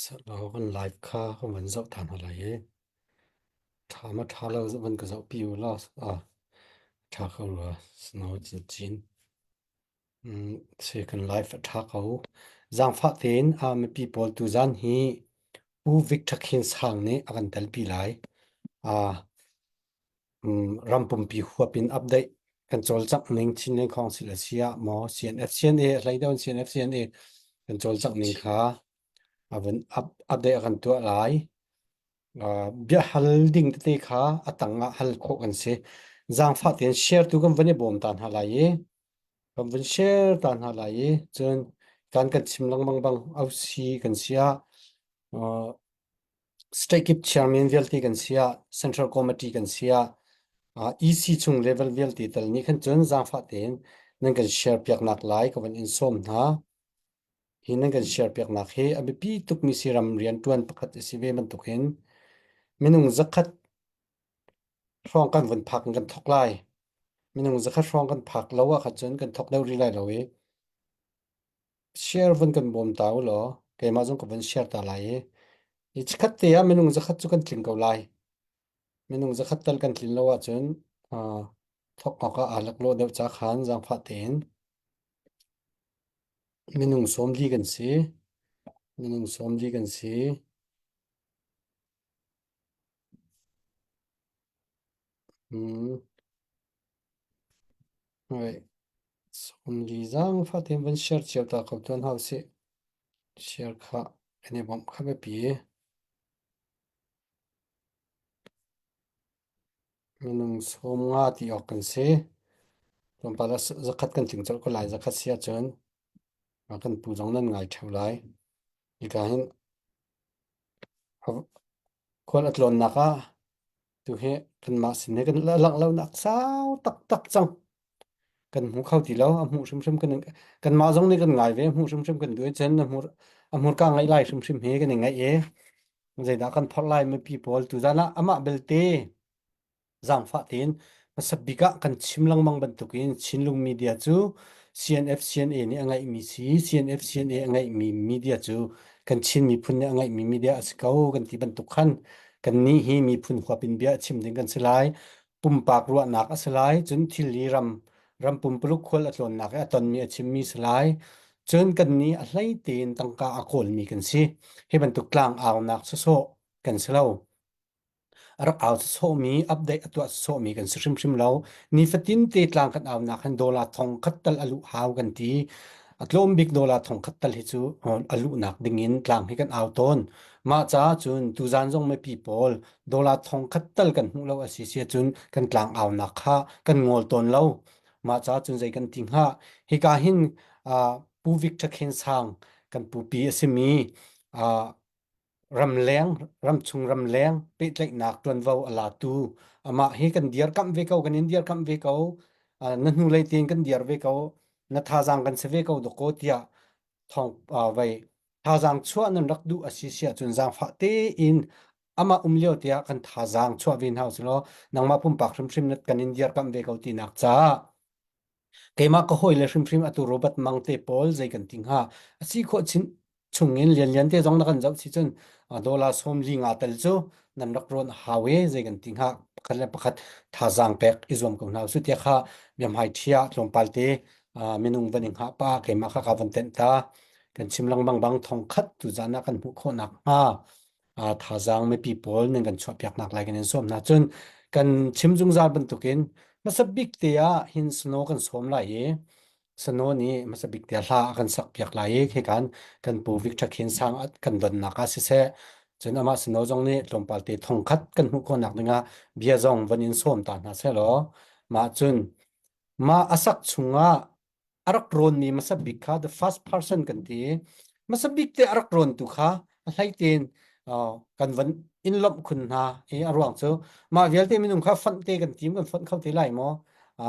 Kan live kha kan van zoh than hna lai i ṭha ma ṭha lo van ka zoh pi u law ṭha ko rua snow chinchin. Si kan live a ṭha ko. Zaangfah tein mipi pawl tuzaan hi Pu Victor Khin Sang nih a kan telpi lai. Ram pumpi huap in update kan cawlcangh ning Chinland Council a si ah maw CNF CNA a hlei deuh in CNF CNA kan cawlcangh ning kha a vun update a kan tuah lai. Biahal ding tete kha a tang ah hal khawh kan si. Zaangfah tein share tu kan van i bawm ta hna lai i kan vun share ta hna lai i cun kan kan chim lengmang bang OC kan si ah State kip chairman vialte kan si ah, Central Committee kan si ah, EC chung level vialte tal nih khan cun zaangfah tein nan kan share piaknak lai ka van in sawm hna. Hi nan kan share piaknak hi a biapi tukmi si ram rianṭuan pakhat a si ve bantukin minung zakhat hrawng kan vun phak in kan thok lai. Minung zakhat hrawng kan phak lo ah khan cun kan thok deuh rih lai lo i Share vun kan bawm ta u law keimah zong ka vun share ta lai i i chikkhat te ah minung zakhat cu kan tling ko lai. Minung zakhat tal kan tlin lo ahcun uh, thawk awk ah aa laklawh deuh ca khan zaangfah tein minung 40 kan si. Minung 40 kan si. Hmm. Right. 40 zaangfah tein van share cio ta ko tuan hau sih. Share kha kan i bawmh kha biapi. Minung 50 ti awk kan si. Tlawmpal ah zakhat kan tling colh ko lai. Zakhat si ahcun kan pu zong nan ngai ṭheo lai. Hika hin khual a tlawnnak ah Tu hi kanmah sin hi kan langh lonak sau taktak cang. Kan hmu kho ti lo. A hmuh hrimhrim kan kanmah zong nih kan ngai ve. Hmuh hrimhrim kan duh i cun a hmur a hmurka ngaih lai hrimhrim hi kan i ngaih i zeidah kan phorh lai mipi pawl tuzan ah amah belte zaangfah tein hmasa bik ah kan chim lengmang bantukin Chinlung media cu CNF CNA nih a ngeihmi si CNF CNA a ngeihmi media cu kan Chin miphun nih a ngeihmi media a si ko kan ti bantuk khan Kannih hi miphun huap in bia a chim ding kan si lai. Pumpak ruahnak a si lai. Cun thil hi ram ram pumpuluk khual a tlawnnak i a tonmi a chimmi si lai. Cun kannih a hlei tein tangka a kawlmi kan si. Hi bantuk tlang aunak sawsawh kan si lo. A rak au sawsawhmi, update a tuah sawsawhmi kan si hrimhrim lo. Nifatin te tlang kan aunak hin dollar thong khat tal a luh hau kan ti. A tlawm bik dollar thong khat tal hi cu a luhnak ding in tlang hi kan au tawn. Mah caah cun tuzaan zong mipi pawl dollar thong khat tal kan hmuh lo a si si ahcun kan tlangaunak kha kan ngol tawn lo. Mah caah cun zei kan ti hnga? Hika hin uh, Pu Victor Khen Sang kan pupi a simi uh, ramleng ramchung ramleng pehtlaihnak ṭuanvo a latu amah hi kan dirkamh ve ko kan in dirkamh ve ko uh, na hnulei tein kan dir ve ko na thazaang kan si ve ko dawkaw tiah thawng uh, vei Thazaang chuah nan rak duh a si si ahcun zaangfah tein amah um lio tiah kan thazaang chuah ve hna usih law nangmah pumpak hrimhrim na kan in dirkamh ve ko tinak caah keimah ka hawile hrimhrim atu Robert Mang te pawl zei kan ti hnga a si khawh chin chungin lianlian te zong na kan zoh si cun dollar 45 tel cu nan rak rawn hau e zei kan ti hnga pakhat le pakhat thazaang pek i zuam ko hna usih tiah kha biahmai ṭhia tlawmpal te minung van i hngah pa keimah kha ka van tenh ta kan chim lengmang bang thong khat tu zan ah kan hmuh khawh nak hnga thazaang mipi pawl nan kan chuahpiak nak lai kan in sawm hna cun kan chim zungzal bantukin hmasa bik te ah hin snow kan sawm lai i snow nih hmasa bik te hla a kan sak piak lai i khi kan kan pu Victor Khin Sang kan donnak ah siseh cun amah snow zong nih tlawmpal te thong khat kan hmuh khawh nak dingah bia zong van in sawm ta hna seh law mah cun mah a sak chungah a rak rawnmi hmasa bik kha the first person kan ti hmasa bik te a rak rawntu kha a hlei tein kan van in lawmh khun hna i a ruang cu mah vialte minung kha fonh te kan tim kan fonh kho te lai maw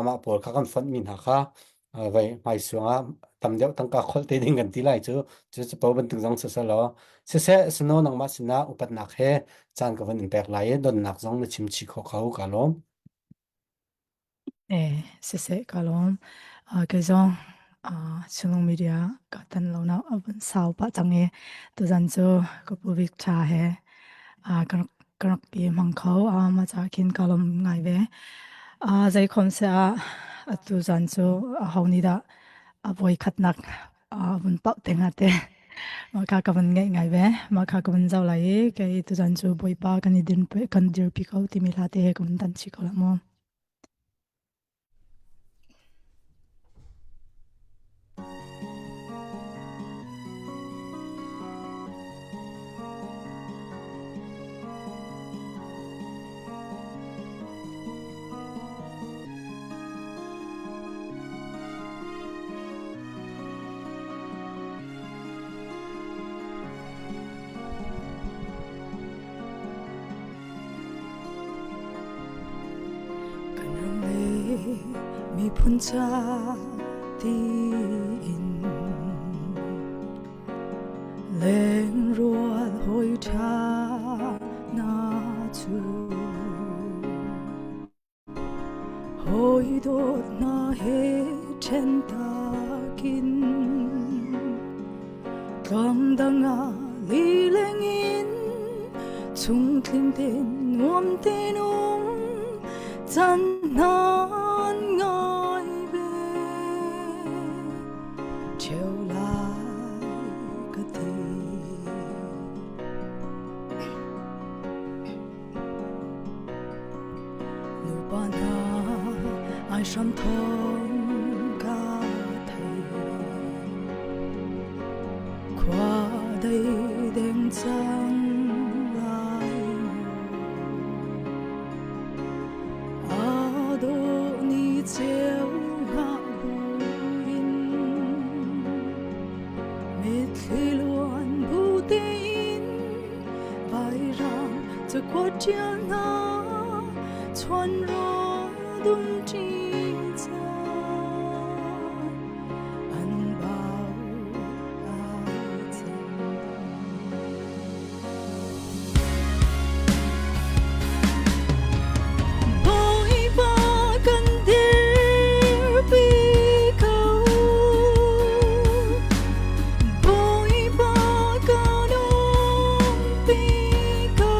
mah pawl kha kan fonh mi hna kha vai hmaisuang ah tam deuh tangka kholh te ding kan ti lai cu cu capo bantuk zong siseh law siseh sino nangmah sinah upatnak he caan ka van in pek lai i donnak zong na chim chih kho kho ka lawm Siseh ka lawm. Kei zong. Chinlung Media ka tan lo na a vun sau pah cang i tuzan cu ka pu Vic Tha he kan rak i hmang kho. Mah caah khin ka lawm ngai ve. Zei khom se ah atu zan cu aho nih dah a voi khatnak vun pauh te hnga te. Mah kha ka vun ngaih ngai ve. Mah kha ka vun zoh lai i kei tuzan cu Bawipa kan i din kan dirpi ko timi hla te he ka vun tan chih ko la mu. Kan ram le miphun ca tiin lengrual hawi ṭha hna cu hawi dawt hna he ṭhen takin Tluang dang ah lileng in chungtling tein nuam tein um chan nan ngai ve cheu lai ka ti. Nupa hna ai hram thawng ka thei khua dei deng cang lai a dawh ni ceu ngah buin mitthli luan bu tein Vairam cakuat ṭial hna chuan rawl dum ṭi ca an bau ai cang. Bawipa kan dirpi ko. Bawipa kan umpi ko.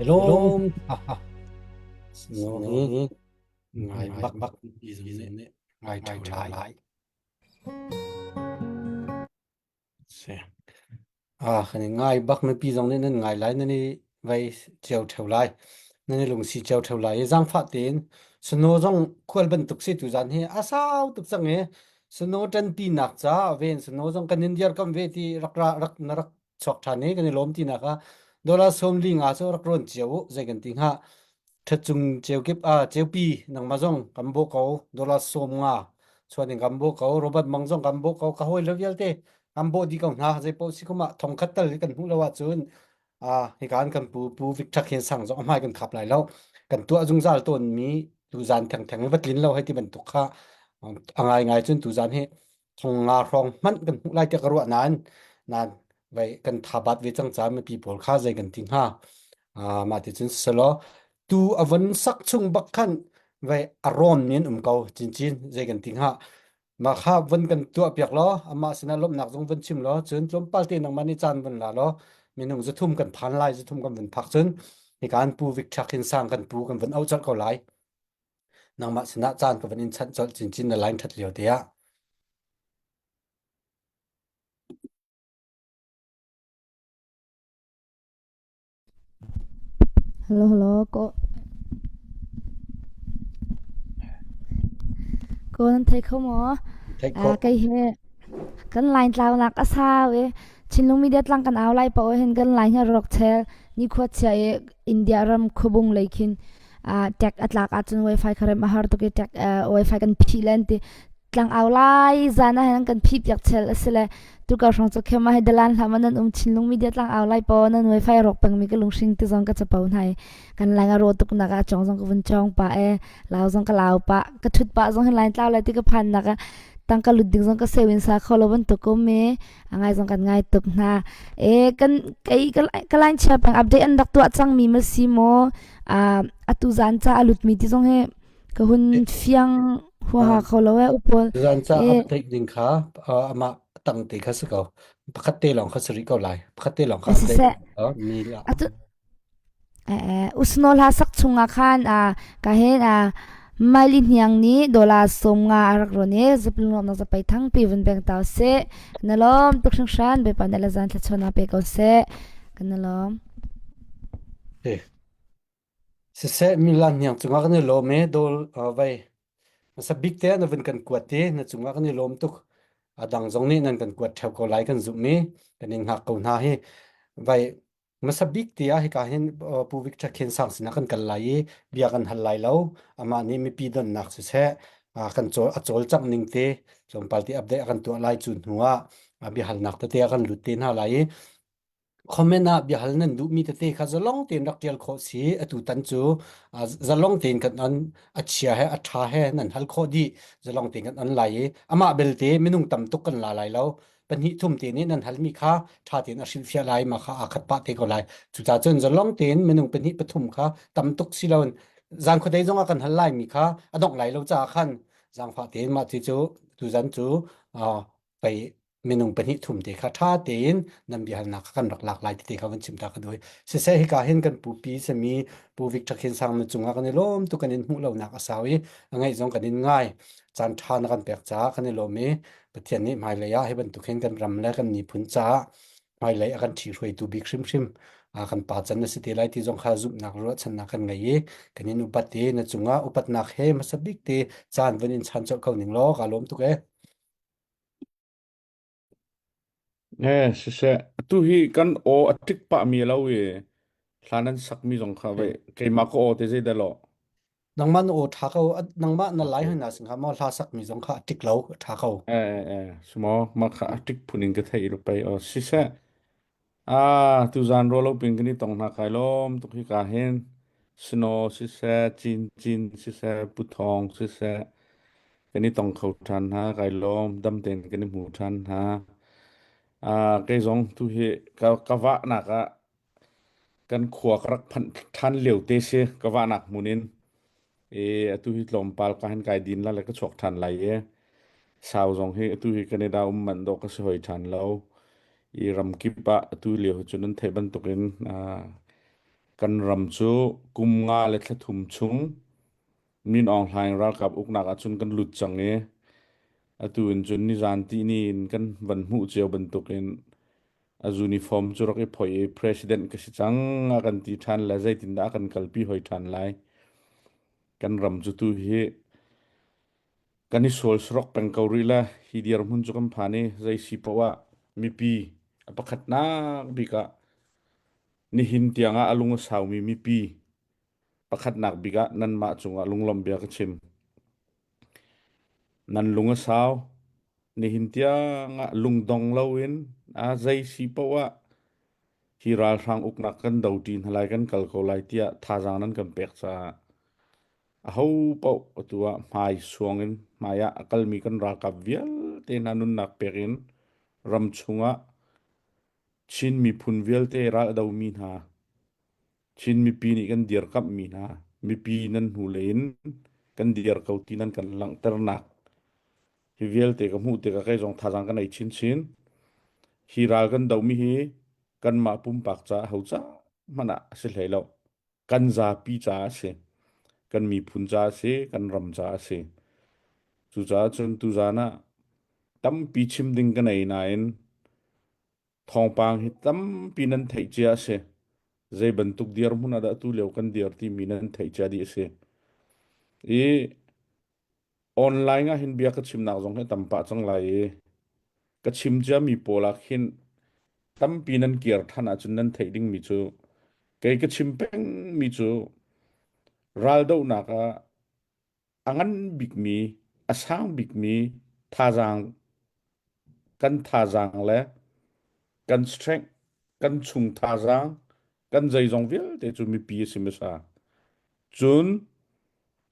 Lawm ha ha. Snow hi ngai bak bak ti zong nih ngai ṭheo lai. Si. Ah, kan i ngai bak mipi zong nih nan ngai lai nan i vei cio ṭheo lai. Nan i lungsi cio ṭheo lai i zaangfah tein snow zong khual bantuk si tuzaan hi a sau tuk cang i snow ṭanpi nak caah ven snow zong kan in dirkamh ve ti rak ra rak na rak chuak ṭhan i kan i lawm tinak ah dollar 45 cu rak rawn cio u zei kan ti hnga ṭhatcung ceukip a ceupi nangmah zong kan bawh ko dollar 50 chuan in kan bawh ko Robert Mang zong kan bawh ko ka hawi le vialte kan bawh dih ko hna zei paoh si kum ah thong khat tal kan hmuh lo ahcun a hika an kan pu pu Victor Khen Sang zong a hmai kan khap lai lo kan tuah zungzal tawn mi tuzan thengtheng i va tlin lo hei ti bantuk kha a ngai ngai cun tuzan hi thong nga hrawng hmanh kan hmuh lai tiah ka ruah nain nain vai kan thabat ve cang ca mipi pawl kha zei kan ti hnga mah ti cun selaw tu a von sak chung bak khan vai a rawn men um ko cincin zei kan ti hnga mah kha von kan tuah piak law amah sinah lawmhnak zong von chim law cun tlawmpal te nangmah nih caan von la law minung zathum kan phan lai zathum kan von phak cun hika an pu Victor Khin Sang kan pu kan von auh colh ko lai nangmah sinah caan ka van in chanh colh cincin na line ṭhat lio te ah. Hello hello ko ko nan thei kho maw? Theih khawh. Kei he kan line tlaunak a sau i Chinlung media tlang kan au lai paoh hin kan line hi a rawk chel nikhua chia i India ram khuabung lei khin tek a tlak ahcun wifi kha rem a har tuk i tek wifi kan phih len ti tlang au lai zan ah hin kan phih piak chel asile tukar hrawng cu khem ah hi dalan hlam nan um chinlung media tlang au lai po nan wifi rawk peng mi ka lungshing ti zong ka chapo hna i kan lang a ro tuk nak ah chong zong ka vun chong pa e lau zong ka lau pa ka thut pa zong hin line tlau lai ti ka phan nak ah tangka lut ding zong ka sewin sa kho lo bantuk ko me a ngai zong kan ngai tuk hna e kan kei ka line chia peng update an rak tuah cang mi ma si maw atu zan ca a lutmi ti zong hi ka hun fiang huaha kho lo e upol Zan ca update ding kha amah tang te kha si ko pakhat te lawng kha si rih ko lai pakhat te lawng kha update mi la atu usno hla sak chungah khan a ka hen a maili hniang nih dola som nga a rak ron i zaplung lawmnak zapai thangpi vun beng tau se na lawm tuk hringhran bawipa nih la zan thla pe ko seh kan na lawm Siseh Milan hniang cungah kan i lawm i dawl vei hmasa bik te na vun kan kuat i na cungah kan i lawm tuk. A dang zong nih nan kan kuat ṭheo ko lai kan zumh i kan in hngak ko hna hi. Vai hmasa bik te ah hika hin Pu Victor Khen Sang sinah kan kal lai i bia kan hal lai lo. Amah nih mipi donnak siseh kan cawl a cawlcangh ning te tlawmpal te update a kan tuah lai cu hnu ah biahalnak tete a kan lut te hna lai i Comment ah biahal nan duhmi tete kha zalong tein rak ṭial khawh si. Atutan cu zalong tein kan on. A chia he a ṭha he nan hal khawh dih. Zalong tein kan on lai i amah belte minung tam tuk kan la lai lo. Pahnih thum te nih nan halmi kha ṭha tein a hrilhfiah lai. Mah kha aa khat pah te ko lai. Cucaah cun zalong tein minung pahnih pathum kha tam tuk si loin zan khuadei zongah kan hal laimi kha a dongh lai lo caah khan zaangfah tein mah ti cu tuzan cu pei minung pahnih thum te kha ṭha tein nan biahalnak kha kan rak lak lai ti kha van chim ta ka duai siseh hika hin kan pupi sami pu Victor Khin Sang na cungah kan i lawm tu kan in hmuh lonak a sau i a ngaih zong kan in ngai caan ṭha na kan pek caah kan i lawm i Pathian nih hmailei ah hi bantuk hin kan ram le kan miphun caah hmailei a kan ṭhihruaitu bik hrimhrim kan pa can na si te lai ti zong kha zumhnak ruahchannak kan ngei i kan in upat i na cungah upatnak he hmasa bik te caan van in chan colh ko ning law ka lawm tuk e Eh, siseh, atu hi kan aw a ṭik pahmi a lo i hla nan sakmi zong kha vei keimah ka aw te zei dah lawh. Nangmah na aw ṭha ko nangmah na lai Okay. hoi na sing kha maw hla sakmi zong kha a ṭik lo a ṭha ko. Eh, eh, eh, sumaw, mah kha a ṭik phun in ka theih i pei aw. Siseh, ah, tuzan rualo pin kan i tong hna kai lawm tuk hi ka hin. Snow siseh, cin cin siseh, puthong siseh, kan i tong kho ṭhan hna kai lawm dam tein kan i hmu ṭhan hna ah kei zong tu hi ka ka vahnak ah kan khua ka rak phanh ṭhan lio te si ka vahnak hmun in e atu hi tlawmpal ka han kai din la le ka chuak ṭhan lai e sau zong hi atu hi Canada um man dawh ka si hoi ṭhan lo i ramkip ah atu lio hi cu nan theih bantukin ah. Kan ram cu kum nga le thla thum chung Min Aung Hlaing ralkap uknak ahcun kan lut cang i atu in cun nizan tihni in kan van hmuh cio bantukin a uniform cu rak i phoih i president ka si cang a kan ti ṭhan le zeitindah a kan kalpi hoi ṭhan lai. Kan ram cu tu hi kan i sual sarok peng ko rih le hi dirhmun cu kan phan i zei si paoh ah mipi a pakhatnak bik ah nihin tiang ah a lung a saumi mipi pakhatnak bik ah nanmah cungah lunglawmh bia ka chim. Nan lung a sau. Nihin tiang ah lungdong loin a zei si paoh ah hi ralhrang uknak kan do ṭi hna lai kan kal ko lai tiah thazaang nan kan pek caah aho paoh atu ah hmai suang in hmai ah a kalmi kan ralkap vialte hna nunnak pek in ram chungah Chin miphun vialte ral a domi hna Chin mipi nih kan dirkamhmi hna mipi nan hnulei in kan dir ko ti nan kan langhternak hi vialte ka hmuh tikah kei zong thazaang ka nei chinchin. Hi ral kan domi hi kanmah pumpak caah ho ca hmanh ah a si hlei lo. Kan zapi caah a si. Kan miphun caah a si. Kan ram caah a si. Cucaah cun tuzaan ah tampi chim ding ka nei nain Thawngpang hi tampi nan theih cia a si. Zei bantuk dirhmun ah dah tu lio kan dir timi nan theih cia dih a si. I online ah hin bia ka chimnak zong hi tam pah cang lai i ka chim ciami pawl ah khin tampi nan kir than ahcun nan theih dingmi cu kei ka chim pengmi cu raldohnak ah a ngan bikmi, a sang bikmi thazaang kan thazaang le kan strength, kan chung thazaang, kan zeizong vialte cu mipi a si hmasa. Cun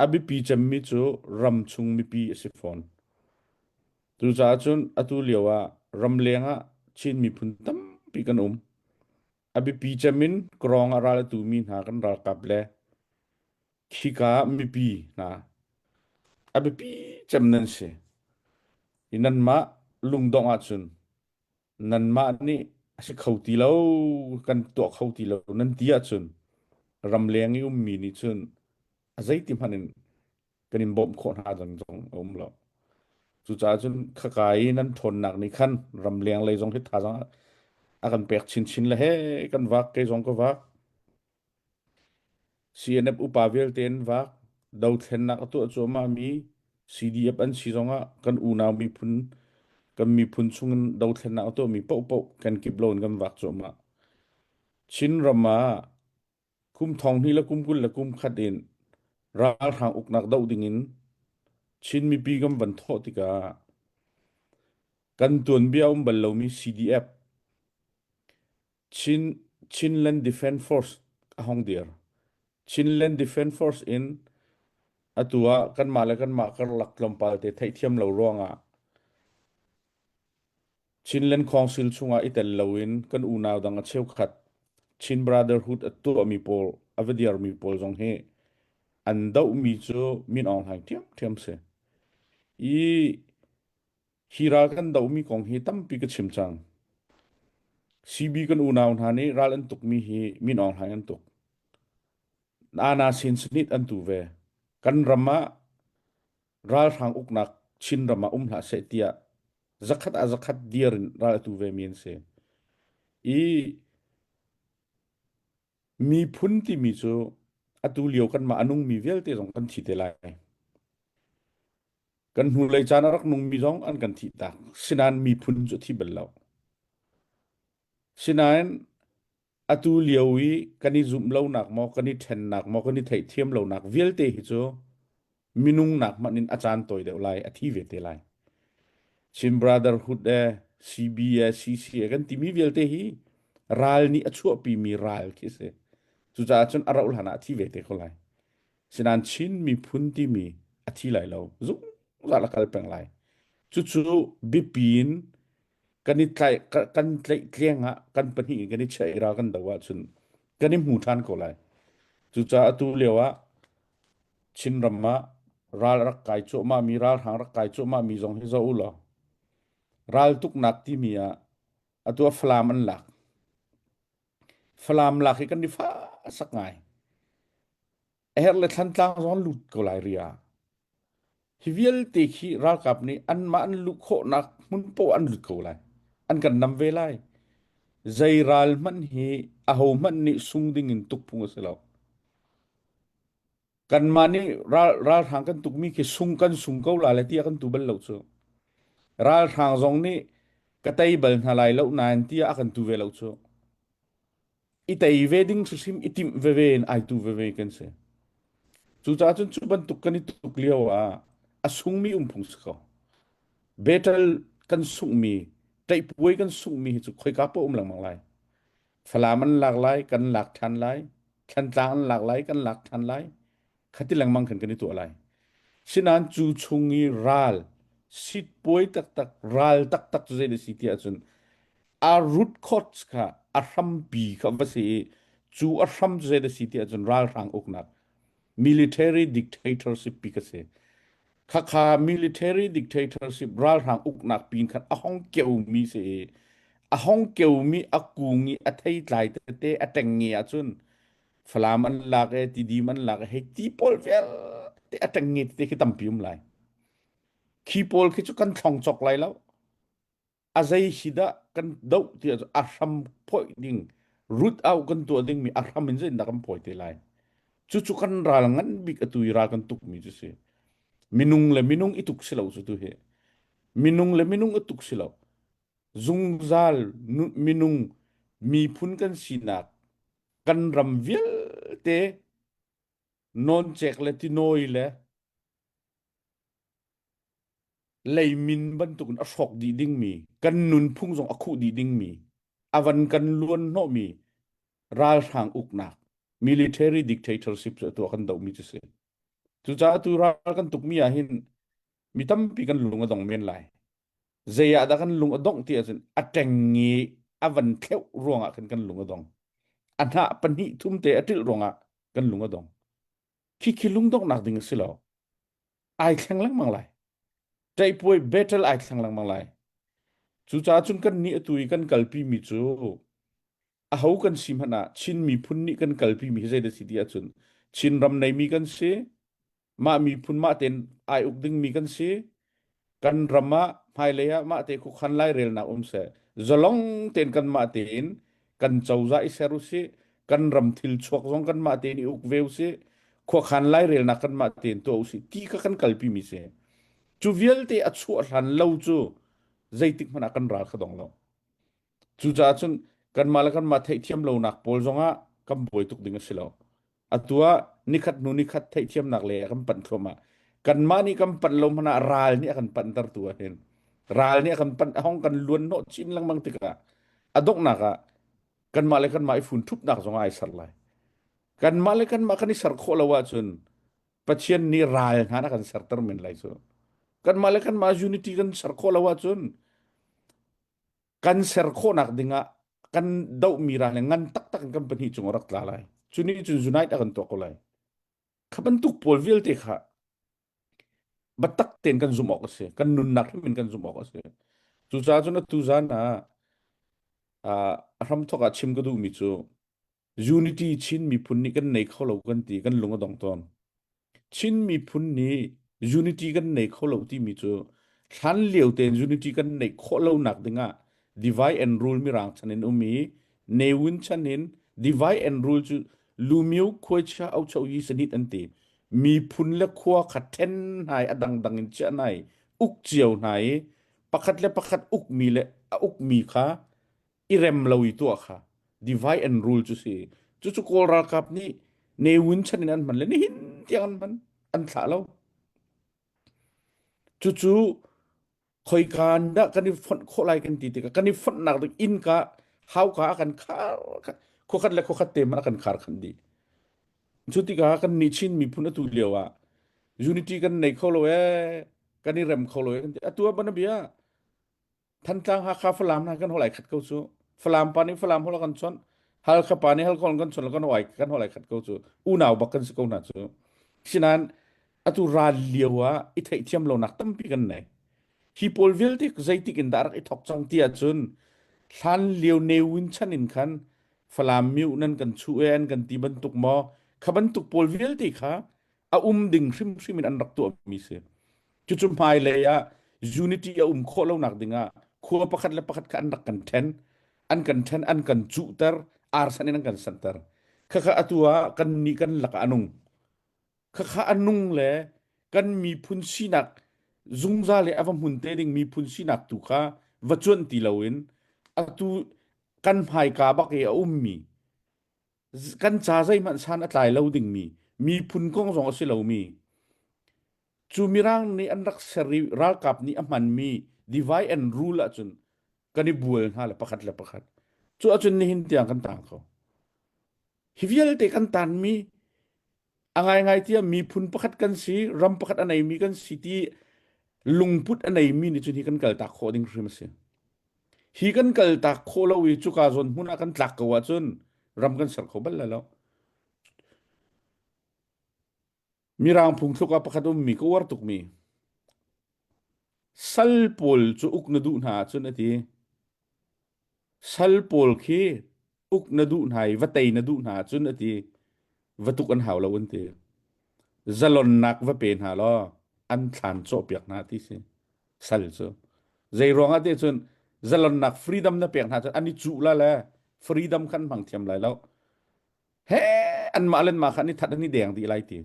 a biapi cemmi cu ramchung mipi a si fawn. Cucaah cun atu lio ah ramleng ah Chin miphun tampi kan um. A biapi cem in Kawrong ah ral a tumi hna kan ralkap le Khika ah mipi hna a biapi cem nan si. I nanmah lungdongh ahcun nanmah nih a si kho ti lo, kan tuah kho ti lo nan ti ahcun ramleng i ummi nih cun a zeiti hmanh in kan in bawmh khawh hna ding zong a um lo. Cucaah cun khaka i nan ṭhawnnak nih khan ramleng lei zong hi thazaang a kan pek chinchin le he kan vak kei zong ka vak. CNF upa vialte an vak. Dothlennak a tuah cuahmahmi CDF an si zongah kan unau miphun kan miphun chungin dothlennak a tuahmi paohpaoh kan kip loin kan vak cuahmah. Chinram ah kum thong hnih le kum 20 le kum khat in ralhrang uknak doh dingin Chin mipi kan van thawh tikah kan tuanbia um bal lomi CDF Chin Chinland Defence Force a hong dir. Chinland Defence Force in atu ah kanmah le kanmah karlak tlawmpal te theihthiam lo ruangah Chinland Council chungah i tel loin kan unau dang a cheukhat Chin Brotherhood a tuahmi pawl a va dirmi pawl zong hi an dohmi cu Min Aung Hlaing ṭhiamṭhiam si. I Hi ral kan dohmi kong hi tampi ka chim cang. CB kan unau hna nih ral an tukmi hi Min Aung Hlaing an tuk. Nana sin sanit an tu ve. Kan ram ah ralhrang uknak Chin ram ah um hlah seh tiah zakhat ah zakhat dir in ral a tu ve mi an si. I miphun timi cu atu lio kanmah a nungmi vialte zong kan thi te lai. Kan hnulei caan a rak nungmi zong an kan thihtak. Sinain miphun cu a thi bal lo. Sinain atu lio i kan i zumh lonak maw, kan i ṭhennak maw, kan i theihthiam lonak vialte hi cu minung nak hmanh in a caan tawi deuh lai, a thi ve te lai. Chin Brotherhood e, CB e, CC e kan timi vialte hi ral nih a chuahpimi ral khi si. Cucaah cun a rauh hlan ah a thi ve te ko lai. Sinain Chin miphun timi a thi lai lo. Zungzal a kal peng lai. Cucu biapi in kan i tlaih kan tlaihtleng ah kan pahnih in kan i chiah i ral kan do ahcun kan i hmu ṭhan ko lai. Cucaah atu lio ah Chinram ah ral rak kai cuahmahmi ralhrang rak kai cuahmahmi zong hi zoh u law raltuknak timi ah atu ah Falam an lak. Falam lak hi kan i fah. sak ngai. A herh le Thlantlang zong an lut ko lai ria. Hi vialte khi ralkap nih anmah an luh khawhnak hmun poah an lut ko lai. An kan nam ve lai. Zei ral hmanh hi aho hmanh nih sung ding in tuk phung a si lo. Kanmah nih ral, ralhrang kan tukmi khi sung kan sung ko la le tiah kan tu bal lo cu. Ralhrang zong nih ka tei bal hna lai lo nain tiah a kan tu ve lo cu. I tei ve ding hrimhrim i timh veve in ai tu veve kan si. Cucaah cun cu bantuk kan i tuk lio ah a sungmi um phung si ko. Battle kan sunghmi, ṭaihpuai kan sunghmi hi cu khoika paoh um lengmang lai. Falam an lak lai, kan lak ṭhan lai. Thlantlang an lak lai, kan lak ṭhan lai. Khati lengmang khan kan i tuah lai. Sinain cu chung i ral, sitpuai taktak, ral taktak cu zei a si ti ahcun a root cause kha a hrampi kha va si i cu a hram cu zei a si ti ahcun ralhrang uknak military dictatorship pi ka si. Khakha military dictatorship ralhrang uknak pin khan a hong keumi si i a hong keumi a kung i a theitlai tete a ṭengnge ahcun Falam an lak e Tidim an lak e hei ti pawl vialte a ṭengnge tete khi tampi um lai. Khi pawl khi cu kan thlong cawk lai lo. A zei hi dah kan doh ti ahcun a hram phoih ding root out kan tuah dingmi a hram in zeitindah kan phawi te lai. Cucu kan ral ngan bik atu i ral kan tukmi cu si. Minung le minung i tuk si lo cu tu hi. Minung le minung i tuk si lo. Zungzal minung miphun kan sinak kan ram vialte nawncek le tinawi le leimin bantukin a hrawk dih dingmi kan nunphung zong a khuh dih dingmi a van kan luan hnawhmi ralhrang uknak military dictatorship cu atu ah kan dohmi cu si. Cucaah atu ral kan tukmi ah hin mi tampi kan lung a dong men lai. Zei ah dah kan lung a dongh ti ahcun a ṭengnge a van thleuh ruangah khan kan lung a dong. A hnah pahnih thum te a ṭilh ruangah kan lung a dong. Khi khi lungdonghnak ding a si lo. Ai thleng lengmang lai. Ṭaihpuai battle ai thleng lengmang lai. Cucaah cun kan nih atu i kan kalpi mi cu aho kan si hmanh ah Chin miphun nih kan kalpi mi hi zeidah si ti ahcun Chin ram neimi kan si, mah miphun mah tein ai uk dingmi kan si kan ram ah hmailei ah mah te khuakhan lairelnak um seh zalong tein kan mah tein kan cozah i ser usih kan ram thil chuak zong kan mah tein i uk ve usih khuakhan lairelnak kan mah tein tuah usih ti kha kan kalpi mi si cu vialte a chuah hlan lo cu zeitik hmanh ah kan ral kha dong lo Cucaah cun kanmah le kanmah theihthiam lonak pawl zongah kan buai tuk ding a si lo. Atu ah nikhat hnu nikhat theihthiamnak lei ah kan panh thluahmah. Kanmah nih kan panh lo hmanh ah ral nih a kan panhtertu ah hin ral nih a kan panh a hong kan luan hnawh chin lengmang tikah a donghnak ah kanmah le kanmah i fun ṭhupnak zong ai ser lai. Kanmah le kanmah kan i ser khawh lo ahcun Pathian nih ral hna a kan serter men lai cu. Kanmah le kanmah unity kan ser khawh lo ahcun kan ser khawhnak dingah kan dohmi ral le ngan taktak in kan pahnih cung a rak tla lai. Cu nih cun unite a kan tuah ko lai. Kha bantuk pawl vialte kha biatak tein kan zumh awk a si. Kan nunnak hrim in kan zumh awk a si. Cucaah cun atu zan ah a hramthawk ah chim ka duhmi cu Unity Chin miphun nih kan nei kho lo kan ti kan lung a dong tawn. Chin miphun nih unity kan nei kho lo timi cu hlan lio tein unity kan neih khawh lonak dingah divide and rule mirang chan in um i Ne Win chan in divide and rule cu Lumio khuaicha aucho yi sanit an ti miphun le khua kha then hna i a dangdang in chiah hna i uk cio hna i pakhat le pakhat ukmi le a ukmi kha i rem lo i tuah kha divide and rule cu si cucu kawl ralkap nih Ne Win chan in an hman le nihin tiang an hman an thlah lo cucu khoika dah kan i fonh khawh lai kan ti tikah kan i fonhnak ding inn ka hauka a kan khar khuakhat le khuakhat te hmanh a kan khar khan dih cu tikah kan nih Chin miphun atu lio ah unity kan nei kho lo ee kan i rem kho lo ee kan ti atu ah banabia Thantlang Hakha Falam hna kan holh ai khat ko cu. Falam pa nih Falam holh a kan chawnh. Halkha pa nih Halkha holh kan chawnh kan holh ai kan holh ai khat ko cu. Unau bak kan si ko hna cu. Sinain atu ral lio ah i theihthiam lonak tampi kan nei. Hi pawl vialte zeitik in dah rak i thok cang ti ahcun hlan lio Ne Win chan in khan. Falam miu nan kan chuh e an kan ti bantuk maw kha bantuk pawl vialte kha a um ding hrimhrim in an rak tuahmi si. Cucu hmailei ah unity a um khawh lonak dingah khua pakhat le pakhat kha an rak kan ṭhen an kan ṭhen an kan cuhter arsan in an kan santer khakha atu ah kan nih kan lakah a nung khakha a nung le kan miphun sinak zungzal i a va hmun te ding miphun sinak tu kha va cuanh ti loin atu kan hmaika bak i a ummi kan ca zeihmanh san a tlai lo dingmi miphun kong zong a si lomi cu mirang nih an rak ser i ralkap nih a hmanmi divide and rule ahcun kan i bual hna le pakhat le pakhat cu ahcun nihin tiang kan tang ko hi vialte kan tanmi a ngaingai tiah miphun pakhat kan si ram pakhat a neimi kan si ti lungput a neimi nih cun hi kan kaltak khawh ding hrim a si hi kan kaltak khawh lo i cuka zawn hmun ah kan tlak ko ahcun ram kan ser kho bal lai lo mirang phungthluk ah pakhat ummi ka uar tukmi sal pawl cu uk na duh hna ahcun a ti Sal pawl khi uk na duh hna i va tei na duh hna ahcun a ti va tuk an hau lo an ti. Zalonnak va pe hna law an thlan cawhpiak hna ti si. Sal cu. Zei ruangah ti cun zalonnak freedom na pek hna cun an i cuh la le freedom khan hmang thiam lai lo. He anmah le anmah kha an i that an i deng dih lai ti.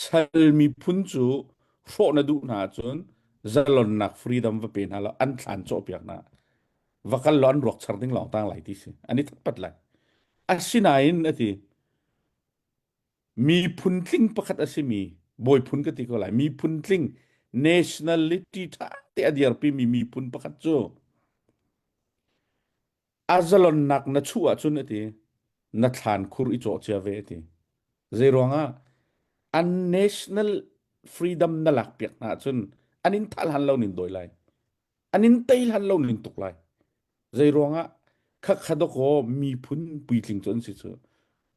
Sal miphun cu hrawh na duh hna ahcun zalonnak freedom va pe hna law an thlan cawhpiak hna. Va kal law an ruak char ding lawng tang lai ti si. An i thatpat lai. Asinain a ti, miphun tling pakhat a simi bawiphun ka ti ko lai miphun tling nationality ṭha te a dirpimi miphun pakhat cu A zalonnak na chuh ahcun a ti, na thlan khur i cawh cia ve a ti. Zeiruangah an national freedom na lakpiak hna ahcun an in thah hlan lo nin dawi lai. An in tei hlan lo nin tuk lai. Zeiruangah khakha dawkaw miphun puitling cu an si cu.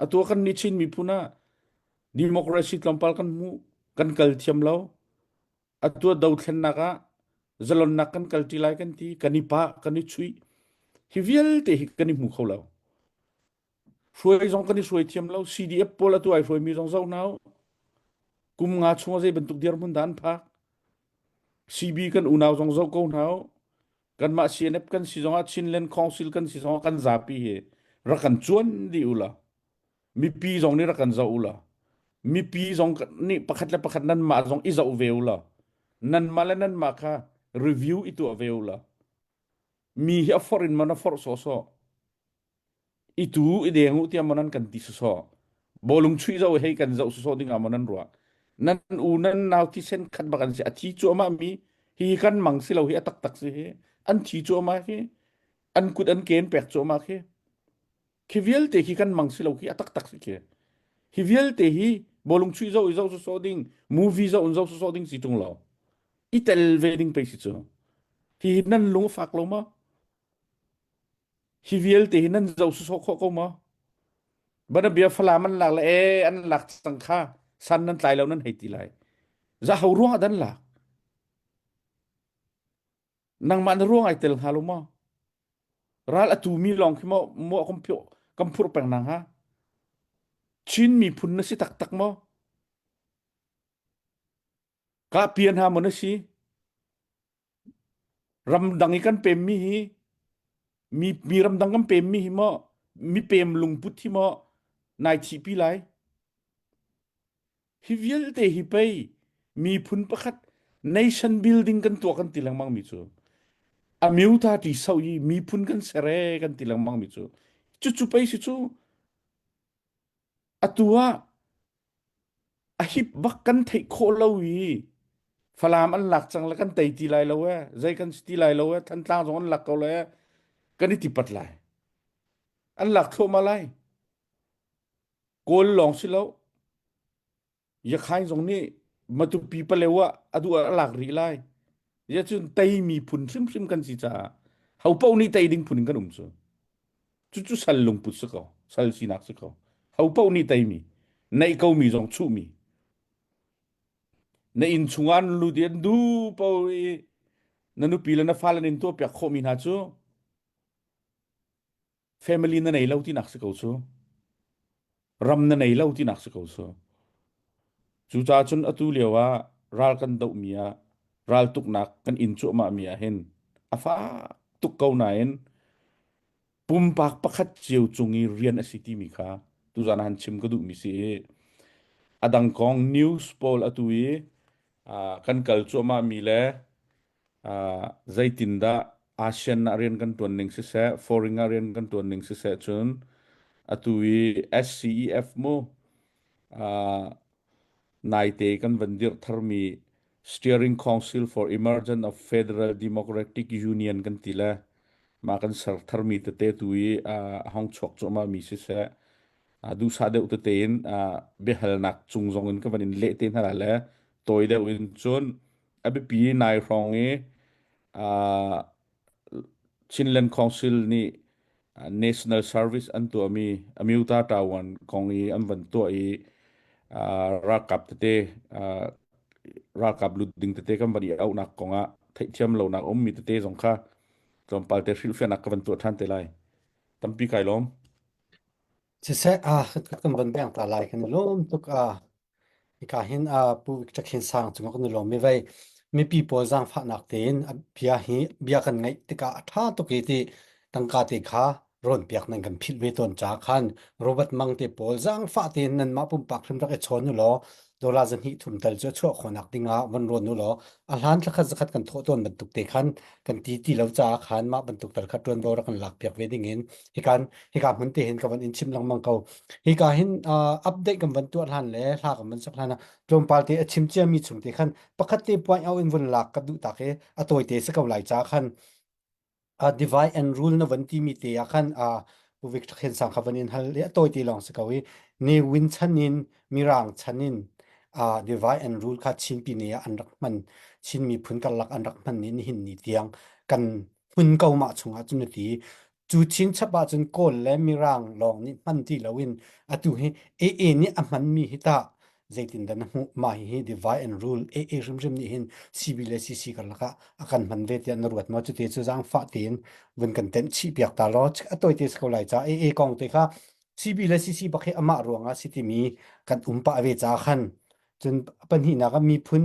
Atu kan ni Chin miphun ah democracy tlawmpal kan hmu, kan kal thiam lo. Atu dothlennak ah zalonnak kan kalṭi lai kan ti, kan i pah, kan i chuih. Hi vialte hi kan i hmu kho lo. Hruai zong kan i hruai thiam lo. CDF pawl atu ai hruaimi zong zoh hna u. Kum nga chung ah zei bantuk dirhmun dah an phak. CB kan unau zong zoh ko hna u. Kanmah CNF kan si zongah Chinland Council kan si zongah kan zapi hi rak kan cuan dih u law. Mipi zong nih rak kan zoh u law mipi zong nih pakhat le pakhat nanmah zong i zoh ve u law nanmah le nanmah kha review i tuah ve u law mi hi a forh in maw na forh sawhsawh i tu i deng u tiah maw nan kan ti sawsawh bawlung chuih zoh hei kan zoh sawsawh ding ah maw nan ruah nan u nan nau thisen khat bak an si a thi cuahmah mi hi kan mang si lo hi a taktak si hi an thi cuahmah hi an kut an ken pek cuahmah khi Khi vialte khi kan mang si lo khi a taktak si khi. Hi vialte hi bawlung chuih zoh i zoh sawsawh ding, movie zoh in zoh sawsawh ding si ṭung lo. I tel ve ding pei si cu. Hi nan lung a fak lo maw? Hi vialte hi nan zoh sawsawh khawh ko maw? Bana bia Falam an lak le e an lak cang kha san nan tlai lo nan hei ti lai. Za ho ruang ah dan lak? Nangmah na ruang ai tel hnga lo maw? Ral a tumi lawng khi maw maw kan phurh kan phurh peng nang ha? Chin miphun na si taktak maw? Ka pian ha maw na si? Ramdang i kan pemmi hi mi mi ramdang kan pemmi hi maw mi pem lungput hi maw nai thihpi lai? Hi vialte hi pei miphun pakhat nation building kan tuah kan ti lengmang mi cu amyuta ti so i miphun kan ser e kan ti lengmang mi cu cucu pei si cu atu ah a hip bak kan theih khawh lo i Falam an lak cang le kan tei ti lai lo e zei kan si ti lai lo e Thantlang zong an lak ko le kan i tipat lai an lak thluahmah lai Kawl lawng si lo. Yakhain zong nih Matupi Palewa a duh ah a lak rih lai. Ya cun tei miphun hrimhrim kan si caah ho paoh nih tei ding phun in kan um cu. Cucu sal lungput si ko. Sal sinak si ko. Ho paoh nih teimi, neih komi zong chuhmi. Na inn chungah an lut i an duh paoh i na nupi le na fale nin tuahpiak khawhmi hna cu. Family na nei lo tinak si ko cu. Ram na nei lo tinak si ko cu. Cucaah cun atu lio ah ral kan dohmi ah raltuknak kan in cuahmah mi ah hin a fak tuk ko nain pumpak pakhat cio cung i rian a si timi kha tuzan ah han chim ka duhmi si i a dang kong news pawl atu i kan kal cuahmah mi le zeitindah ASEAN ah rian kan ṭuan ning siseh, foreign ah rian kan ṭuan ning siseh cun atu i SCEF mu naite kan van dirh tharmi Steering Council for Emergence of Federal Democratic Union kan ti le mah kan ser tharmi tete tu i a hong chuak cuahmah mi siseh duhsah deuh tete in biahalnak cung zong in ka van in leh te hna lai le tawi deuh in cun a biapi nai hrawng i Chinland Council nih National Service an tuahmi Amyota Tawan kong i an van tuah i ralkap tete ralkap lut ding tete kan van i auhnak kong ah theihthiam lonak a ummi tete zong kha tlawmpal te hrilhfiahnak ka van tuah ṭhan te lai. Tampi kai lawm. Siseh, kan van beng ta lai kan i lawm tuk. Hika hin Pu Victor Khen Sang cungah kan i lawm i vei mipi pawl zaangfahnak tein a bia hi bia kan ngaih tikah a ṭha tuk i ti tangka te kha rawnpiak nan kan philh ve tawn ca khan Robert Mang te pawl zaangfah tein nanmah pumpak hrim rak i chawn u law dollar zahnih thum tal cu a chuah khawhnak dingah von rawn u law a hlan thlakhat zakhat kan thawh tawn bantuk te khan kan ti ti lo caah khan mah bantuk tal kha ṭuanvo rak kan lakpiak ve dingin hikan hika hmun te hin ka van in chim lengmang ko. Hika hin uh, update kan van tuah hlan le hla kan van sak hlan ah tlawmpal te a chim cia mi chung te khan pakhat te point out in vun lak ka duh tak i a tawi te si ko lai cha khan uh, divide and rule na van ti mi te ah khan uh, Pu Victor Khen Sang kha van in hal i a tawi te lawng si ko i Ne Win chan in Mirang chan in uh, divide and rule kha Chin pine ah an rak hman Chin miphun karlak an rak hman ni nihin ni tiang kan hmun ko mah chungah cun ti Cu chinchap ahcun Kawl le Mirang lawng nih hman ti loin atu hi AA nih a hmanmi hi tah zeitindah na hmuh? Mah hihi divide and rule AA hrimhrim nih hin CB le CC karlak ah a kan hman ve tiah na ruat maw? Cute cu zaangfah tein vun kan tenh chih piak ta law a tawite si ko lai ca AA kong te kha CB le CC bak hi amah ruangah si timi kan um pah ve ca khan cun pahnihnak ah miphun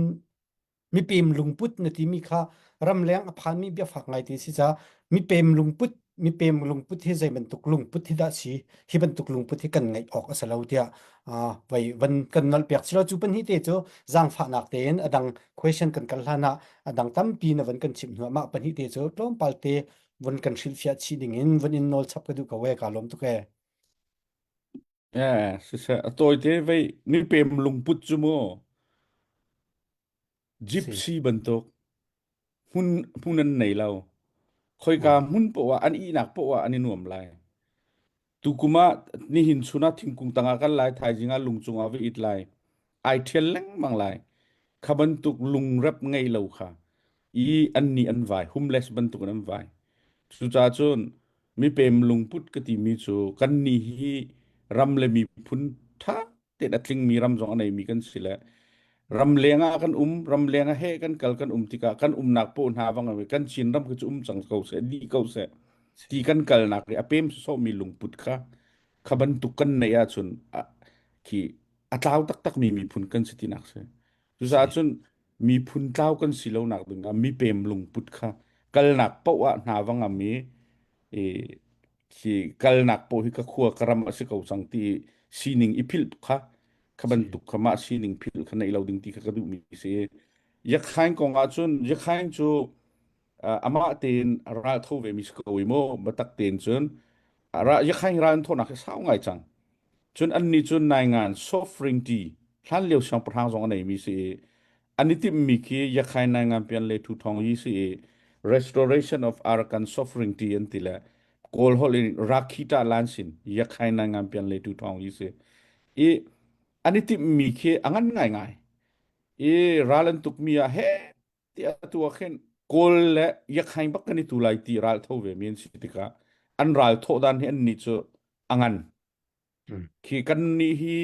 mipem lungput na timi kha ramleng a phanmi biafak ngai te si ca mipem lungput mipem lungput hi zei bantuk lungput hi dah si hi bantuk lungput hi kan ngeih awk a si lo tiah vai van kan nolh piak silo cu pan hi te cu zaangfahnak tein a dang question kan kal hlan ah a dang tampi na van kan chimh hnu mah pan hi te cu tlawmpal te von kan hrilhfiah chih ding in von in nawl chap ka duh ko e ka lawm tuk e Eh, siseh, a tawite vei mipem lungput cu mu. Si Gypsy bantuk hmun hmun an nei lo. Khoika hmun poah an ihnak poah an i nuam lai. Tukum ah nihin chun ah thingkung tangah kal lai, thaizing ah lung cungah va it lai. Ai ṭhial lengmang lai. Kha bantuk lungrep ngei lo kha i an nih an vai, homeless bantuk in an vai. Cucaah cun mipem lungput ka timi cu kannih hi ram le miphun ṭha tein a tlingmi ram zong a neimi kan si le ramleng ah kan um ramleng ah he kan kal kan um tikah kan umnak paw hna bang kan Chin ram khi cu um cang ko seh dih ko seh ti kan kalnak i a pem sawhmi lungput kha kha bantuk kan neih ahcun khi a tlau taktakmi miphun kan si tinak si cucaah cun miphun tlau kan si lonak ding ah mipem lungput kha kalnak paoh ah hna va ngam i khi kalnak paoh hi ka khua ka ram a si ko cang ti sining i philh kha kha bantuk kha mah sining philh kha neih lo ding ti kha ka duhmi si. Yakhain kong ah cun Yakhain cu amah tein ral tho ve mi si ko i mu batak tein cun ra Yakhain ral an thawhnak hi sau ngai cang. Cun annih cu naingan sovereignty hlanlio siangpahrang zong a neimi si i an i timhmi khi Yakhain naingan pian le Thu Thong Yi si i restoration of Arakan sovereignty an ti le Kawl holh in Rakhita Lansin Yakhain naingan pian le Thu Thong Yi si i an i timhmi khi a ngan ngaingai i ral an tukmi ah he ti atu ah khin Kawl le Yakhain bak kan i tu lai ti ral tho ve mi an si tikah an ral thawh dan hi an nih cu a ngan. Khi kan nih hi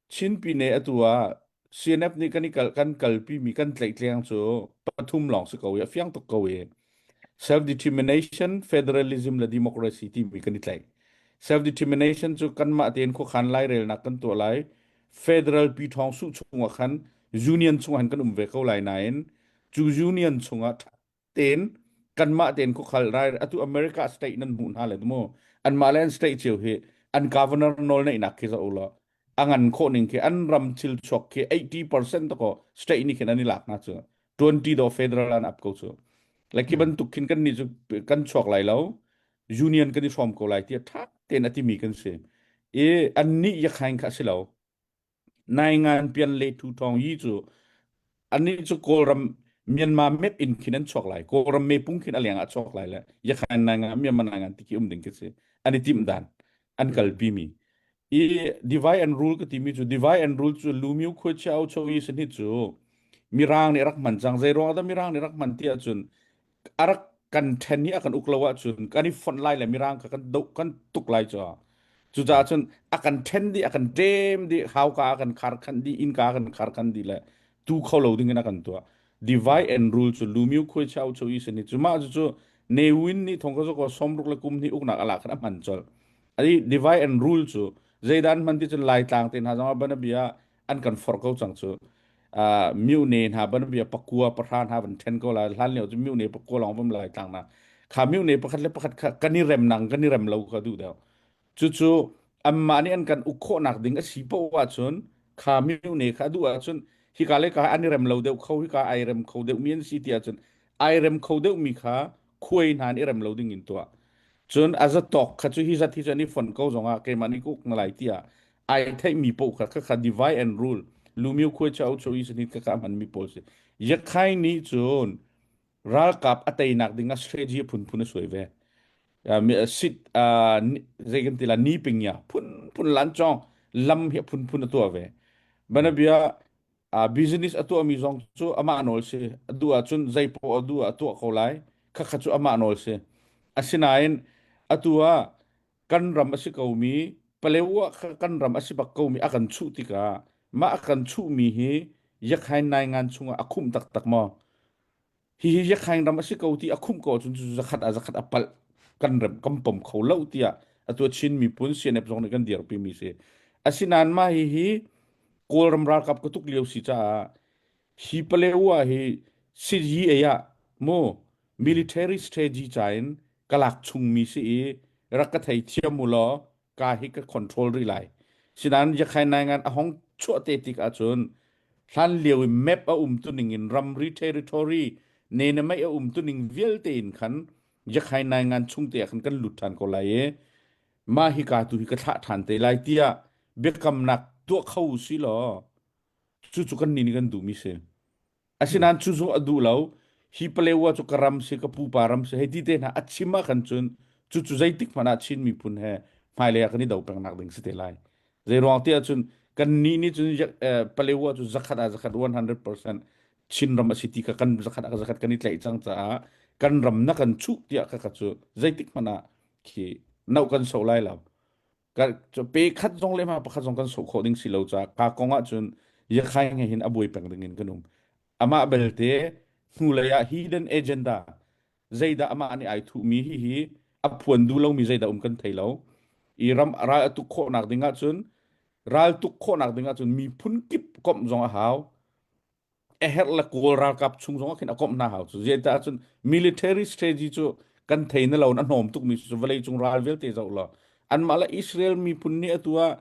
Chin pine atu ah CNF nih kan i kal kan kalpi mi kan tlaihtleng cu pathum lawng si ko i a fiang tuk ko i self determination, federalism le democracy timi kan i tlaih. Self determination cu kanmah tein khuakhan lairelnak kan tuah lai. Federal pi ṭhawng suh chungah khan union chungah hin kan um ve ko lai nain cu union chungah tein kanmah tein khuakhal rai atu America state nan hmuh hna le mu anmah le an state cio hi an governor nawl neihnak khi za ulaw a ngan khawh ning khi an ram thil chuak khi 80% to ko state nih khin an i lak hna cu 20 do federal an ap ko cu le khi bantuk khin kan nih cu kan chuak lai lo union kan i hrawm ko lai tiah ṭha tein a timi kan si i an nih yakhain kha a si lo Naingan pian le thu thawng yi cu anih cu Kawlram Myanmar map in khin an chuak lai. Kawlram mepung khin a leng ah chuak lai le Yakhan Naingan Myanmar Naingan ti khi um ding khi si. An i timh dan an kalpi mi. I divide and rule ka timi cu divide and rule cu Lumiu khuachia au cho i sani cu Mirang nih rak hman cang. Zei ruang dah Mirang nih rak hman ti ahcun a rak kan ṭhen i a kan uk lo ahcun kan i fonh lai le mirang kha kan doh kan tuk lai cu cucaah cun a kan ṭhen dih a kan ṭem dih hauka a kan kharkhanh dih innka a kan kharkhanh dih le tu kho lo ding in a kan tuah divide and rule cu lumiu khuai chau cho i sani cu mah cu cu Ne Win nih thong ka zoko somruk le kum hnih uknak ala khan a hman colh ani divide and rule cu zeidan hman ti cun laitlang te hna zong ah banabia an kan forh ko cang cu uh, myone hna banbia pakua pahra hna van then ko la hlan lio cu myone pakua lawng vam lai tlang na kha myone pakhat le pakhat kha kan i rem nang kan i rem lo kha duh deuh cu cu amma nih an kan uk khawhnak ding a si poh ahcun kha myone kha duh ahcun hika le ka an i rem lo deuh kho hika ai rem kho deuh mi an si ti ahcun ai rem kho deuh mi kha khuai hna an i rem lo ding in tuah cun a zatawk kha cu hi zat hi cu an i fon ko zongah keimah nih ka uk na lai tiah ai theihmi paoh kha kha kha divide and rule lumiu khuai chau chau i sanit kha kha a hmanmi pawl si yakhai nih cun ralkap a teinak ding ah strategy a phunphun a suai ve sit zei kan ti la ni ping ya phunphun lan chong lam hi a phunphun a tuah ve banabia business a tuahmi zong cu amah nawl si a duh ahcun zei poah a duh ah a tuah ko lai kha kha cu amah nawl si asinain atu ah kan ram a si komi Palewa kha kan ram a si bak komi a kan chuh tikah mah a kan chuhmi hi Yakhain Naingan chungah a khumh taktak maw hihi Yakhain ram a si ko ti a khumh ko ahcun cu zakhat ah zakhat a palh kan rem kan pom kho lo tiah atu Chin miphun CNF zong nih kan dirpi mi si asinain mah hihi Kawlram ralkap ka tuk lio si caah hi Palewa hi CGA ah mu military strategy ca in ka lak chungmi si i rak ka thei thiam u law ka hi ka control rih lai. Sinain Yakhain Naingan a hong chuah te tik ahcun hlan lio i map a um tuning in ramri territory nenamei a um tuning vialte in khan Yakhain Naingan chung te ah khan kan lut ṭhan ko lai i mah hika tu hi ka thlah ṭhan te lai tiah biakamnak tuah kho si law cucu kan nih nih kan duhmi si. Asinain cu zong a duh lo. Hi Palewa cu ka ram si, ka pupa ram si, hei ti te hna a chim ah khan cun cucu zeitik hmanh ah Chin miphun he hmailei ah kan i do pengnak ding si te lai. Zei ruang ti ahcun kan nih nih cun Palewa cu zakhat ah zakhat 100% Chin ram a si ti kha kan zakhat ah zakhat kan i tlaih cang caah kan ram na kan chuh tiah kha kha cu zeitik hmanh ah khi no kan so lai lo. Pe khat zong le ma pakhat zong kan sawh khawh ding si lo caah ka kong ah cun yakhai nge hin a buai peng ding in kan um. Amah belte hnulei ah hidden agenda zeidah amah nih ai thuhmi hi hi a phuan duh lomi zeidah um kan thei lo. I ram ral a tuk khawhnak ding ahcun ral tuk khawhnak ding ahcun miphun kip komh zong a hau. A herh le Kawl ralkap chung zong ah khin a komh hna hau cu. Zeicah cun military strategy cu kan thei na lo in a hnawm tukmi cu vawlei cung ral vialte zoh law anmah le Israel miphun nih atu ah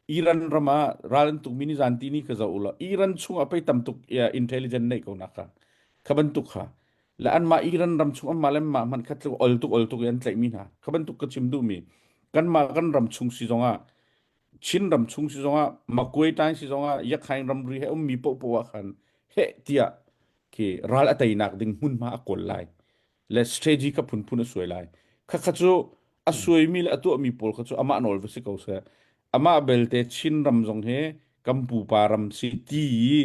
Iran ram ah ral an tukmi ni zan ti ni kha zoh u law Iran chung ah pei tam tuk intelligent neih ko nak kha kha bantuk kha le anmah Iran ram chung anmah le anmah hmanh kha tluk ol tuk ol tuk i an tlaihmi hna kha bantuk ka chim duhmi kanmah kan ram chung si zong ah Chin ram chung si zongah Magway Tain si zongah Yakhain ramri he ummi paohpaoh ah khan heh tiah khi ral a teinak ding hmunhma a kawl lai le strategy kha phunphun a suai lai khakha cu a suaimi le a tuahmi pawl kha cu amah nawl va si ko seh amah belte Chin ram zong hi kan pupa ram si ti i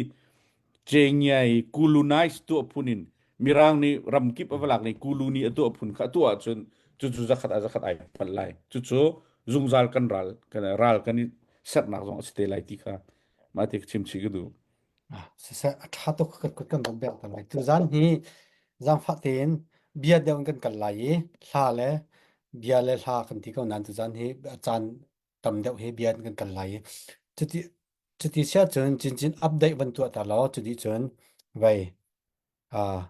cengiai colonize tuah phun in mirang nih ramkip a va lak nih kuluni a tuah phun kha a tuah ahcun cucu zakhat ah zakhat ai palh lai cucu zungzal kan ral kan ral kan i sernak zong a si te lai ti kha mah ti chim chih ka duh Ah, siseh a ṭha tuk kan kut kan bawmh bek ta lai. Tuzaan hi zaangfah tein bia deuh in kan kal lai i hla le. bia le hla kan ti ko nain tuzan hi caan tam deuh hi bia kan kal lai i cuti cuti sia cun cincin update van tuah ta law cuti cun vei uh,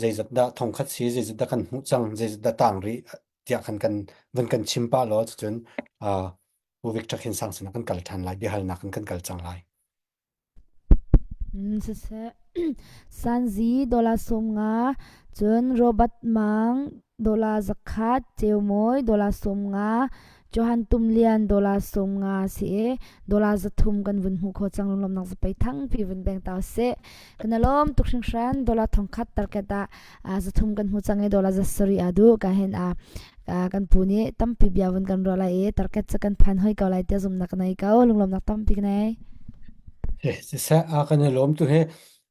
zeizat dah thongkhat si zeizat dah kan hmuh cang zeizat dah tang rih tiah kan kan van kan chim pah law cucun uh, Pu Victor Khin Sang sinah kan kal ṭhan lai biahalnak in kan kal cang lai. Siseh, Sanzi dollar 50, cun Robert Mang dollar 100, Ceumawi dollar 50, Johan Tum Lian dollar 50 si i dollar 300 kan vun hmuh khawh cang lunglawmnak zapei thangpi vun beng ta usih. Kan alawm tuk hringhran dollar 1000 target ah 300 kan hmu cang i dollar 7 aa duh ka hen a kan pu nih tampi bia vun kan ruah lai i target cu kan phan hoi ko lai tiah zumhnak ka nei ko lunglawmnak tampi ka nei. Siseh a kan i lawm tu he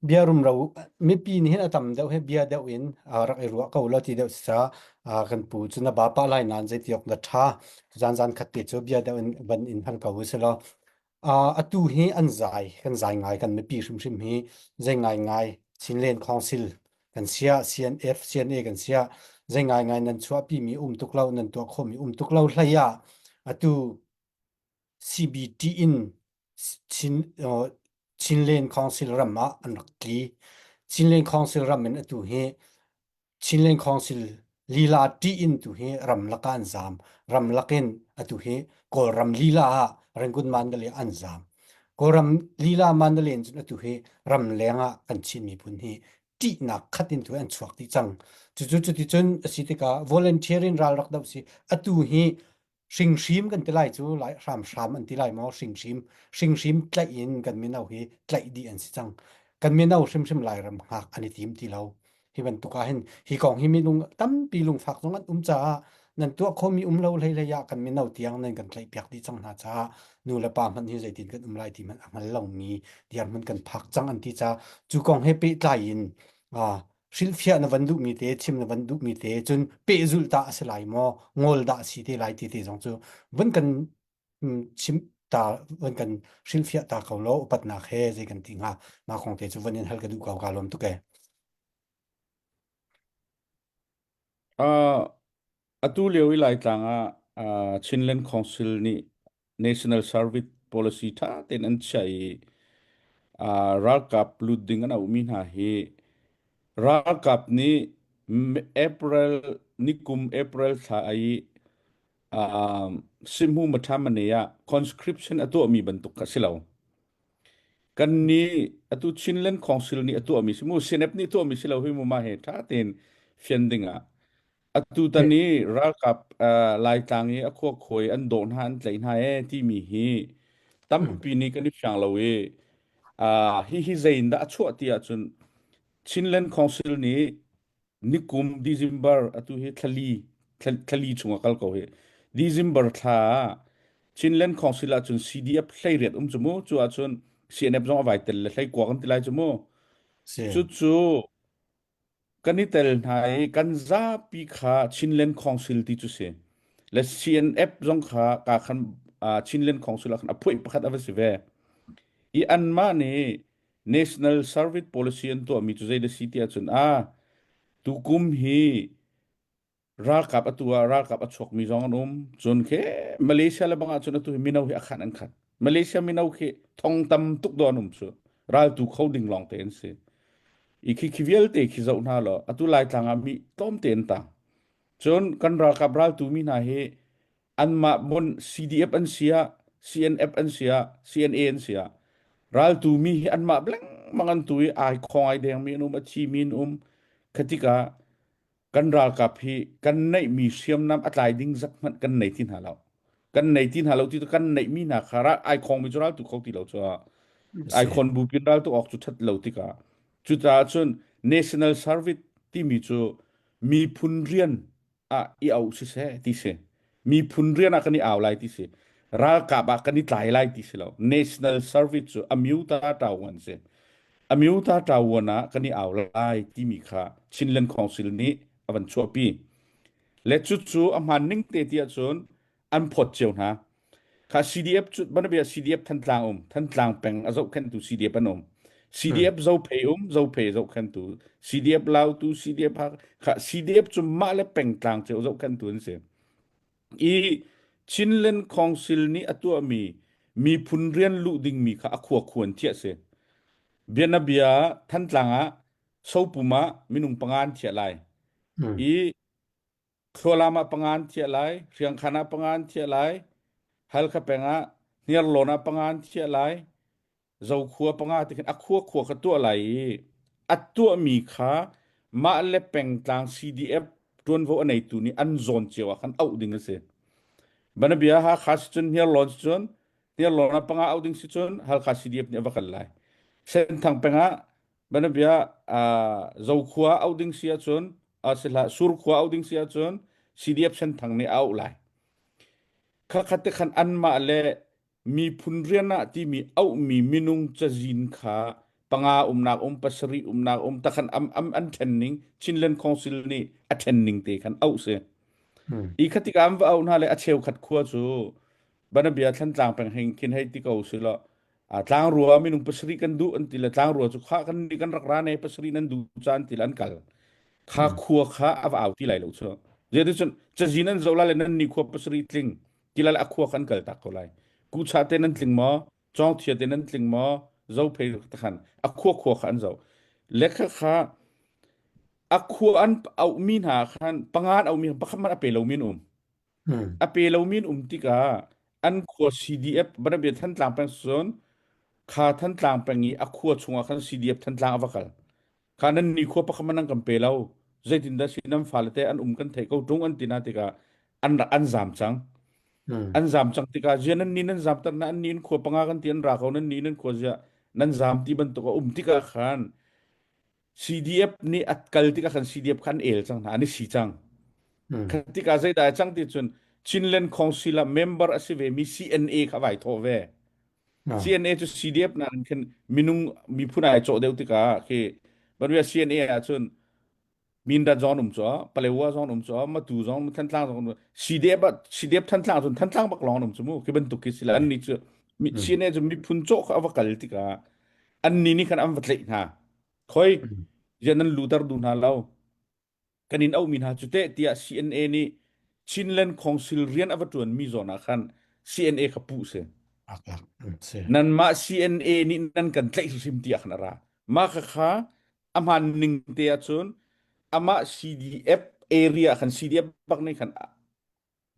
bia rumro mipi nih hin a tam deuh he bia deuh in rak i ruah ko lo ti deuh sa kan pu cu na ba pa lai nan zei ti awk na tha zan zan khat te cu bia deuh in van in hal ko si law atu hi an zai kan zai ngai kan mipi hrimhrim hi zei ngai ngai Chinland Council kan sia CNF CNA kan sia zei ngai ngai nan chuahpi mi um tuk lo nan tuah khawh mi um tuk lo hlei ah atu CBT in Chin Chinland Council ram ah an rak tli Chinland Council ram in atu hi Chinland Council lila ṭih in tu hi ramlak ah an zaam. Ramlak in atu hi Kawlram lila ah Rangoon Mandalay an zaam. Kawlram lila Mandalay in cun atu hi ramleng ah kan Chin miphun hi ṭihnak khat in tu an chuak dih cang. Cucu cuticun a si tikah volunteer in ral rak doh si atu hi hringhrim kan ti lai cu lai hramhram an ti lai maw hringhrim hringhrim tlaih in kan mino hi tlaih dih an si cang kan mino hrimhrim lairam hngak an i tim ti lo hi bantuk ah hin hi kong hi minung tampi lungfak zong an um caah nan tuah khomi um lo hlei hlei ah kan mino tiang nan kan tlaih piak dih cang hna caah nu le pa hmanh hi zeitin kan um lai ti hmanh a hngal lomi dirhmun kan phak cang an ti caah cu kong he pehtlai in hrilhfiah na van duhmi te chim na van duhmi te cun pehzulh tah a si lai maw ngol dah a si te lai ti te zong cu vun kan chim ta vun kan hrilhfiah ta ko law upatnak he zei kan ti hnga mah kong te cu vun in hal ka duh ko ka lawm tuk e Uh, atu lio i Laitlang ah uh, Chinland Council nih National Service Policy ṭha tein an chiah i uh, ralkap lut ding an auhmi hna hi ralkap nih April nikum April thla i uh, Simhu Mathamane ah conscription a tuahmi bantuk kha si lo. Kan nih atu Chinland Council nih a tuahmi si mu CNF nih tuahmi si lo hi mu mah he ṭha tein fian ding ah atu tan i ralkap uh, Laitlang i a khua khuai an dawh hna an tlaih hna e timi hi tampi nih kan i fiang lo i uh, hi hi zei in dah a chuah ti ahcun Chinland Council nih Nikum December atu hi thlali thlali chung a kal ko hi. December thla ah Chinland Council ahcun CDF 18 um cu mu cu ahcun CNF zong a vai tel le 19 kan ti lai cu mu. Si. Cucu kan i tel hna i kan zapi kha Chinland Council ti cu si. Le CNF zong kha ka khan uh, Chinland Council ah khan a phuai pakhat a va si ve. I anmah nih National Service Policy an tuahmi cu zei da si ti ahcun a tukum hi ralkap atu ah ralkap a chuakmi zong an um cun khi Malaysia le bang ahcun atu hi mino hi a khan an khat Malaysia mino khi thong tam tuk do an um cu raltu kho ding lawng te an si i khi khi vialte khi zoh hna law atu Laitlang ah mi tlawmte an tang cun kan ralkap raltu mi hna hi anmah bon CDF an si ah CNF an si ah CNA an si ah raltu mi hi anmah lengmang an tu i ai khong ai deng mi an um a thi mi an um khatikah kan ralkap hi kan neih mi hriamnam a tlai ding zak hmanh kan nei ti hna lo kan nei ti hna lo ti kan neih mi hna kha ral ai khong mi cu ral tu kho ti lo cu ai khon bu pin ral tu ok cu that lo tikah cucaah cun national service timi cu miphun rian ah i au siseh ti si miphun rian ah kan i au lai ti si ralkap ah kan i tlai lai ti si lo national service cu amyuta tawan si amyuta tawan ah kan i au lai timi kha Chinland Council nih a van chuahpi le cucu a hmaan ning te ti ahcun an phawt cio hna Kha CDF cu banabia CDF Thantlang um Thantlang peng a zohkhenhtu CDF an um CDF Zophei um Zophei zohkhenhtu CDF Lautu CDF Hakha CDF cu mah le pengtlang cio zohkhenhtu an si. I Chinland Council nih a tuahmi miphun rian luh dingmi kha a khua khuan thiah si. Bianabia Thantlang ah Sopum ah minung panga an thiah lai. I Thlualam ah panga an thiah lai, Hriangkhan ah panga an thiah lai, Halkha peng ah Hniarlawn ah panga an thiah lai, Zokhua panga ti khin a khua khua kha tuah lai i a tuahmi kha mah le pengtlang CDF ṭuanvo a neitu nih an zawn cio ah khan auh ding a si. Banabia Hakha si cun Hniarlawn si cun Hniarlawn ah panga auh ding si cun Halkha CDF nih a va kal lai. Senthang peng ah banabia Zokhua auh ding si ahcun si hlah Surkhua auh ding si ahcun CDF Senthang nih a auh lai. Khakhat te khan anmah le miphun rian ah timi auhmi minung cazin kha panga umnak um pasarih umnak um takhan am am an ṭhen ning Chinland Council nih a ṭhen ning te khan auh si. I khatik am va auh hna le a cheukhat khua cu banabia Thlantlang peng heng khin hei ti ko si lo a tlangrua minung pasarih kan duh an ti le tlangrua cu kha kan ni kan rak ra ne pasarih nan duh ca an ti le an kal kha khua kha a va au ti lai lo chu zeticun cazin an zoh la le nan ni khua pasarih tling tilal a khua kan kal tak ko lai kucha te nan tling maw cawngthia te nan tling maw zophei khan a khua khua kha an zo lekha kha a khua an auhmi hna khan panga an auhmi pakhat man a pe lomi an um a pe lomi an um tikah an khua CDF banabia Thantlang peng cun kha Thantlang peng i a khua chungah khan CDF Thantlang a va kal Kha nan nikhua pakhat man an kan pe lo. Zeitindah si nan fale te an um kan theih ko ṭung an ti na tikah an rak an zaam cang. An zaam cang tikah zia nan ni nan zaam ter na an ni in khua panga kan ti an ra ko nan ni nan khua zia nan zaam ti bantuk a um tikah khan CDF nih at kal tikah khan CDF kha an el cang hna an i si cang. Kha tikah zeidah a cang ti cun Chinland Council ah member a si ve mi CNA kha vai thawh ve. CNA cu CDF nakin khin minung miphun ai cawh deuh tikah khi banbia CNA ahcun Mindat zong um cu Palewa zong um cu Matu zong Thantlang zong um CDF ah CDF Thantlang cun Thantlang bak lawng um cu mu khi bantuk khi si la an ni cu CNA cu miphun cawh kha a va kal tikah an ni nih khan an va tlaih hna khoi ziah nan luter duh hna lo kan in auhmi hna cu teh tiah CNA nih Chinland Council rian a va ṭuanmi zawn ah khan CNA kha puh si. Nanmah CNA nih nan kan tlaih hrimhrim tiah khan a ra. Mah khakha a hmaan ning te ahcun amah CDF area khan CDF bak nih khan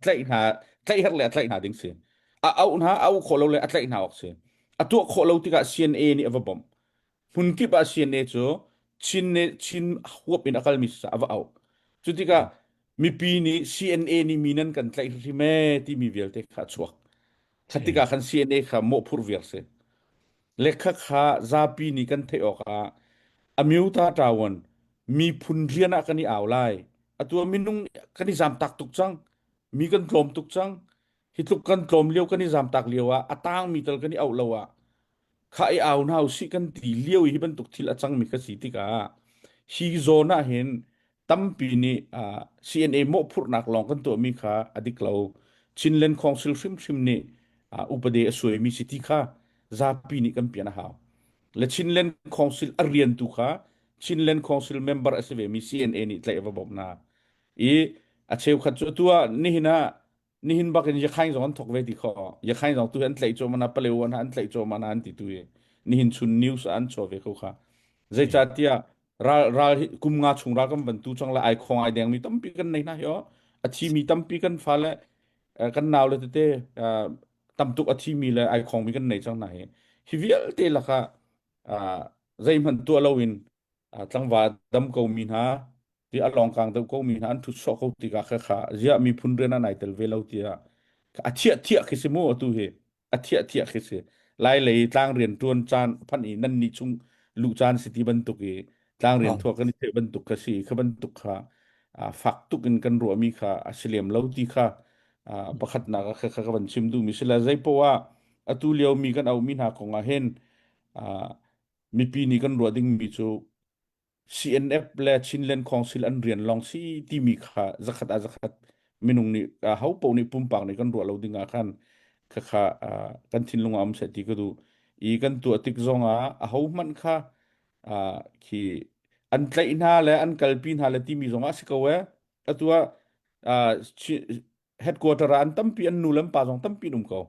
tlaih hna tlaih herh le a tlaih hna ding si a auh hna a auh khawh lo le a tlaih hna awk si a tuah khawh lo tikah CNA nih a va bawmh hmun kip ah CNA cu Chin ne Chin huap in a kalmi a va auh cu tikah mipi nih CNA nih mi nan kan tlaih hrim ee timi vialte kha a chuak kha tikah khan CNA kha mawhphurh viar si lekha kha zapi nih kan theih awkah amyuta ṭawan miphun rian ah kan i au lai atu ah minung kan i zamtak tuk cang mi kan tlawm tuk cang hi tluk kan tlawm lio kan i zamtak lio ah a tangmi tal kan i auh lo ah kha i au hna usih kan ti lio i hi bantuk thil a cangmi kha si tikah hi zawn ah hin tampi nih CNA mawhphurhnak lawng kan tuahmi kha a dik lo. Chinland Council hrimhrim nih upade a suaimi si ti kha zapi nih kan pian a hau. Le Chinland Council a rian tu kha Chinland Council member a si vemi CNA nih tlaih a va bawmh hna. I a cheukhat cu atu ah nihin ah nihin bak in Yakhaing zong an thok ve ti kho Yakhaing zong tu hi an tlaih cuahmah hna Palewa hna an tlaih cuahmah hna an ti tu hi nihin chun news ah an chuah ve ko kha zeicahtiah ral ral hi kum nga chung ral kan van tu cang le ai khong ai dengmi tampi kan nei hna hi o a thimi tampi kan fa le kan nau le tete tamtuk a thimi le ai khongmi kan nei cang hna hi hi vialte lakah zeihmanh tuah loin tlangval dam ko mi hna ti a lawngkang deuh ko mi hna an thut sawh ko tikah kha kha ziah miphun rian ah nai tel ve lo tiah a thiah thiah khi si mu atu hi a thiah thiah khi si lai lei tlang rian tuan caan phan i nan ni chung luh caan si ti bantuk i tlang rian thua kan i theih bantuk kha si kha bantuk kha fak tuk in kan ruahmi kha a si lem lo ti kha pakhatnak kha kha ka van chim duhmi si la zei poah atu lio mi kan auhmi hna kong ah hin mipi nih kan ruah dingmi cu CNF le Chinland Council an rian lawng si timi kha zakhat ah zakhat minung nih ho paoh nih pumpak nih kan ruah lo ding ah khan khakha kan thinlung ah um seh ti ka duh i kan tuah tik zong ah aho hmanh kha khi an tlaih hna le an kalpi hna le timi zong ah si ko eh atu ah. headquarter ah an tampi an nu le an pa zong tampi an um ko.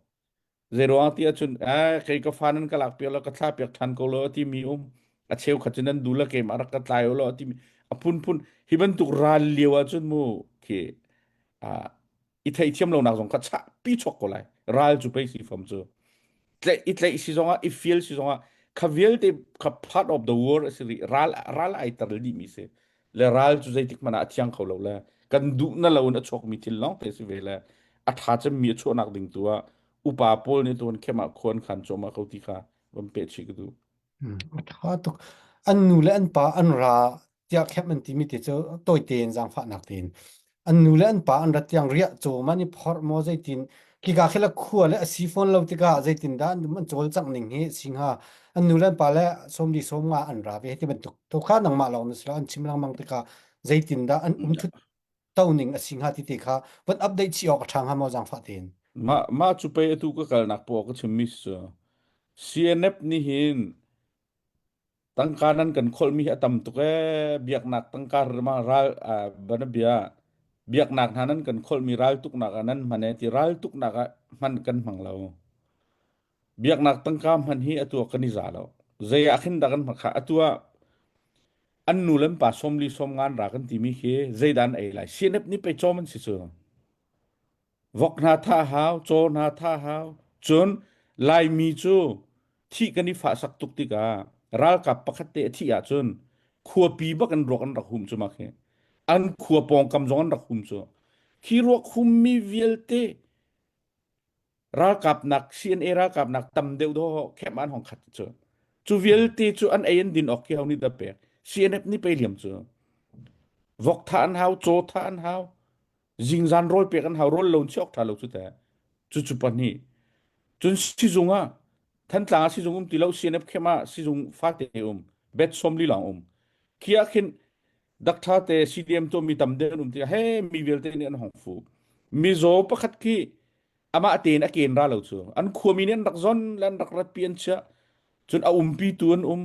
Zeiruang ti ahcun eh kei ka fa nan ka lak piak lo ka thla piak ṭhan ko lo a timi um a cheukhat cu nan du le keimah rak ka tlai u law a timi a phunphun hi bantuk ral lio ahcun mu khi ah i theihthiam lonak zong kha chah pi chuak ko lai ral cu pei si fam cu tlaih i tlaih si zongah i fial si zongah kha vialte kha part of the war a si rih ral ral ai tar dih mi si le ral cu zeitik hmanh ah a thiang kho lo le kan duh na lo in a chuak mi thil lawng te si ve le a tha cem mi a chuahnak ding tu ah upa pawl nih tuan khem ah khuan khan cuahmah ko ti kha van pe chih ka duh A ṭha tuk. An nu le an pa an ra tiah khem an timi te cu tawi tein zaangfahnak tein. An nu le an pa an rat tiang riah cawm an i phorh maw zeitin khika khi le khua le a si fawn lo tikah zeitin dah an an cawlcangh ning hi si hnga. An nu le an pa le sawmli sawmnga an ra ve ti bantuk to kha nangmah lawng na si lo an chim lengmang tikah zeitin dah an umthut to ning a si hnga ti te kha van update chih awk a ṭha hnga maw zaangfah tein. Mah mah cu pei atu ka kalnak poah ka chimmi cu CNF nih hin tangka nan kan kholhmi hi a tam tuk ee biaknak tangka ma ral banabia biaknak hna nan kan kholhmi raltuknak ah nan hman ee ti raltuknak ah hman kan hmang lo biaknak tangka hman hi atu ah kan i za lo zei ah khin dah kan hman kha atu ah an nu le an pa sawmli sawmngan ra kan timi khi zeidah an ei lai CNF nih pei cawm an si cu Vok hna thah hau, caw hna thah hau. Cun Laimi cu thih kan i fahsak tuk tikah ralkap pakhat te a thih ahcun khuapi bak in ruak an rak hum cu mak hi. An khua pawngkam zong an rak hum cu. Khi ruak hummi vialte ralkap nak CNA ralkap nak tam deuh dawh khem an hong khat cu. Cu vialte cu an ei an din awk khi ho nih dah pek. CNF nih pei liam cu. Vok thah an hau, caw thah an hau. Zingzan rawl pek an hau rawl lo in si awk ṭha lo cu teh. Cucu pahnih. Cun sizung ah Thantlang ah sizung um ti lo CNF khem ah sizung fate um bed 40 lawng um. Khi ah khin doctor te CDM to mi tam deuh an um tikah he mi vialte nih an hong fu. Mizaw pakhat khi amah tein a ken ra lo cu. An khuami nih an rak zon le an rak ratpi an chiah. Cun a umpi tu an um.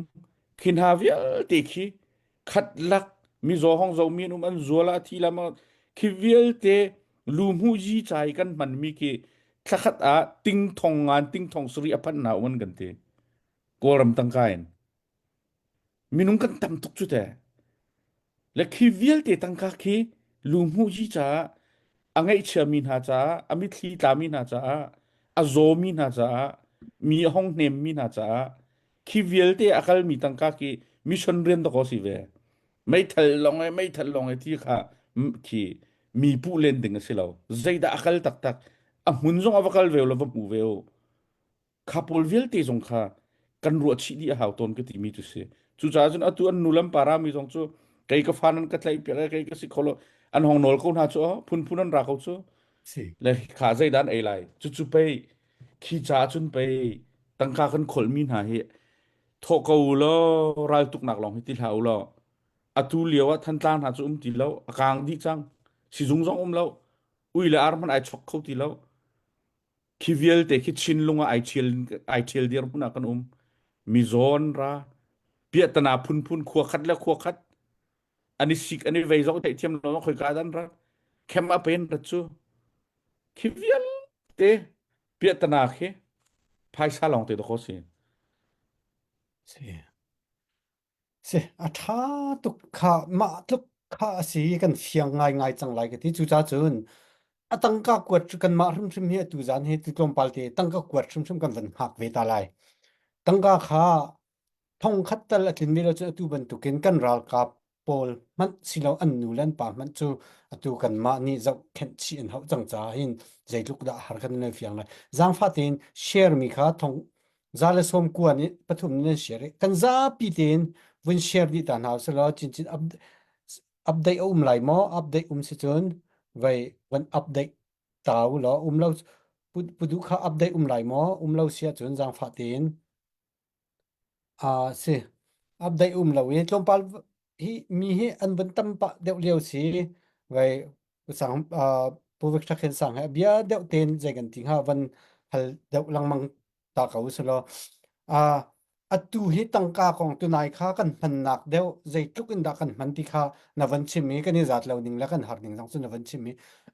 Khi hna vialte khi khat lak mizaw hong zomi an um an zual ah thi lam khi vialte lu hmu yi chai kan hman mi khi thlakhat ah ting thong ngan ting thong sari a phan na um an kan ti kawlram tangka in minung kan tam tuk cu te le khi vialte tangka khi lu hmu yi caah a ngaihchia mi hna caah a mithli tla mi hna caah a zaw mi hna caah mi a hong hnem mi hna caah khi vialte a kalmi tangka khi mission rian dawkaw si ve meithal lawng e meithal lawng e ti kha khi mi puh len ding a si lo zeidah a kal taktak a hmun zong a va kal ve lo va hmu ve u kha pawl vialte zong kha kan ruah chih dih a hau tawn ka timi cu si cucaah cun atu an nu lam para mi zong cu kei ka fa nan ka tlaih piak e kei ka si kho lo an hong nawl ko hna cu phunphun an ra ko cu Si. le kha zeidah an ei lai cucu pei khi ca cun pei tangka kan kholhmi hna hi thawh ko u law raltuknak lawng hi ti hlah u law atu lio ah Thantlang hna cu um ti lo a kaang dih cang sizung zong um lo ui le ar hmanh ai chok kho ti lo khi vialte khi Chinlung ah ai ṭhial ai ṭhial dir hmun ah kan um mizawn ra piahtana phunphun khua khat le khua khat an i sik an i vei zong theihthiam lo khoi ka dan rat khem a pen rat cu khi vialte piahtana khi phaisa lawng te dawk si Si. Si, a ṭha tuk kha mah tluk kha a si kan fiang ngaingai cang lai ka ti. Cucaah cun a tangka kuat kanmah hrimhrim hi atu zan hi tu tlawmpal te tangka kuat hrimhrim kan van hngak ve ta lai. Tangka kha thong khat tal a tlin ve lo cun atu bantukin kan ralkap pawl hmanh silo an nu le an pa hmanh cu atu kanmah nih zohkhenh chih an hauh cang caah hin zeitluk dah har kan nan fiang lai. Zaangfah tein share mi kha thong za le sawm kua nih pathum nan share i kan zapi tein vun share dih ta hna usih cincin update a um lai maw update um si cun vei van update ta u law um lo pudu kha update um lai maw um lo si ahcun zaangfah tein a si update um lo i tlawmpal hi mi hi an vun tam pah deuh lio si vei sang Pu Victor Khen Sang he bia deuh tein zei kan ti hnga van hal deuh lengmang ta ko usih law. Atu hi tangka kong tunai kha kan hmannak deuh zeitluk in dah kan hman ti kha na van chim i kan i zat lo ning le kan har ning zong cu na van chim i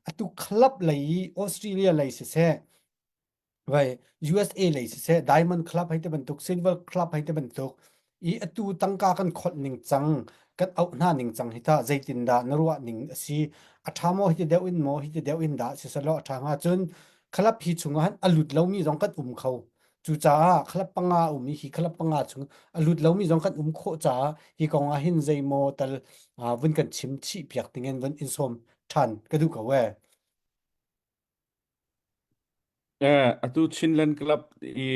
atu club lei i Australia lei siseh vai USA lei siseh Diamond Club hei te bantuk Silver Club hei te bantuk i atu tangka kan kholh ning cang kan auh hna ning cang hi ta zeitin dah na ruah ning a si a ṭha maw hi ti deuh in maw hi ti deuh in dah siselaw a ṭha hnga cun club hi chungah han a lut lomi zong kan um kho Cucaah khalap panga a um i hi khalap panga chung a lut lomi zong kan um khawh caah hi kong ah hin zeimaw tal uh, vun kan chim chih piak dingin vun in sawm ṭhan ka duh ko ee. Eh, atu Chinland Club i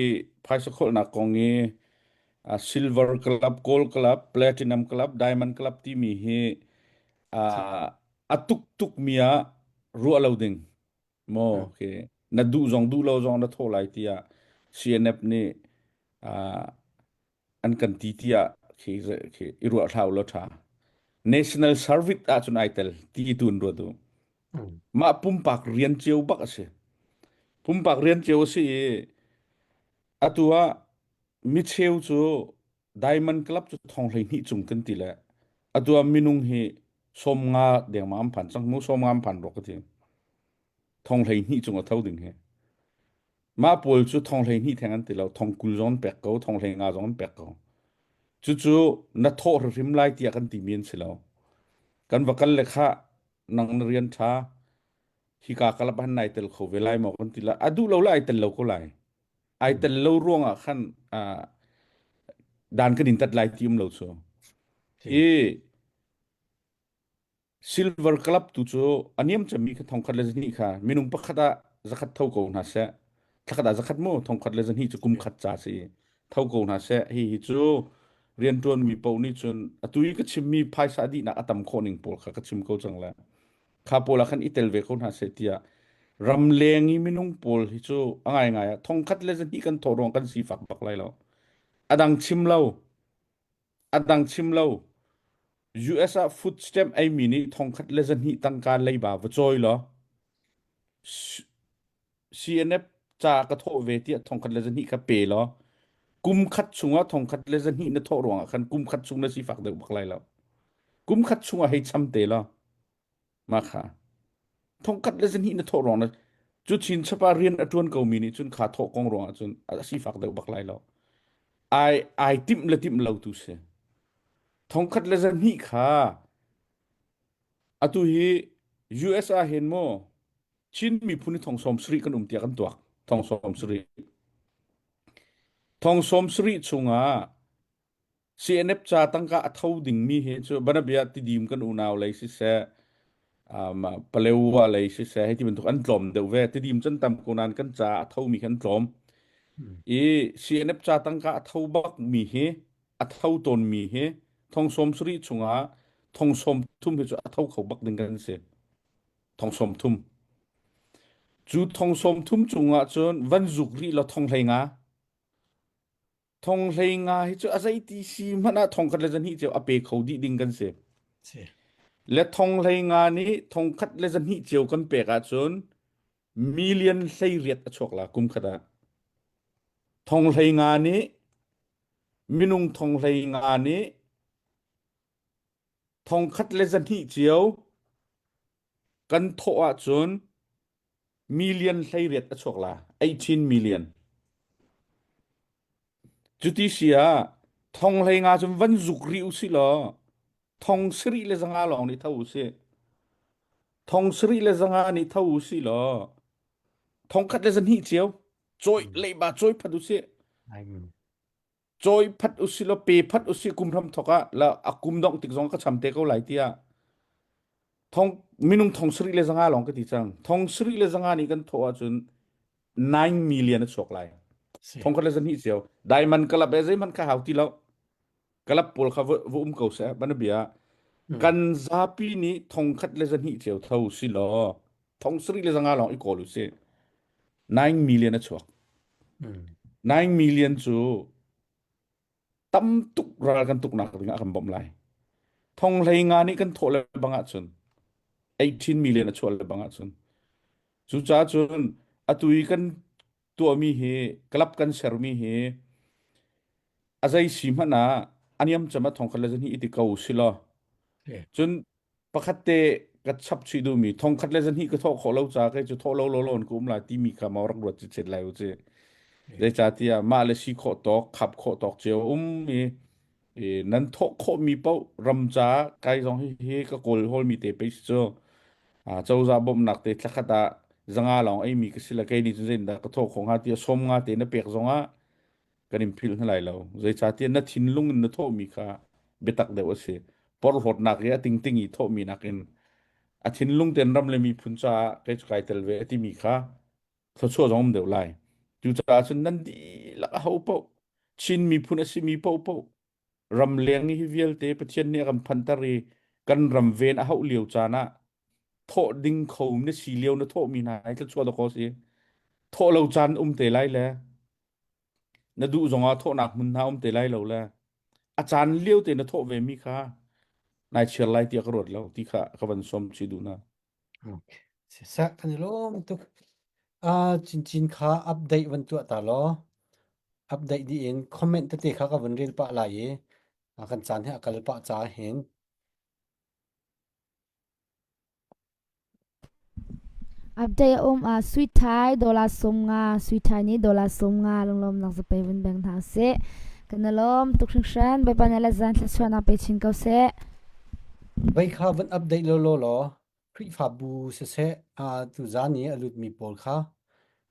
phaisa khawlhnak kong i uh, Silver Club, Gold Club, Platinum Club, Diamond Club timi hi uh, a tuk tuk mi ah ruah lo ding. Maw khi na duh zong duh lo zong na thawh lai tiah CNF nih uh, an kan ti tiah khi khi i ruah hlah u law ṭha. National Service ahcun ai tel ti tu in ruat u. Mah pumpak rian cio bak a si. Pumpak rian cio a si i atu ah micheu cu Diamond Club cu thong 12 cung kan ti le atu ah minung hi 50 dengmang an phan cang mu 50 an phan rua ka ti. Thong 12 cung a tho ding hi. Mah pawl cu thong 12 theng an ti lo, thong 20 zong an pek ko, thong 15 zong an pek ko. Cucu na thawh hrim lai tiah kan timi an si lo. Kan va kal le khah nang na rian ṭha hika kalap han nai tel kho ve lai maw kan ti la a duh lo le ai tel lo ko lai. Ai tel lo ruangah khan dan kan in tat lai ti um lo cu. I Silver Club tu cu a niam cemmi kha thongkhat le zahnih kha minung pakhat ah zakhat tho ko hna seh. Thlakhat ah zakhat mu thongkhat le zahnih cu kum khat ca si tho ko hna seh. Hi hi cu rianṭuanmi paoh nih cun atu i ka chimmi phaisa dihnak a tam khawh ning pawl kha ka chim ko cang le kha pawl ah khan i tel ve ko hna seh tiah ramleng i minung pawl hi cu a ngaingai ah thongkhat le zahnih kan thawh ruang kan sifak bak lai lo. A dang chim lo. A dang chim lo. US ah food stamp eimi nih thongkhat le zahnih tangka leiba va cawi law CNF ca ka thawh ve tiah thongkhat le zahnih kha pe law kum khat chungah thongkhat le zahnih na thawh ruangah khan kum khat chung na sifak deuh bak lai lo. Kum khat chungah hei cham te law mah kha thongkhat le zahnih na thawh ruang na cu chin chapa rian a ṭuan komi nih cun kha thawh kong ruangah cun a sifak deuh bak lai lo. Ai ai timh le timh lo tu si. Thongkhat le zahnih kha atu hi US ah hin maw Chin miphun hi thong 70 kan um tiah kan tuak. Thong 70. Thong 70 chungah CNF ca tangka a tho dingmi hi cu banabia tidim kan unau lei siseh um, Palewa lei siseh hei ti bantuk an tlawm deuh ve tidim can tam ko nain kan ca a thomi kan tlawm i CNF ca tangka a tho bak mi hi a tho tawn mi hi thong 70 chungah thong 30 hi cu a tho kho bak ding kan si thong 30 cu thong 30 chungah cun van zuk rih law thong 15 Thong 15 hi cu a zeiti si hmanh ah thong khat le zahnih cio a pe kho dih ding kan si. Si. Le thong 15 nih thong khat le zahnih cio kan pek ahcun million 18 a chuak la kum khat ah. Thong 15 nih minung thong 15 nih thong khat le zahnih cio kan thawh ahcun million 18 a chuak la 18 million cuti si ah thong 15 cun van zuk rih u si law thong sarih le zanga lawng nih tho u si thong sarih le zanga nih tho u si law thong khat le zahnih cio cawi leiba cawi phat u si cawi phat u si law pe phat u si kum hram thok ah la a kum dongh tik zong ka cham te ko lai tiah thong minung thong sarih le zanga lawng ka ti cang thong sarih le zanga nih kan thawh ahcun 9 million a chuak lai thong khat le zahnih cio diamond kalap e zeihmanh kha hau ti lo kalap pawl kha va um ko seh bana bia kan zapi nih thong khat le zahnih cio tho si law thong sarih le zanga lawng i kawl u si 9 million a chuak 9 million cu tam tuk ral kan tuknak ding ah kan bawmh lai. Thong 15 nih kan thawh le bang ahcun 18 million a chuah le bang ahcun cucaah cun atu i kan tuahmi hi club kan sermi hi. A zei si hmanh ah a niam cem ah thongkhat le zahnih i ti ko si law cun pakhat te ka chap chih duhmi thongkhat le zahnih ka thawh khawh lo ca kei cu thawh lo lo lawn ka um lai timi kha mau rak ruat cicet lai u ci. Zeicahtiah mah le si khawh tawk khap khawh tawk cio um i i nan thawh khawhmi paoh ram ca kai zong hi hi ka kawl hawlmi te pei si cu cozah bawmhnak te thlakhat ah zanga lawng eimi ka si le kei nih cun zeitindah ka thawh khawh hnga tiah sawm nga te na pek zongah kan in philh hna lai lo. Zeicahtiah na thinlung in na thawhmi kha biatak deuh a si. Porhlawtnak i a tingting i thawhmi nakin a thinlung tein ram le miphun caah kei cu kai tel ve a timi kha thluachuah zong um deuh lai. Cucaah cun nan dihlak a ho paoh Chin miphun a simi paohpaoh ramleng hi vialte Pathian nih a kan phanter i kan ram ven a hauh lio caan ah thawh ding kho na si lio na thawhmi hna hi thluachuah dawkaw si. Thawh lo caan um te lai le na duh zongah thawhnak hmun hna um te lai lo le a caan lio te na thawh ve mi kha nai chir lai tiah ka ruat lo ti kha ka van som chi duh na. Okay. Siseh kan i lawm tuk. Ah cincin kha update van tuah ta law update dih in comment tete kha ka van rel pah lai i a kan caan hi a kal pah ca hin Update a um ah Sui Thai dollar 50 Sui Thai nih dollar 50 lunglawmnak zapei vun beng hna usih. Kan i lawm tuk hringhran. Bawipa nih le zan thluachuahnak pe chin ko seh. Vei kha van update lawlaw law Khrihfabu siseh aa tuzaan i a lutmi pawl kha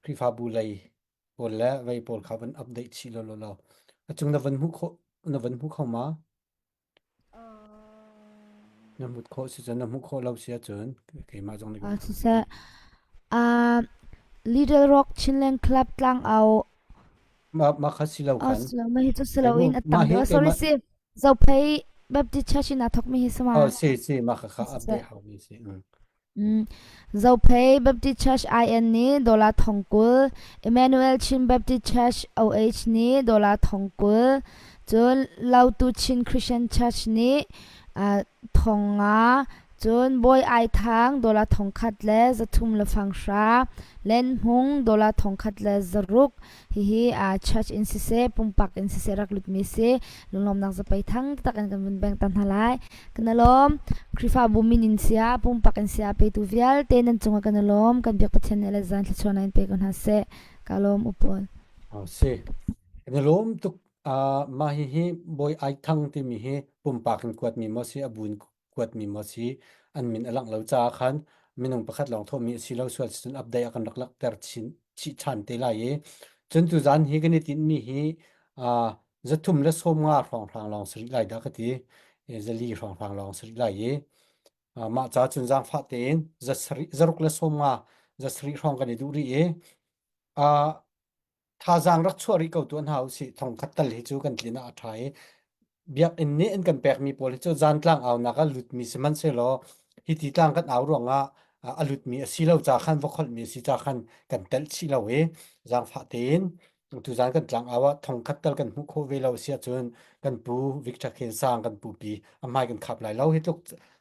Khrihfabu lei pawl le vei pawl kha van update chih lawlaw law a cung na van hmuh khawh na van hmu kho ma? Na hmuh khawh si cun na hmuh khawh lo si ahcun keimah zong nih Uh, siseh uh, Little Rock Chinland Club tlangau mah mah kha si lo Oh, khan silo ma hi cu Ai silo mu in a mah tam hi deuh. Sorry keimah si. Zophei Baptist Church in aa thawkmi hi sama. Oh si si mah kha kha Siseh. update haumi si. Mm. Mm. Zophei Baptist Church IN nih dollar 10,000, Emmanuel Chin Baptist Church OH nih dollar 10,000, cun Lautu Chin Christian Church nih uh, 5,000, cun Bawi Ai Thang dollar 1,000 le 300 le fang hra, Len Hmung dollar 1,000 le zaruk, Hihi uh, church in siseh, pumpak in siseh rak lutmi si. Lunglawmnak zapei thang tak in kan vun beng ta hna lai. Kan alawm. Khrihfabu min in sia, pumpak in sia petu vialte nan cungah kan alawm. Kan biak Pathian nih le zan thluachuah in pe ko hna seh. Ka lawm upol. Oh, si. Kan alawm tuk uh, mah hi hi Bawi Ai Thang timi hi pumpak in kuatmi maw si, a bu in kuatmi maw si an min a langh lo caah khan minung pakhat lawng thawhmi a si lo sual cun update a kan rak langhter chin chih ṭhan te lai i cun tuzan hi kan i tinhmi hi uh, zathum le 50 hrawnghrang lawng si rih lai dah ka ti zali hrawnghrang lawng si rih lai i uh, mah ca cun zaangfah tein zaruk le 50 zasarih hrawng kan i duh rih i uh, thazaang rak chuah rih ko tuah hna usih thongkhat tal hi cu kan tlin ah a ṭha i biakinn nih an kan pekmi pawl hi cu zantlang aunak ah lutmi sihmanhsehlaw hi ti tlang kan au ruangah a lutmi a si lo ca khan va kholhmi a si ca khan kan telh chih lo i zaangfah tein tuzan kan tlang au ah thongkhat tal kan hmuh khawh ve lo si ahcun kan pu Victor Khen Sang kan pu pi a hmai kan khap lai lo hi tluk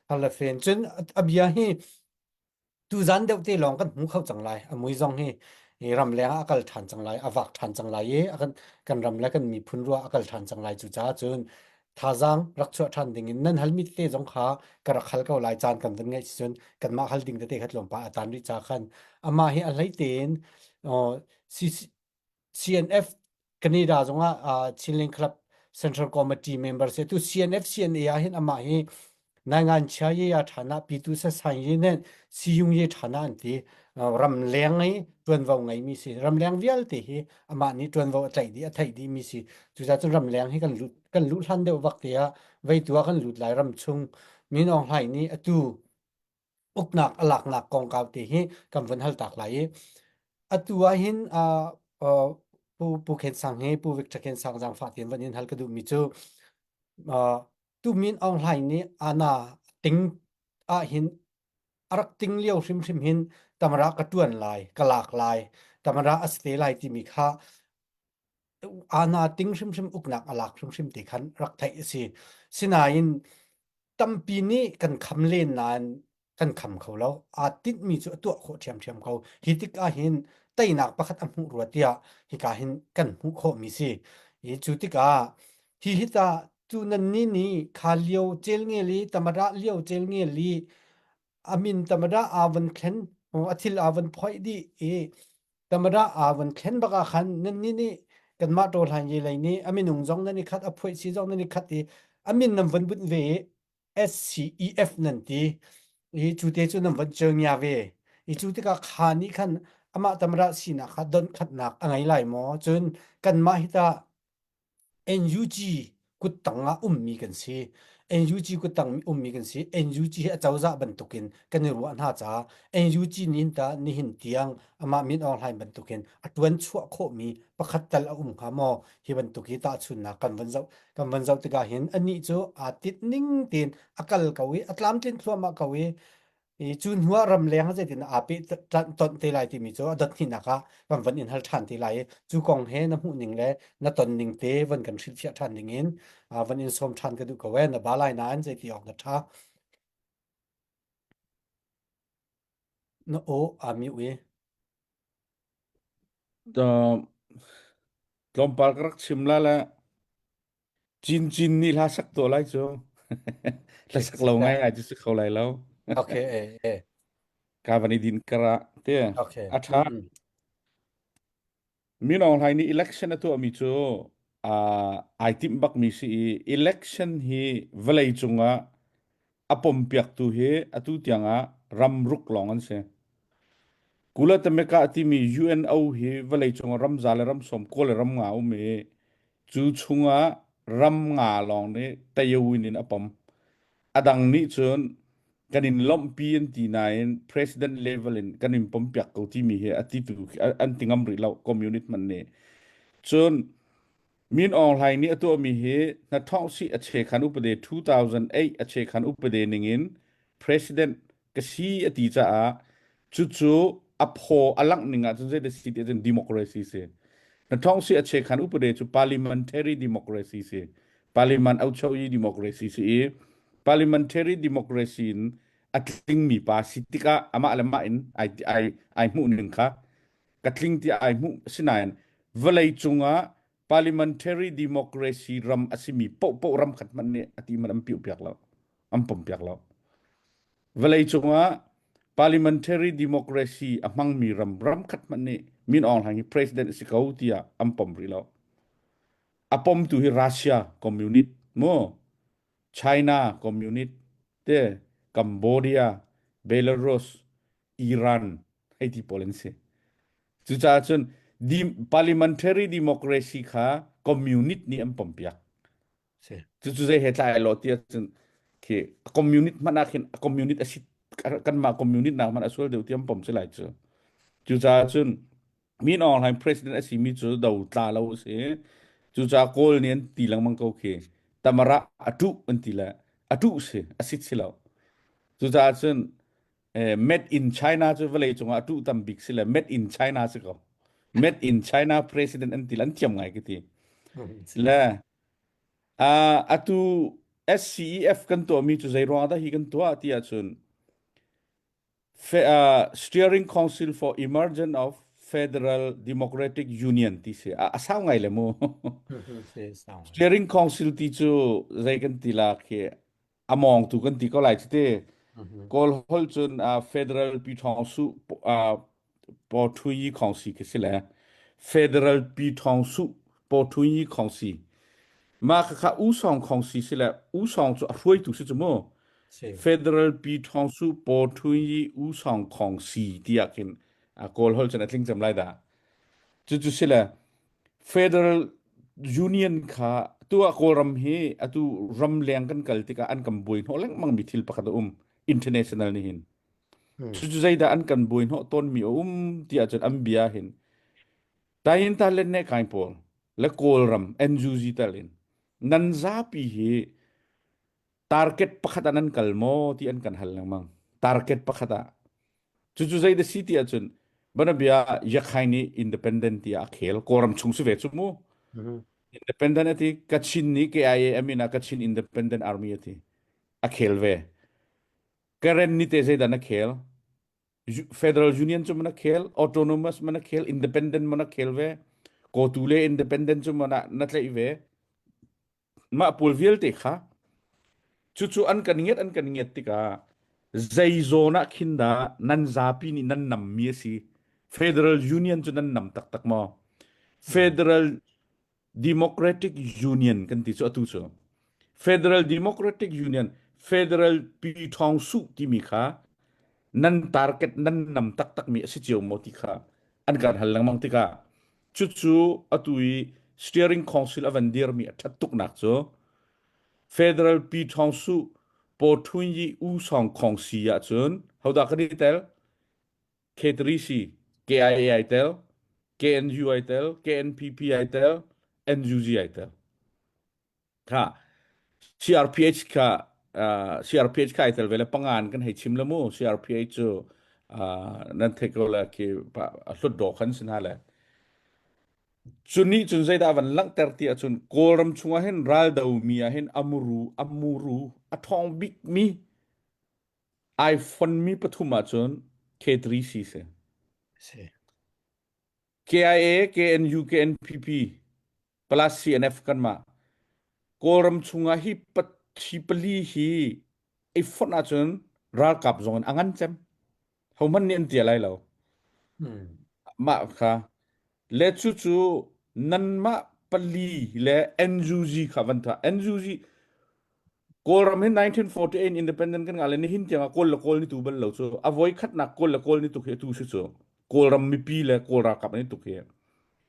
har le fen cun a bia hi Tuzan deuh te lawng kan hmu kho cang lai. A mui zong hi hi ramleng ah a kal ṭhan cang lai, a vak ṭhan cang lai i a kan, kan ram le kan miphun ruah a kal ṭhan cang lai. Cucaah cun thazaang rak chuah ṭhan ding in nan halmi tete zong kha ka rak hal ko lai caan kan van ngeih si cun kanmah hal ding tete kha tlawmpal a tan rih ca khan amah hi a hlei tein CNF Canada zongah uh, Chinlink Club Central Committee member se tu CNF CNA ah hin amah hi naingan chia ye ya thana pitu sa sang ye nen siyung ye thana an ti ram leng i tuanvo ngei mi si ram leng vialte hi amah nih tuanvo a tlaih dih a theih dih mi si cucaah cun ram leng hi kan lut kan luh hlan deuh vak te ah vei tu ah kan lut lai ram chung Min Aung Hlaing nih atu uknak a laknak kongkau te hi kan vun hal tak lai i atu ah hin uh, uh, Pu Pu Khen Sang hi Pu Victor Khen Sang zaangfah tein van in hal ka duhmi cu uh, Tu Min Aung Hlaing nih ana ting ah hin a rak ting lio hrimhrim hin tamara ka tuan lai ka lak lai tamara a si te lai timi kha ana ting hrimhrim uknak a lak hrimhrim te khan rak theih a si sinain tampi nih kan kham len nain kan kham kho lo. Aa tinhmi cu a tuah khawh ṭhiamṭhiam ko. Hi tik ahhin teinak pakhat a hmuh rua tiah hika hin kan hmuh khawhmi si. Hi cu tikah. Hi hi ta tu nan ni ni kha lio cel nge li tamara lio cel nge li amin tamara aa van thlen a thil aa van phoih dih i tamara aa van thlen bak ah khan nan ni nih kanmah ṭaw hlan ye lei nih a minung zong nan i khat a phoih si zong nan i khat i a min nan van bunh ve i SCEF nan ti i cu te cu nan van cio ve i cu tikah kha nih khan amah tamara sinak kha donh khatnak a ngei lai maw cun kanmah hi tah NUG kuttang ah ummi kan si. NUG kuttang ummi kan si. NUG hi acozah bantukin kan i ruah hna caah NUG nih ta nihin tiang amah Min Aung Hlaing bantukin a tuan chuah khawhmi pakhat tal a um hnga maw? Hi bantuk hi tahchunnak kan van zoh kan van zoh tikah hin anih cu aa tinh ning tein a kal ko i a tlamtlin thluahmah ko i I cu hnu ah ramleng ah zeitin aa peh tonh te lai timi cu a dot hnihnak ah kan van in hal ṭhan te lai i cu kong he na hmuh ning le na ton ning te van kan hrilhfiah ṭhan ding in van in sawm ṭhan ka duh ko ee na ba lai nain zeiti awk na ṭha na aw aa mute i Tlawmpal ka rak chim la le Cincin nih hla sak tuah lai cu. Hla sak lo ngai ngai cu si kho lai lo. Okay, eh, eh. Ka van i din kara te. Okay. A tha. Mm. Min Aung Hlaing nih election a tuahmi cu uh, ai timh bakmi si i election hi vawlei cungah a pompiaktu hi atu tiangah ram ruk lawng an si. Kulatameka timi UNO hi vawlei cungah ram za le ram sawm kawl le ram nga um i Cu chungah ram nga lawng nih Tayawin in a pom. A dang nih cun kan in lawmhpi an ti nain president level in kan in pompiak ko timi hi a titu an ti ngam rih lo communist hmanh nih. Cun Min Aung Hlaing nih a tuahmi hi hnathawhsih a chekhan upade 2008 a chekhan upade ningin president ka si a ti caah cucu a phaw a langh ning ahcun zei dah si ti ahcun democracy si. Na thong si a chekhan upade cu parliamentary democracy si. Parliament auchoyi democracy si i parliamentary democracy in a tlingmi pa si tikah amah le mah in ai ai ai hmuh ning kha ka tling ti ai hmuh sinain vawlei cungah parliamentary democracy ram a simi pohpoh ram khat hmanh nih a ti man an piuh piak lo an pom piak lo vawlei cungah parliamentary democracy a hmangmi ram ram khat hmanh nih Min Aung Hlaing hi president a si ko tiah an pom rih lo a pomtu hi Russia communist mu China communist te Cambodia Belarus Iran hei ti pawl an si cucaah cun parliamentary democracy kha communist nih an pompiak Si. Cucu zei he tlai lo ti ahcun khi communist hmanh ah khin communist a si kanmah communist nak hmanh a sual deuh ti an pom si lai cu. Cucaah cun Min Aung Hlaing president a simi cu do tla lo a si. Cucaah Kawl nih an ti lengmang ko khi tamara a tuh an ti le a tuh si a sit si lo. Cucaah cun eh, made in China cu vawlei cungah a tuh tam bik si le made in China si ko. Made in China president an ti le an thiam ngai ka ti. Le Uh, atu SCEF kan tuahmi cu zei ruang dah hi kan tuah ti ahcun Fe, uh, Steering Council for Emergence of Federal Democratic Union ti si a, a sau ngai le mu Steering Council ti cu zei kan ti la khi a mawngtu kan ti ko lai cu ti Kawl holh cun uh, Federal Pyi uh, Pawṭhuyi Khawngsi khi si le Federal Pyi Pawṭhuyi Khawngsi mah khakha U Sawng Khawngsi si le U Sawng cu a hruaitu si cu mu Federal Pyi Pawṭhuyi U Sawng Khawngsi tiah khin a Kawl holh cun a tling cem lai dah cucu si le Federal Union kha tu ah Kawlram hi atu ramleng kan kal tikah an kan buai hnawh lengmang mi thil pakhat a um international nih hin Cucu zeidah an kan buai hnawh tawnmi a um ti ahcun an bia hin Tayin ta let ne kai pawl le Kawlram NUG tal in nan zapi hi target pakhat ah nan kal maw ti an kan hal lengmang target pakhat ah cucu zei da si ti ahcun banabia Yakhai nih independent tiah a khel Kawlram chung si ve cu mu independent ati Kachin nih KIA amin ah Kachin Independent Army ati a khel ve Karen ni te zeidah na khel? Federal Union cu mana khel, Autonomous mana khel, Independent mana khel ve. Kotu le Independent cu mana na tlaih ve. Mah pawl vialte kha cucu an kan ngiat an kan ngiat tikah zei zawn ah khin dah nan zapi nih nan nammi a si? Federal Union cu nan nam taktak maw? Federal Democratic Union kan ti cu atu cu Federal Democratic Union Federal Pi Thawng Suh timi kha nan target nan nam taktakmi a si cio maw ti kha an kan hal lengmang tikah cucu atu i Steering Council a van dirmi a ṭhat tuknak cu Federal Pi Thawng Suh Paw Thun Yi U Song Khong Si ahcun hodah kan i tel K3C, KIA ai tel, KNU ai tel, KNPP ai tel, NUG ai tel. Kha CRPH kha uh, CRPH kha ai tel ve le pangan kan hei chim le mu CRPH cu uh, nan thei ko le khi hlut do khan sin ha le cu nih cun zeidah van langhter ti ahcun Kawlram chungah hin raldo mi ah hin amuru amuru a ṭhawng bik mi Ai fonmi pathum ahcun K3C si. Si. KIA, KNU, KNPP plus CNF kanmah. Kawlram chungah hi hi pali hi i fonh ahcun ralkap zong in a ngan cem. Hohmanh nih an tia lai lo. Hmm. Mah kha le cu cu nanmah pali le NUG kha van tha. NUG Kawlram hi 1948 independent kan ngah le nihin tiangah Kawl le Kawl ni tu bal lo cu a voi khatnak Kawl le Kawl ni tuk hi atu si cu Kawlram mipi le Kawl ralkap an i tuk hi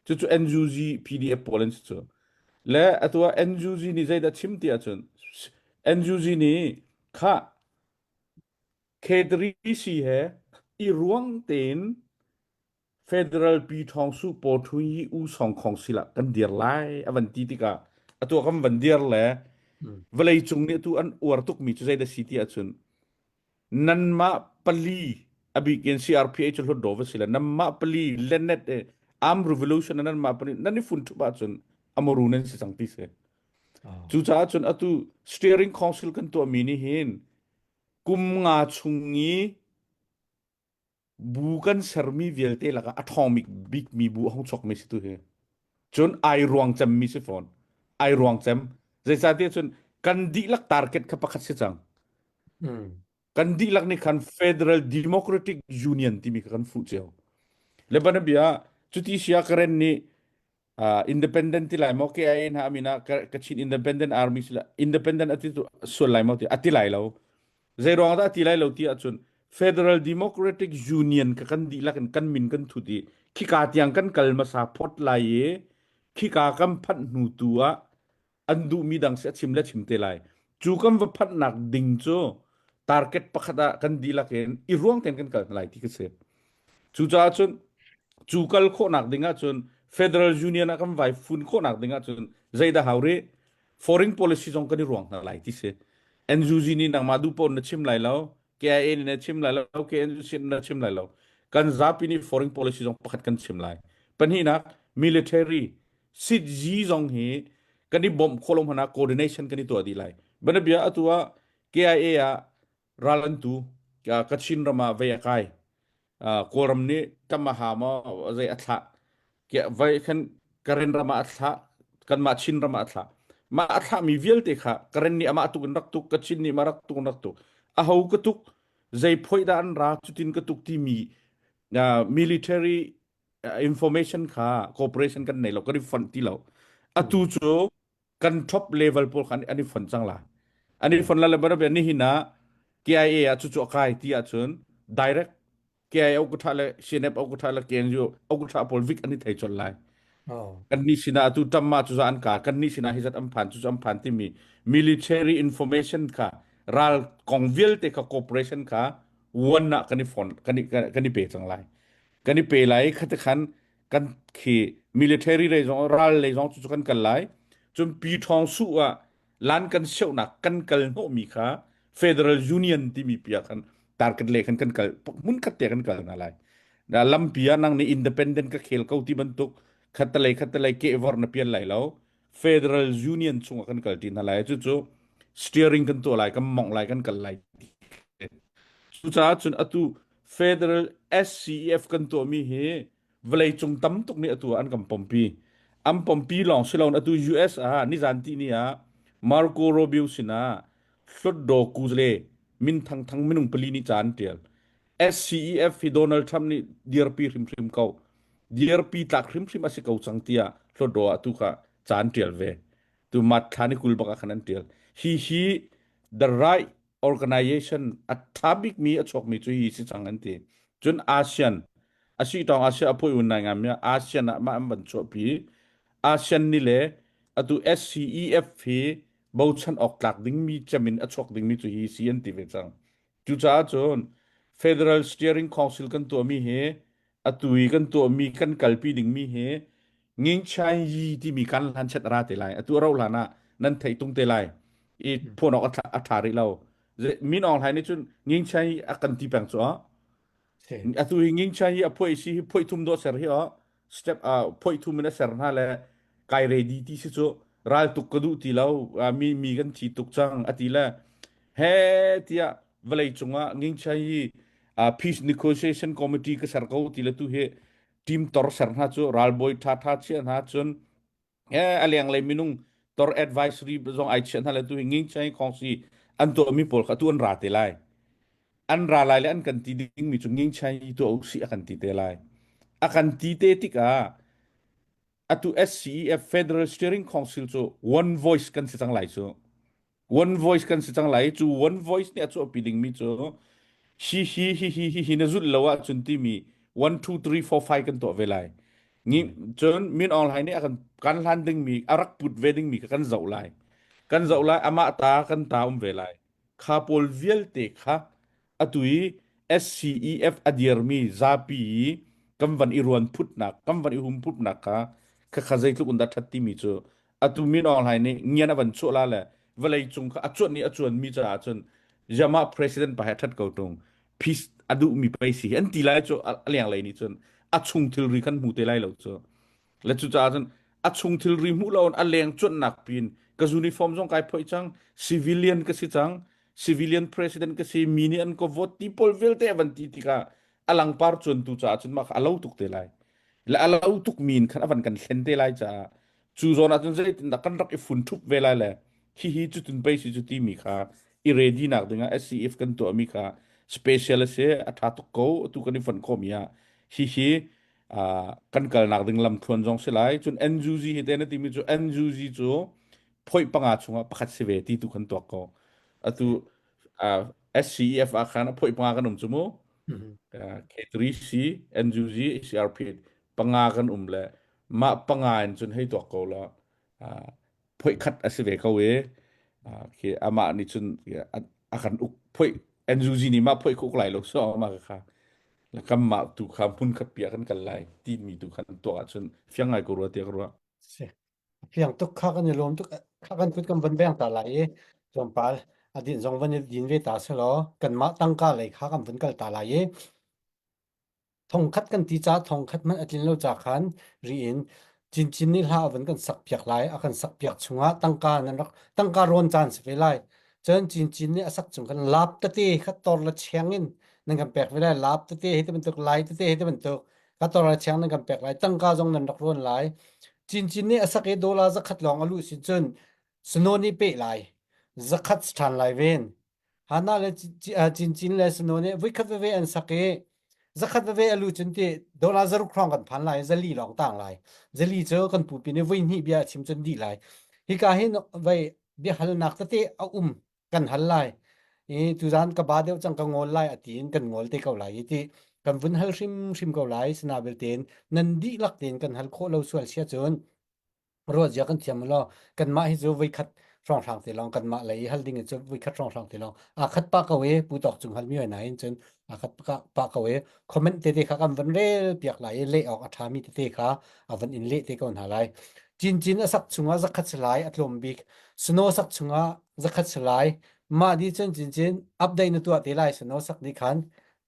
cucu NUG PDF pawl an si cu le atu ah NUG nih zeidah chim ti ahcun NUG nih kha K3C he i ruang tein Federal Pi Ṭhawng Su Paw Ṭhun Yi U Song Khong sila kan dir lai a van ti tikah atu kan van dir le vawlei cung nih atu an uar tukmi cu zeidah si ti ahcun nanmah pali a bik in CRPH cu hlutdaw va si le nanmah pali Lenet e Arm Revolution nanmah pali nan i fun ṭhup ahcun amaru nan si cang ti si. Cucaah cun atu Steering Council kan tuahmi nih hin kum nga chung i Bu kan sermi vialte lakah a ṭhawng bikmi bu a hung chuakmi si tu hi. Cun ai ruang cemmi si fawn. Ai ruang cem. Zeicahtiah cun kan dihlak target kha pakhat si cang. Mm. Kan dihlak nih khan Federal Democratic Union timi kha kan fuh cio. Lebanon bia cuti sia Karen nih uh, independent ti lai maw KIA hna amin ah Kachin Independent Army sila independent ati tu sual lai maw ti ati lai lo zei ruang dah ati lai lo ti ahcun Federal Democratic Union ka kan dihlak in kan min kan thut i khika tiang kan kal hmasa phot lai i khika kan phanh hnu tu ah an duhmi dang si a chim le chim te lai cu kan va phanhnak ding cu target pakhat ah kan dihlak in i ruang tein kan kal lai ti ka si cucaah cun cu kal khawhnak ding ahcun federal union ah kan vai fun khawhnak ding ahcun zeidah hau rih foreign policy zong kan i ruang hna lai ti si NUG nih nangmah duh paoh na chim lai lo KIA nih na chim lai lo KNUC nih na chim lai lo kan zapi nih foreign policy zong pakhat kan chim lai pahnihnak military SITG zong hi kan i bawmh khawh lo hmanh ah coordination kan i tuah dih lai. Banabia atu ah KIA ah ral an tu Kachin ram ah vei a kai. Kawlram nih kamaha maw zei a thlah. Vai khan Karen ram ah a thlah. Kanmah Chin ram ah a thlah. Mah a thlahmi vialte kha Karen nih amah tuk in rak tuk, Kachin nih mah rak tuk in rak tuk. Aho ka tuk, zei phoih dah an ra, cutin ka tuk timi military information kha cooperation kan nei lo kan i fonh ti lo atu cu kan top level pawl kha an i fonh cang la an i fonh la le bara nihin ah KIA ah cucu a kai ti ahcun direct KIA au tha le CNF au tha le KNU au tha pawl vik an i thei chol lai kan ni sinah atu tamma cu an ka kan ni sinah hi zat an phan cu an phan timi military information kha ral kong vialte kha cooperation kha one ah kan i fon kan i kan i pe cang lai kan i pe lai khate khan kan khi military lei zong ral lei zong cu kan kal lai cun pi thawng su ah lan kan seunak kan kal hnawh mi kha federal union timi pia khan target le khan kan kal mun khat te kan kal na lai na lampi ah nang nih independent ka khel ko ti bantuk khatalei khatalei ke vor na pian lai lo federal union chungah kan kal ti hna lai cu cu steering kan tuah lai kan mongh lai kan kal lai cucaah cun atu federal SCEF kan tuahmi hi vawlei cung tam tuk nih atu ah an kan pompi an pompi lawng si loin atu US ah nizan ti ni ah. Marco Rubio sinah Hlutdaw Kuzle min thangthang minung pali nih ca an tial. SCEF hi Donald Trump nih dirpi hrimhrim ko. Dirpi tlak hrimhrim a si ko cang tiah Hlutdaw ah tu kha ca an tial ve. Tu mat thla ni 20 bak ah khan an tial. Hi hi the right organization a tha bikmi a chuakmi cu hi si cang an ti. Cun ASEAN a si tawng ASEAN a phui un nai ngam ya ASEAN ah mah an van chuahpi. ASEAN ni le atu SCEF hi bochan awk tlak dingmi cem in a chuak dingmi cu hi si an ti ve cang. Cucaah cun Federal Steering Council kan tuahmi hi atu i kan tuahmi kan kalpi dingmi hi Ngingchai Yi timi kan hlan chet ra te lai. Atu ro hlan ah nan theih tung te lai. I phuan awk a ṭha rih lo. Min Aung Hlaing nih cun Ngingchai a kan ti peng cu Atu hi Ngingchai hi a phuai si hi phuai thum dawh ser hi o step phuai thum in a ser hna le kai ready ti si cu ral tuk ka duh ti lo mi mi kan thi tuk cang a ti le he tiah vawlei cungah Ngingchai hi peace negotiation committee ka ser ko ti le tu hi team tor ser hna cu ralbawi tha tha chia hna cun a lenglei minung tor advisory zong ai chiah hna le tu hi Ngingchai Khongsi an tuahmi pawl kha tu an ra te lai an ra lai le an kan ti dingmi cu Ngingchai tuah usih a kan ti te lai a kan ti te tikah atu SCEF Federal Steering Council cu one voice kan si cang lai cu One voice kan si cang lai. Cu one voice nih a chuahpi dingmi cu hi hi hi hi hi hi na zulh lo ahcun timi one two three four five kan tuah ve lai. Ngi cun Min Aung Hlaing nih a kan kan hlan dingmi a rak put ve dingmi kha kan zoh lai. Kan zoh lai amah ta kan ta um ve lai. Kha pawl vialte kha atu i SCEF a dirmi zapi i kan van i ruan phutnak kan van i hum phutnak kha khakha zeitluk in dah ṭhat timi cu atu Min Aung Hlaing nih ngian a van chuah la le vawlei cung kha a cuanh i a cuanmi caah cun Yama president pa he ṭhat ko ṭung peace a duhmi pei si hi an ti lai cu a lenglei nih cun a chung thilri khan hmu te lai lo cu le cucaah cun a chung thilri hmuh lo in a leng cuanhnak pin ka uniform zong kai phoih cang civilian ka si cang civilian president ka si mi nih an ka vote ti pawl vialte a van ti tikah a langpar cuantu caah cun mah kha a lo tuk te lai le a lo tuk mi in khan a van kan thlen te lai caah cu zawn ah cun zeitindah kan rak i fun ṭhup ve lai le hihi cutun pei si cu timi kha i ready nak dingah SCF kan tuahmi kha special a si a ṭha tuk ko atu kan i fonh khawhmi ah hihi kan kalnak ding lamthluan zong si lai cun NUG hi te na timi cu NUG cu phoi panga chungah pakhat si ve ti tu kan tuak ko atu SCEF ah khan a phoi panga kan um cu mu K3C NUG CRP panga kan um le mah panga in cun hei tuak ko la phoi khat a si ve ko e khi amah nih cun a kan uk phoi NUG nih mah phoi khuk lai lo so mah kha kanmah tu kha hmun khat piah kan kal lai timi tu khan tuah ahcun fiang ngai ko rua tiah ka ruah. Si. Fiang tuk kha kan i lawm tuk kha kan kut kan van beng ta lai i tlawmpal a din zong van i din ve ta selaw kanmah tangka lei kha kan vun kal ta lai i Thongkhat kan ti caah thongkhat hmanh a tlin lo ca khan ri in cincin nih hla a vun kan sakpiak lai. A kan sakpiak chungah tangka nan rak tangka rawn caan si ve lai. Cun cincin nih a sak chung khan lap tete kha tor le cheng in nan kan pek ve lai. Lap tete hi ti bantuk, lai tete hi ti bantuk kha tor le cheng nan kan pek lai. Tangka zong nan rak rawn lai. Cincin nih a sak i dollar zakhat lawng a luh si cun snow nih peh lai. Zakhat si ṭhan lai ven. Hana le Cincin le Sano nih voikhat veve an sak i zakhat veve a lu cun ti dollar zaruk hrawng kan phan lai zali lawng tang lai zali cu kan pupi nih voi hnih bia a chim cun dih lai hika hin vei biahalnak tete a um kan hal lai i tuzan ka ba deuh cang ka ngawl lai a tiin kan ngawl te ko lai i ti kan vun hal hrimhrim ko lai sana belte nan dihlak tein kan hal khawh lo sual sia cun Ruahzia kan thiam law kanmah hi cu voikhat hrawnghrang te lawng kanmah lei hal ding in cu voikhat hrawnghrang te lawng aa khat pah ko i pu tawk cung hal mi hoi nain cun aa khat pah ko i comment tete kha kan van rel piak lai i leh awk a ṭhami tete kha a van in leh te ko hna lai. Cincin a sak chungah zakhat salai a tlawm bik snow sak chungah zakhat salai mah di cun cincin update na tuah te lai snow sak ni khan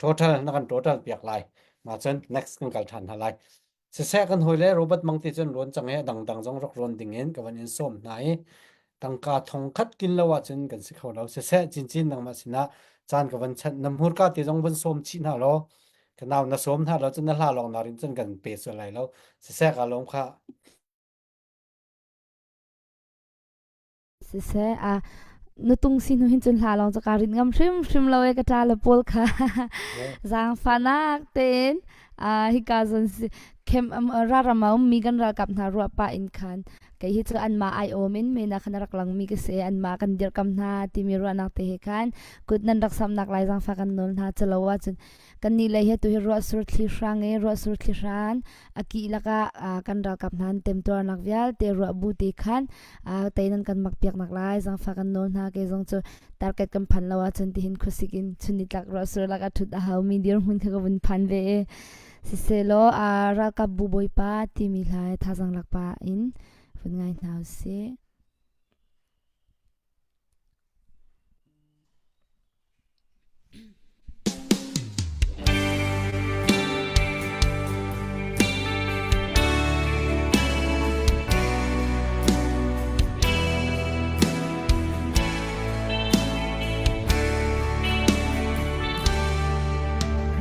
total na kan total piak lai ma cun next kan kal ṭhan hna lai Siseh kan hawile Robert Mang ti cun rawn cang i a dangdang zong rak rawn ding in ka van in sawm hna i tangka thong khat kin lo ahcun kan si kho lo. Siseh cincin nangmah sinah caan ka van chanh na hmurka te zong van sawm chih hna law ka nau na sawm hna lo cun na hla lawng na rin cun kan pe sual lai lo. Siseh ka lawm kha. Siseh a nutung si hnu hin cun hla lawng cu ka rin ngam hrimhrim lo e ka ṭa le pawl kha zaangfahnak tein hika zawn khem raram a ummi kan ralkap hna ruah pah in khan kei hi cu anmah ai awm in mena khan a rak langmi ka si anmah kan dirhkam hna timi ruahnak te he khan kut nan rak samnak lai zaangfah kan nawl hna calo ahcun Kannih lei hi atu hi ruahsur thli hrang i ruahsur thli hran a kih lakah kan ralkap hna an temtuarnak vialte ruah bu te khan tei nan kan mak piak nak lai zangfah kan nawl hna. Kei zong cu target kan phan lo ahcun tihin khuasik in chunnitlak ruahsur lakah ṭhut a haumi dirhmun kha ka vun phan ve i siselaw ralkap bu bawipa timi hla thazaang lak pah in vun ngai hna usih.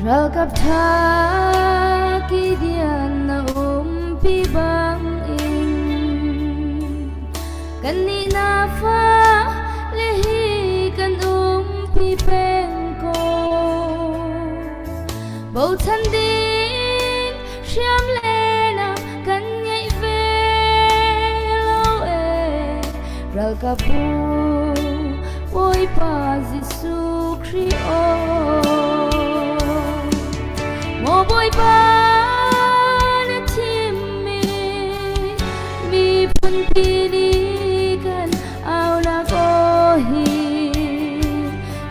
Ralkap ṭha kidian na umpi bangin Kannih na fa le hi kan umpi peng ko. Bochan ding hriam le na kan ngeih ve lo e. Ralkap bu Bawipa Jesuh Khrih aw. Maw Bawipa na thimmi Miphunpi nih kan aunak aw hi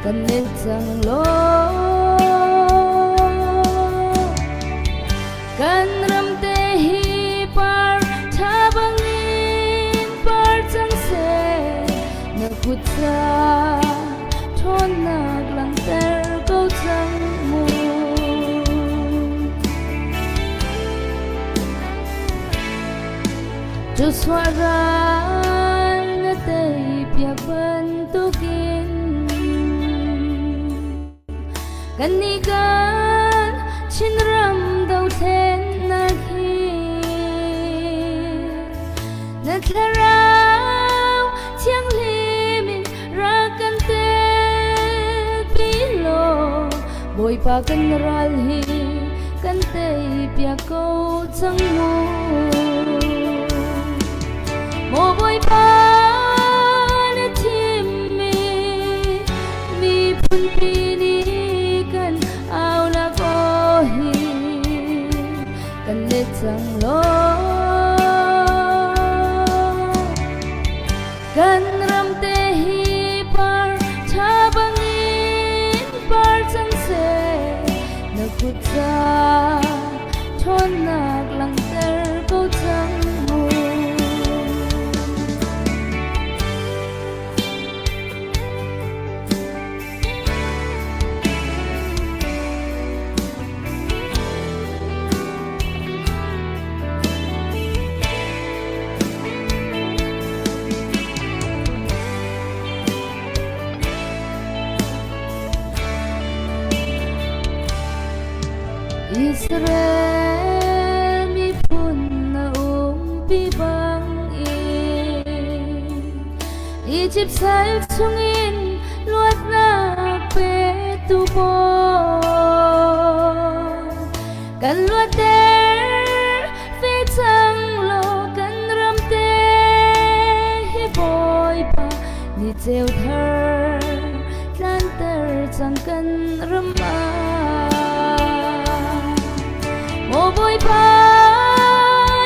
kan let cang law. Kan ram te hi par ṭha bangin par cang seh, na kut ca ṭhawnnak langhter ko cang mu. Joshua ral na tei piak bantukin kannih kan Chinram dothlennak hi na thlarau thianghlim in rak kan telpi law Bawipa kan ral hi kan tei piak ko cang mu. Maw Bawipa na thimmi miphunpi nih kan aunak aw hi kan let cang law. Kan ram te hi par ṭha bangin par cang seh, na kut ca ṭhawnnak langhter ko cang mu. Israel miphun na umpi bangin Egypt sal chungin luatnak petu Bawi kan luatter ve cang law kan ram te hi Bawipa ni ceu thar tlanter cang kan ram ah. Maw Bawipa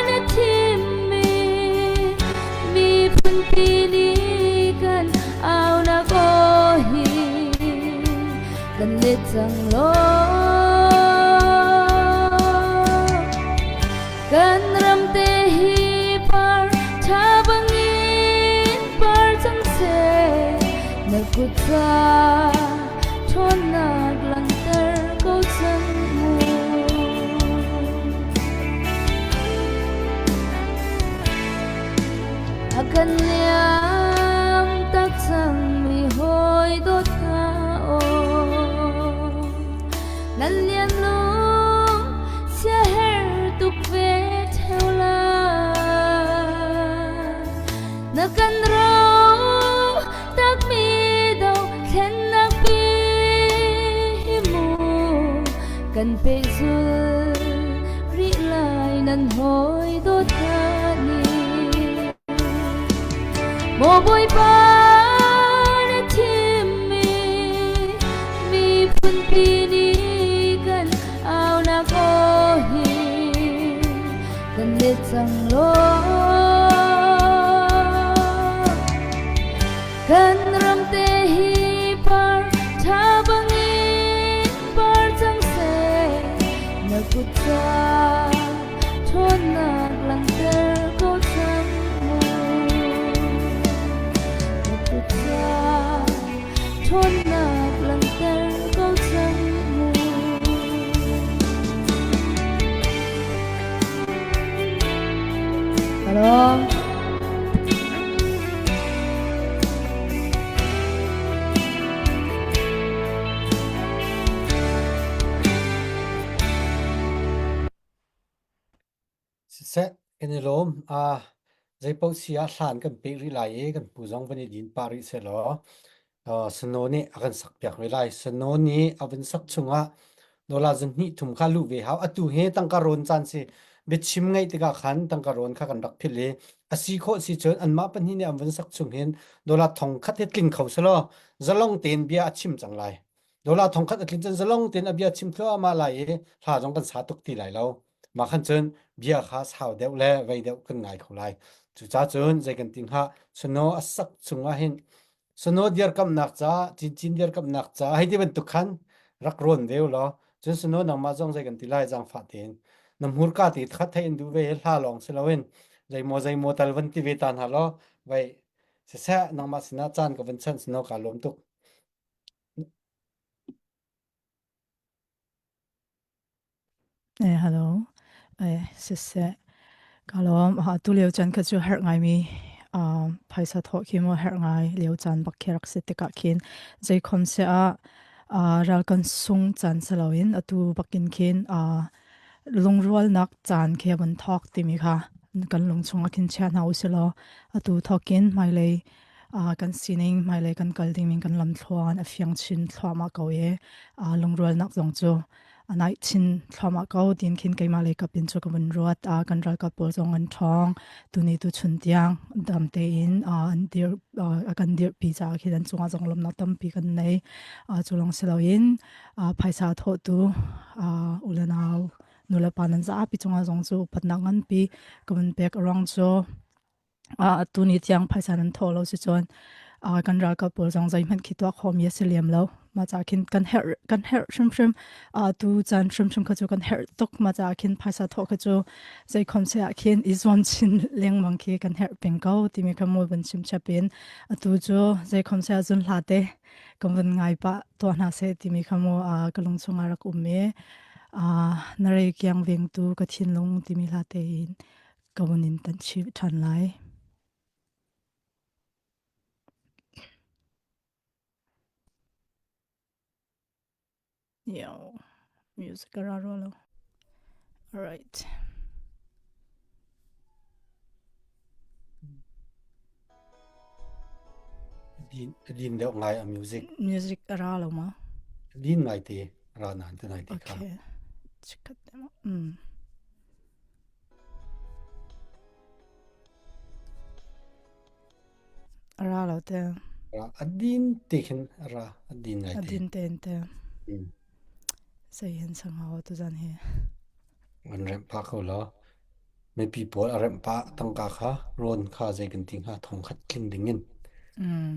na thimmi miphunpi nih kan aunak aw hi kan let cang law. Kan ram te hi par ṭha bangin par cang seh, na kut ca ṭhawnnak langhter ko cang mu. A kan liam tak cang mi hawi dawt hna aw, nan lian lung siaherh tuk ve ṭheo lai. Na kan ro Kan pehzul rih lai nan hawi dawt hna nih. Maw Bawipa na thimmi miphunpi nih kan aunak aw hi kan let cang law. Kan ram te hi par ṭha bangin par cang seh, na kut ca ṭhawnnak langhter ko cang mu. Na kut ca ṭhawnnak langhter ko cang mu. Hello. Siseh, kan i lawm. Ah, zeipaoh si ah hlan kan peh rih lai i kan pu zong van i din pah rih sehlaw Sano nih a kan sakpiak ve lai. Sano nih a van sak chungah dollar zahnih thum kha luh ve hau. Atu hi tangka rawn caan si. Biachim ngaih tikah khan tangka rawn kha kan rak philh i a si khawh si cun anmah pahnih nih an van sak chung hin dollar thong khat hi tling kho selaw zalong tein bia a chim cang lai. Dollar thong khat a tlin cun zalong tein a bia chim thluahmah lai i hla zong kan sa tuk ti lai lo. Mah khan cun bia kha sau deuh le vei deuh kan ngai kho lai. Cucaah cun zei kan ti hnga sano a sak chungah hin sano dirkamnak ca cincin dirkamnak ca hei ti bantuk khan rak rawn ve u law cun sano nangmah zong zei kan ti lai zaangfah tein na hmurka te khat thei in duh ve hla lawng si loin zeimaw zeimaw tal van ti ve ta hna law vai siseh nangmah sinah caan ka van chan sino ka lawm tuk. Eh, hello. Eh, siseh. Ka lawm. Ha tu lio chan kha cu herh ngai mi um phaisa thawh khi mo herh ngai lio chan bak khi rak si tikah khin zeikhom se ah uh, ral kan sung chan saloin atu bakin khin uh, lungrualnak caan khi a vun thawk timi kha kan lung chungah khin chia hna usilaw atu thawkin hmailei uh, kan sining hmailei kan kal dingmi kan lamthluan a fiang chin thluahmah ko i uh, lungrualnak zong cu a naih chin thluahmah ko tin khin keimah lei kap in cu ka vun ruat uh, kan ralkap pawl zong an ṭhawng tuni tu chun tiang dam tein uh, an dir uh, a kan dirpi caah khin an cungah zong lawmnak tampi kan nei uh, cu lawng si loin uh, phaisa thawhtu uh, u le nau nulepa nan zapi cungah zong cu upatnak nganpi ka vun pek ruang cu uh, tuni tiang phaisa nan thawh lo si cun uh, kan ralkap pawl zong zeihmanh khi tuah khawhmi a si lem lo ma ca khin kan herh kan herh hrimhrim uh, tu caan hrimhrim kha cu kan herh tuk ma ca khin phaisa thawh kha cu zeikhom se ah khin i zuam chin lengmang khi kan herh peng ko timi kha mu van chim chapin atu cu zeikhom se ah zun hla te kan van ngai pah tuah hna seh timi kha mu uh, ka lung chungah rak um i uh, na rei kiang vengtu ka thinlung timi hla te in ka vun in tan chih ṭhan lai. Yo, music a ra rua lo. All right. Din din deuh ngai a music. Music a ra lo ma? Din ngai te ra nan te nai te kha. Okay. Chikat te ma. Mm. A ra lo te. Ra a din te khin a ra a din ngai A te. din te in te. Mm. Sei hin sangau tu zan hi. An remh pah ko lo. Mipi pawl a remh pah tangka kha rawn kha zei kan ti hnga thong khat tling ding in. Mm.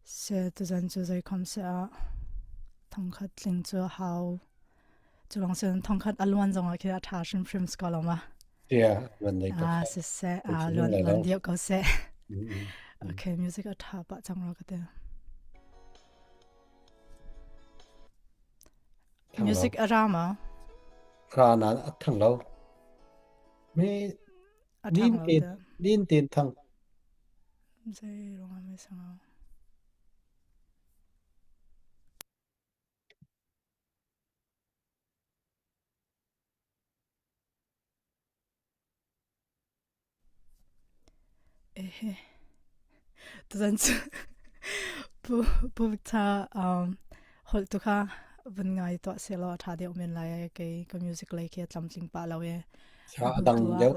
Se tu zan cu zei khom se a thong khat tling cu hau cu lawng sin thongkhat a luan zong ah khi a ṭha hrimhrim si ko lo ma Yeah, luan dei ko ah kha. siseh Kan ah thinlung luan lai luan lo. dio ko seh Mm, mm, mm. okay music a ṭha pah cang ro ka te Thang lo. music a ra ma Ra na a thang lo. Me a din ṭhang lo ten te din ten thang. zei rong ah me sangau Ehe. Tuzan cu pu pu Victor um holh tu kha vun ngai tuah selaw a ṭha deuh men lai kei ka music lei khi a tlamtling pah lo e. Sa A a hnu dang tu ah deuh.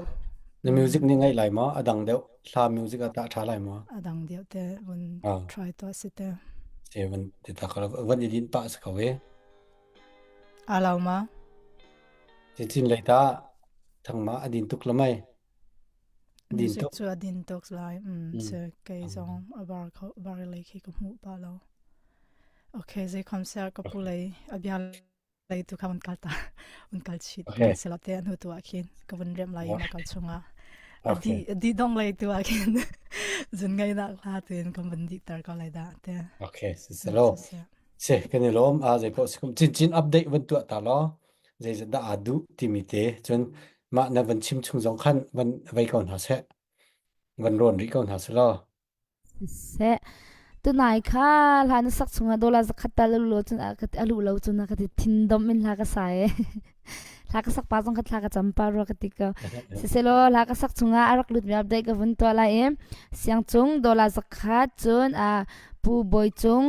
Na mm, music nih ngaih lai maw? A dang deuh. Hla music ah tah ṭha lai maw? a dang deuh te vun Ah, try tuah si te. se van ti ta ko van i din pah si ko e. A lau ma? Cin lei ta thangma a din tuk lamai. Din Music tuk. cu a din tuk lai. Mm, Mm. se kei zong a bar kho bar lei khi ka hmuh pa lo. Okay, zei khom ser ka pu lei a bia lei tu kha un kal ta un kal chit Okay. ka selo te anu tu ah khin ka vun rem lai ma kal chunga a di Okay. a di dong lei tu ah khin zun ngai nak hla tuin kan vun di tar ko lai da te Okay. Siselo. se se Se kan i lawm a zei paoh si chin chin update van tuah ta law zeizat dah aa duh timi te cun mah na van chim chung zong khan van vei ko hna seh van rawn rih ko hna seh law Siseh, tunai kha hla na sak chungah dollar zakhat tal a luh cun a luh lo cun a ka ti thindom in hla ka sa e. Hla ka sak pa zong kha thla ka cam pa rua ka ti ko. Siselaw hla ka sak chungah a rak lutmi update ka vun tuah lai i siangcung dollar zakhat cun a Pu Bawi Cung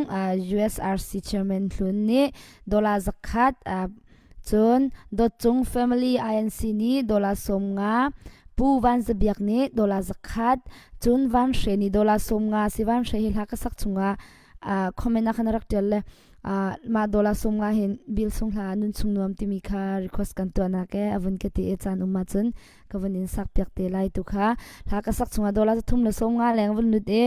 USRC chairman hlun nih dollar zakhat Cun Dawtcung Family INC nih dollar 50, Pu Van Za Biak nih dollar 100, cun Van Hre nih dollar 50 si Van Hre hi hla ka sak chungah uh, comment ah khan rak tial le uh, mah dollar 50 hin bil sung hla nun chung nuam timi kha request kan tuahnak e avun ka ti e caan um ahcun ka vun in sak piak te lai tu kha hla ka sak chungah dollar 3 le 50 leng vun lut e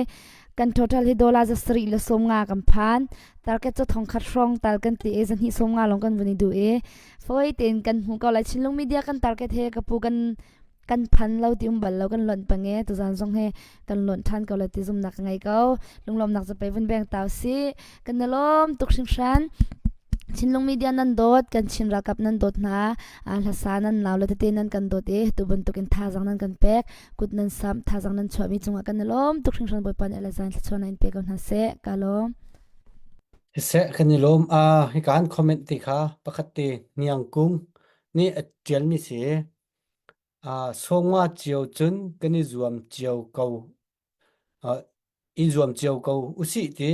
kan total hi dollar za sarih le 50 kan phan target cu thongkhat hrawng tal kan ti i zahnih 50 lawng kan vun i duh i fawi tein kan hmu ko lai Chinlung media kan target he ka pu kan kan phan lo ti um bal lo kan lonh pang e tuzan zong he kan lonh than ko lai ti zumnak ka ngei ko lunglawmnak zapei vun beng tau si kan na lawm tuk hringhran Chinlung media nan dawt kan Chin ralkap nan dawt hna hlasa nan nau le tete nan kan dawt i tu bantuk in thazang nan kan pek kut nan samh thazang nan chuahmi cungah kan i lawm tuk hringhran Bawipa nih alazan thluachuah na in pe ko hna seh ka lawm Siseh kan i lawm. Ah, hika an comment ti kha pakhat te Hniang Kung nih a ṭialmi si. Ah, sawngwa cio cun kan i zuam cio ko. Ah, i zuam cio ko usih ti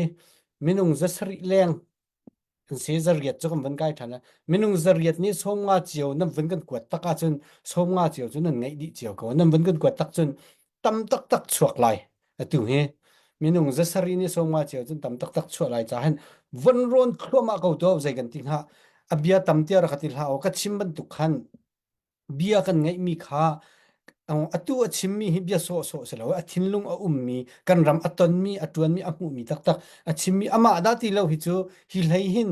minung zasarih leng an si zariat cu kan van kai ṭhan lai. Minung zariat nih sawmnga cio nan vun kan kuat tak ahcun sawmnga cio cu nan ngeih dih cio ko. Nan vun kan kuat tak cun tam taktak chuak lai. Atu hi minung zasarih nih sawmnga cio cun tam taktak chuah lai caah hin von rawn thluahmah ko tuah zei kan ti hnga. A bia tam tiah rak ka ti hlah aw ka chim bantuk khan bia kan ngeihmi kha atu a chimmi hi bia sawhsawh si lo a thinlung a ummi kan ram a tonmi a ṭuanmi a hmuhmi taktak a chimmi amah dah ti lo hi cu hi hlei hin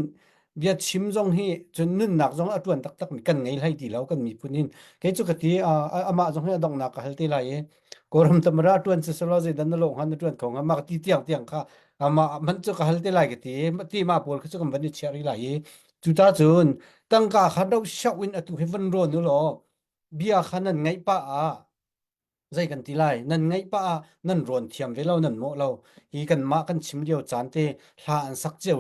bia chim zong hi cun nunnak zong a ṭuan taktak mi kan ngei hlei ti lo kan miphun hin kei cu ka ti amah zong hi a donghnak ka hal te lai i Kawlram tamara ṭuan si selaw zeidan na lawng han na ṭuan kho hnga mah ti tiang tiang kha amah man cu ka hal te lai ka ti ti ma pawl kha cu kan van i chiah rih lai i Cucacun tangka kha do shoh in atu hi van rawn u law bia kha nan ngaih pah ah zei kan ti lai nan ngaih pah ah nan rawn thiam ve lo nan mawh lo hi kanmah kan chim lio caan te hla an sak cio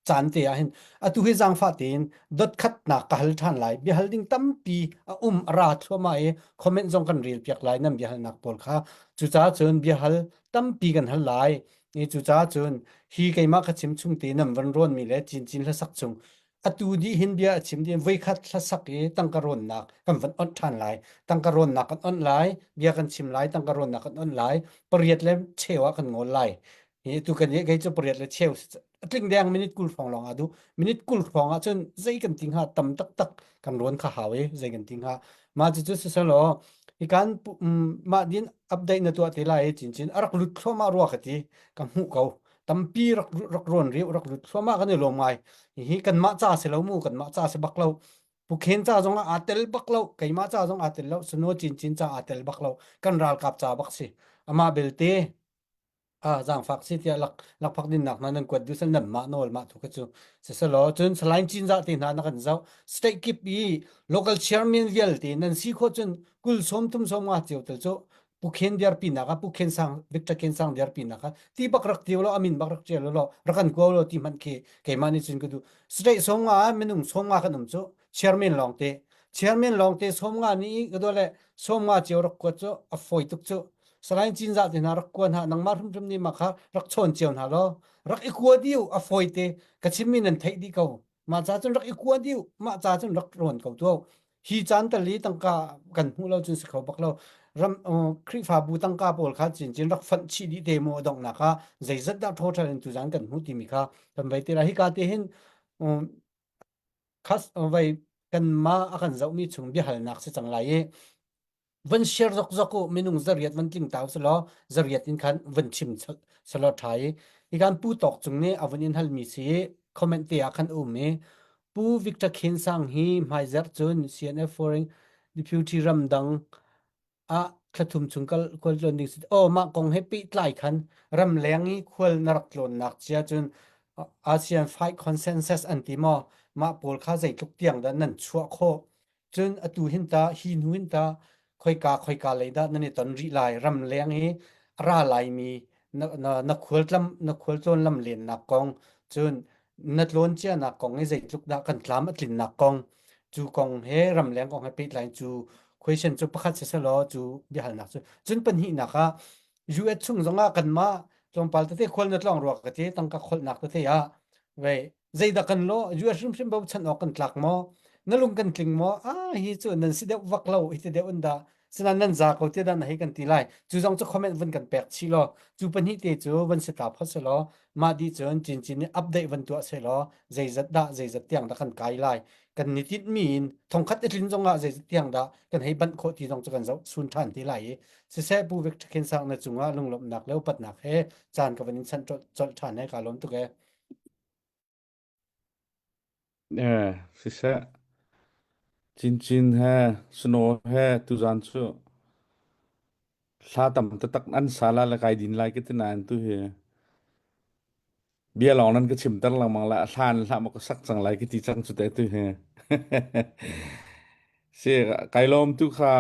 caan te ah hin atu hi zaangfah tein dotkhatnak ka hal ṭhan lai biahal ding tampi a um a ra thluahmah i comment zong kan rel piak lai nan biahalnak pawl kha cucaah cun biahal tampi kan hal lai I cucaah cun hi keimah ka chim chung te nan van rawnmi le cincin hlasak chung atu dih hin bia a chim dih voikhat hlasak i tangka rawnnak kan van onh ṭhan lai tangka rawnnak kan onh lai bia kan chim lai tangka rawnnak kan onh lai pariat le cheu ah kan ngawl lai hi tu kan kei cu pariat le cheu a tling deng minute 20 hrawng lawng ah duh minute 20 hrawng ah cun zei kan ti hnga tam taktak kan rawn kha hau i zei kan ti hnga mah cucu siselaw hikan mah din update na tuah te lai i cincin a rak lut thluahmah rua ka ti ka hmuh ko tampi rak rak rawn riu rak lut thluahmah kan i lawm ngai hihi kanmah ca si lo mu kanmah ca si bak lo Pukhen ca zong ah aa tel bak lo keimah ca zong aa tel lo sano cincin ca aa tel bak lo kan ralkap ca bak si amah belte Ah, zaangfak si tiah lak lakphak dinnak hna nan kuat duh sal nan mah nawl mah thu kha cu siselaw cun salain cinzah te hna na kan zoh state kip i local chairman vialte nan si khawh cun kul sawm thum sawm nga cio tel cu Pukhen diarpi nak ah Pukhen sang Victor Khen sang diarpi nak ah ti bak rak tiu lo amin bak rak tial lo rak kan kuau lo ti hmanh khi keimah nih cun ka duh state sawm nga ah minung sawm nga kan um cu chairman lawng te chairman lawng te sawm nga nih ka do le sawm nga cio rak kuat cu a fawi tuk cu Salain Cinzah te hna rak kua hna nangmah hrimhrim nih mah kha rak chawn cio hna law rak i kua diu a fawi te ka chimmi nan theih dih ko. Mah ca cun rak i kuan dih mah ca cun rak rawn ko tuah. Hi caan tal i tangka kan hmuh lo cun si kho bak lo. Ram Khrihfabu tangka pawl kha cincin rak fanh chih dih te mu a donghnak ah zeizat dah total in tuzan kan hmuh timi kha kan vei te lai. Hika te hin khas vei kanmah a kan zohmi chung biahalnak si cang lai i van share zokzok u minung zariat van tling tau selaw zariat in khan van chim selaw tha i hi kan pu tawk cung nih a vun in halmi si comment te ah khan um i pu Victor Khin Sang hi hmaizarh cun CNF Foreign Deputy ramdang ah thlathum chung kal khual tlawn ding si oh mah kong he pehtlai khan ramleng i khual na rak tlawnnak cia cun ASEAN Fight Consensus an ti maw mah pawl kha zeitluk tiang dah nan chuah khawh Cun atu hin ta hi hnu hin ta khoika khoika lei dah nan i ton rih lai ramleng i a ra laimi na, na, na khualtlam na khualtlawn lam lennak kong cun na tlawn cianak kong i zeitluk dah kan tlam a tlinnak kong cu kong he ramleng kong he pehtlai cu question cu pakhat si selaw cu biahalnak cu cun pahnihnak ah US chung zongah kanmah tlawmpal tete khual na tlawng rua ka ti tangka kholhnak tete ah vei zeidah kan lawh US hrimhrim bochan awk kan tlak maw na lung kan tling maw ah hi cu nan si deuh vak lo hi ti deuh in dah sinain nan za ko ti dah na hei kan ti lai cu zong cu comment vun kan pek chih law cu pahnih te cu van si ta phot se law mah dih cun cincin nih update van tuah se law zeizat dah zeizat tiang dah kan kai lai kan ni tinh mi in thongkhat i tlin zong ah zeizat tiang dah kan hei banh khawh ti zong cu kan zoh sun ṭhan ti lai i siseh pu Victor Khin Sang na cungah lunglawmhnak le upatnak he caan ka van in chanh colh ṭhan he ka lawm tuk e Eh, siseh, Cincin he snow he tuzaan cu hla tam taktak an sa la le kai din lai ka ti nain tu hi bia lawng nan ka chimter lengmang la hlan hlah maw ka sak cang lai ka ti cang cu te tu hi. Si, kai lawm tu kha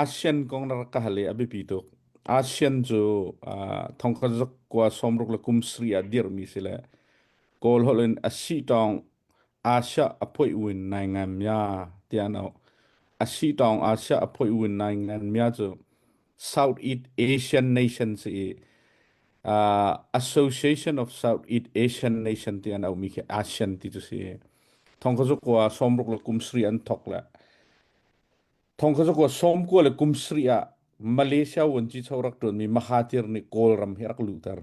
ASEAN kong na rak ka hal i a biapi tuk. ASEAN cu uh, thongkhat zakua sawmruk le kum sri ah dirhmi si le Kawl holh in a si tawng Asia a phoih win nai ngan mya tiah an auh. A si tawng Asia a phoih win nai ngan mya cu Southeast Asian Nation si i uh, Association of Southeast Asian Nation ti an auhmi khi ASEAN ti cu si. Thongkha zakua sawmruk le kum sarih an thok le thongkha zakua sawmkua le kum sarih ah Malaysia vuanci rak ṭuanmi Mahathir nih Kawlram hi rak luhter.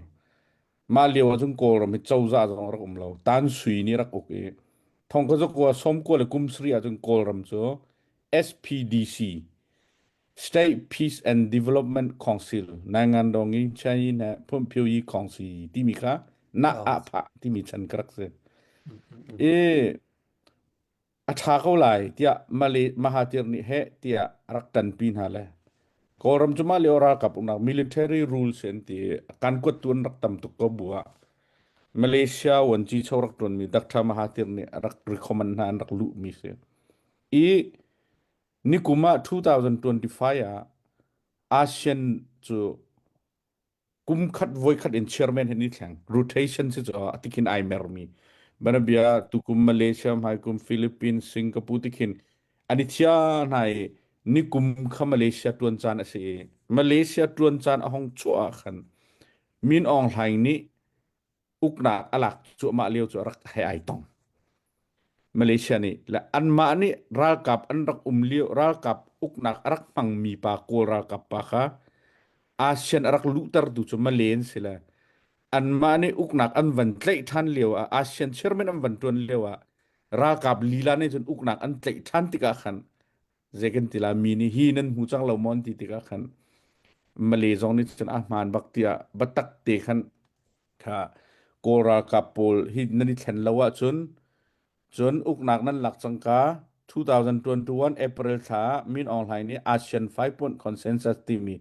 Mah lio ahcun Kawlram hi cozah zong rak um lo. Tan Sui nih rak uk i thongkha zakua sawmkua le kum sarih ahcun Kawlram cu SPDC State Peace and Development Council Naingandong in China Phunphyoyi Council timi kha na ah phah timi chan ka rak si. I a ṭha ko lai tiah Malay Mahathir nih heh tiah a rak ṭanpi hna le Kawlram cu mah lio ralkap uknak military rules an ti i kan kuattu an rak tam tuk ko bu ah Malaysia vuanci cho rak ṭuanmi Dr. Mahathir nih a rak recommend hna an rak luhmi si. I Nikum ah 2025 ah ASEAN cu kum khat voikhat in chairman hin i thleng. Rotation si cu a tikhin ai mermi. Banabia tukum Malaysia, hmaikum Philippines, Singapore tikhin an i thia hna i nikum kha Malaysia tuan caan a si i Malaysia tuan caan a hong chuah ah khan Min Aung Hlaing nih uknak a lak cuahmah lio cu a rak he ai tong. Malaysia nih le anmah nih ralkap an rak um lio ralkap uknak a rak hmangmi pa Kawl ralkap pa kha ASEAN a rak luhtertu cu Malay an si le anmah nih uknak an van tlaih ṭhan lio ah ASEAN chairman an van ṭuan lio ah ralkap lila nih cun uknak an tlaih ṭhan tikah khan zei kan ti la mi nih hi nan hmu cang lo maw an ti tikah khan Malay zong nih cun a hmaan bak tiah biatak te khan kha Kawl ralkap pawl hi nan i thlen lo ahcun cun uknak nan lak cangka 2021 April thla ah Min Aung Hlaing nih ASEAN Five Point Consensus timi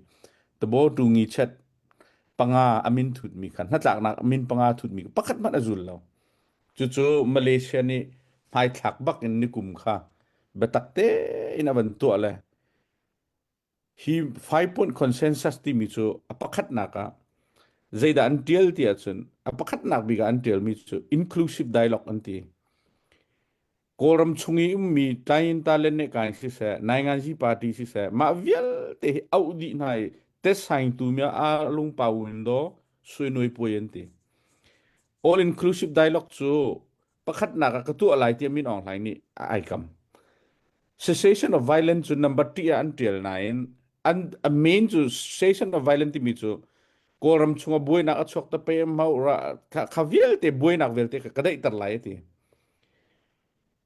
tabo tu ngi chet panga a min thutmi kha hnatlaknak min panga thutmi pakhat hmanh a zul lo. Cucu Malaysia nih hmaithlak bak in nikum kha biatak tein a van tuah le Hi five point consensus timi cu a pakhatnak ah zeidah an tial ti ahcun a pakhatnak bik ah an tialmi cu inclusive dialogue an ti. Kawlram chung i ummi Tayinta le Nekai siseh, Nainganzi party siseh, mah vialte hi auh dih hna i tesaingtu mi a lungpau in daw suinui puai an ti. All inclusive dialogue cu. Pakhatnak ah ka tuah lai tiah Min Aung Hlaing nih a ai kam. Cessation of violence cu number ṭih ah an ṭial nain an a main cu cessation of violence timi cu Kawlram chungah buainak a chuak ta pe mau ra kha, kha vialte buainak vialte kha ka daihter lai a ti.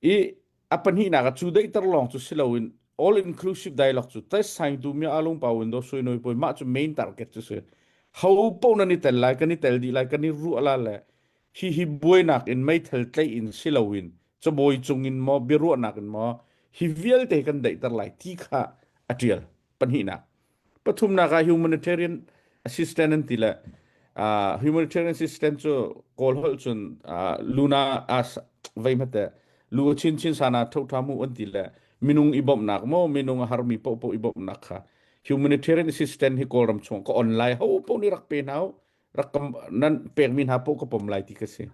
I a pahnihnak ah cu daihter lawng cu si loin all inclusive dialogue cu tes saing tu mi alung pa window sui noi poi mah cu main target cu si. Ho po nan i tel lai kan i tel dih lai kan i ruah la le hi hi buainak in meithal tlaih in si loin cabawi cung in maw biaruahnak in maw hi vialte kan daihter lai ti kha a ṭial pahnihnak pathumnak ah humanitarian assistant an ti le uh, humanitarian assistant cu kawl holh cun uh, luna as vei hmate lu chin chin sana tho tha mu an ti le minung i bawmhnak mo minung a harmi po po i bawmhnak kha humanitarian assistant hi kawlram chung ka online ho po ni rak pe hna rak kam nan pekmi hna poh ka pom lai ti ka si.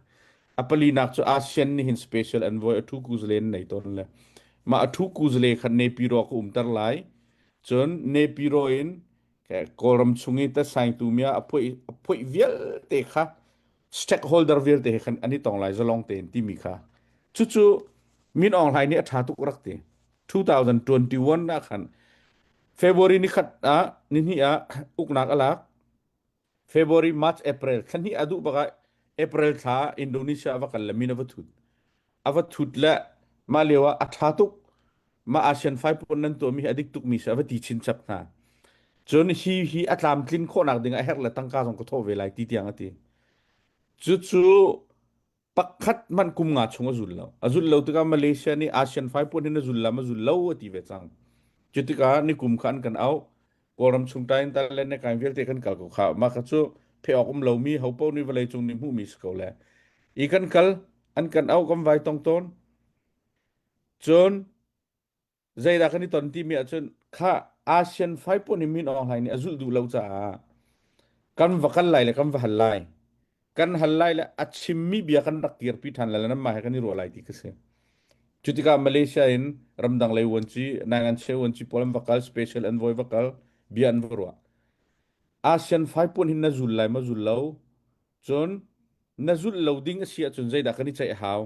A palinak cu ASEAN nih hin special envoy a thu kuzle in nei tawn le mah a thu kuzle khan Nepiro ka umter lai. Cun Nepiro in Kawlram chung i ta saingtu mia a phoih a phoih vialte kha stakeholder vialte he khan an i tong lai zalong tein timi kha. Cucu Min Aung Hlaing nih a ṭha tuk rak ti. 2021 ah khan February ni khat ah ni hnih ah uknak a lak. February, March, April thla hnih a duh bak ah April thla Indonesia a va kal le min a va thut. A va thut le mah lio ah a ṭha tuk. Mah ASEAN 5 pon nan tuahmi hi a dik tukmi si a va ti chinchap hna. Cun hi hi a tlamtlin khawhnak ding a herh le tangka zong ka thawh ve lai ti tiang a ti. Cucu pakhat hmanh kum nga chung a zul lo. A zul lo tikah Malaysia nih ASEAN 5 puan hin a zul lam a zul lo a ti ve cang. Cu tikah nikum kha an kan auh. Kawlram chung tain tal le nekain vialte kan kal ko kha. Mah kha cu phe awk um lomi hopo nih vawlei cung nih hmuhmi si ko le. I kan kal an kan auh kan vai tong tawn. Cun zeidah kan i ton timi ahcun kha ASEAN 5 puan hi Min Aung Hlaing nih a zulh duh lo caah kan va kal lai le kan va hal lai kan hal lai le a chimmi bia kan rak kirpi ṭhan lai le nanmah he kan i ruah lai ti ka si. Cu tikah Malaysia in ramdang lei vuanci Naingan Che vuanci pawl an va kal special envoy va kal bia an va ruah. ASEAN 5 puan hin na zul lai ma zul lo cun na zulh lo ding a si ahcun zeidah kan i ceih a hau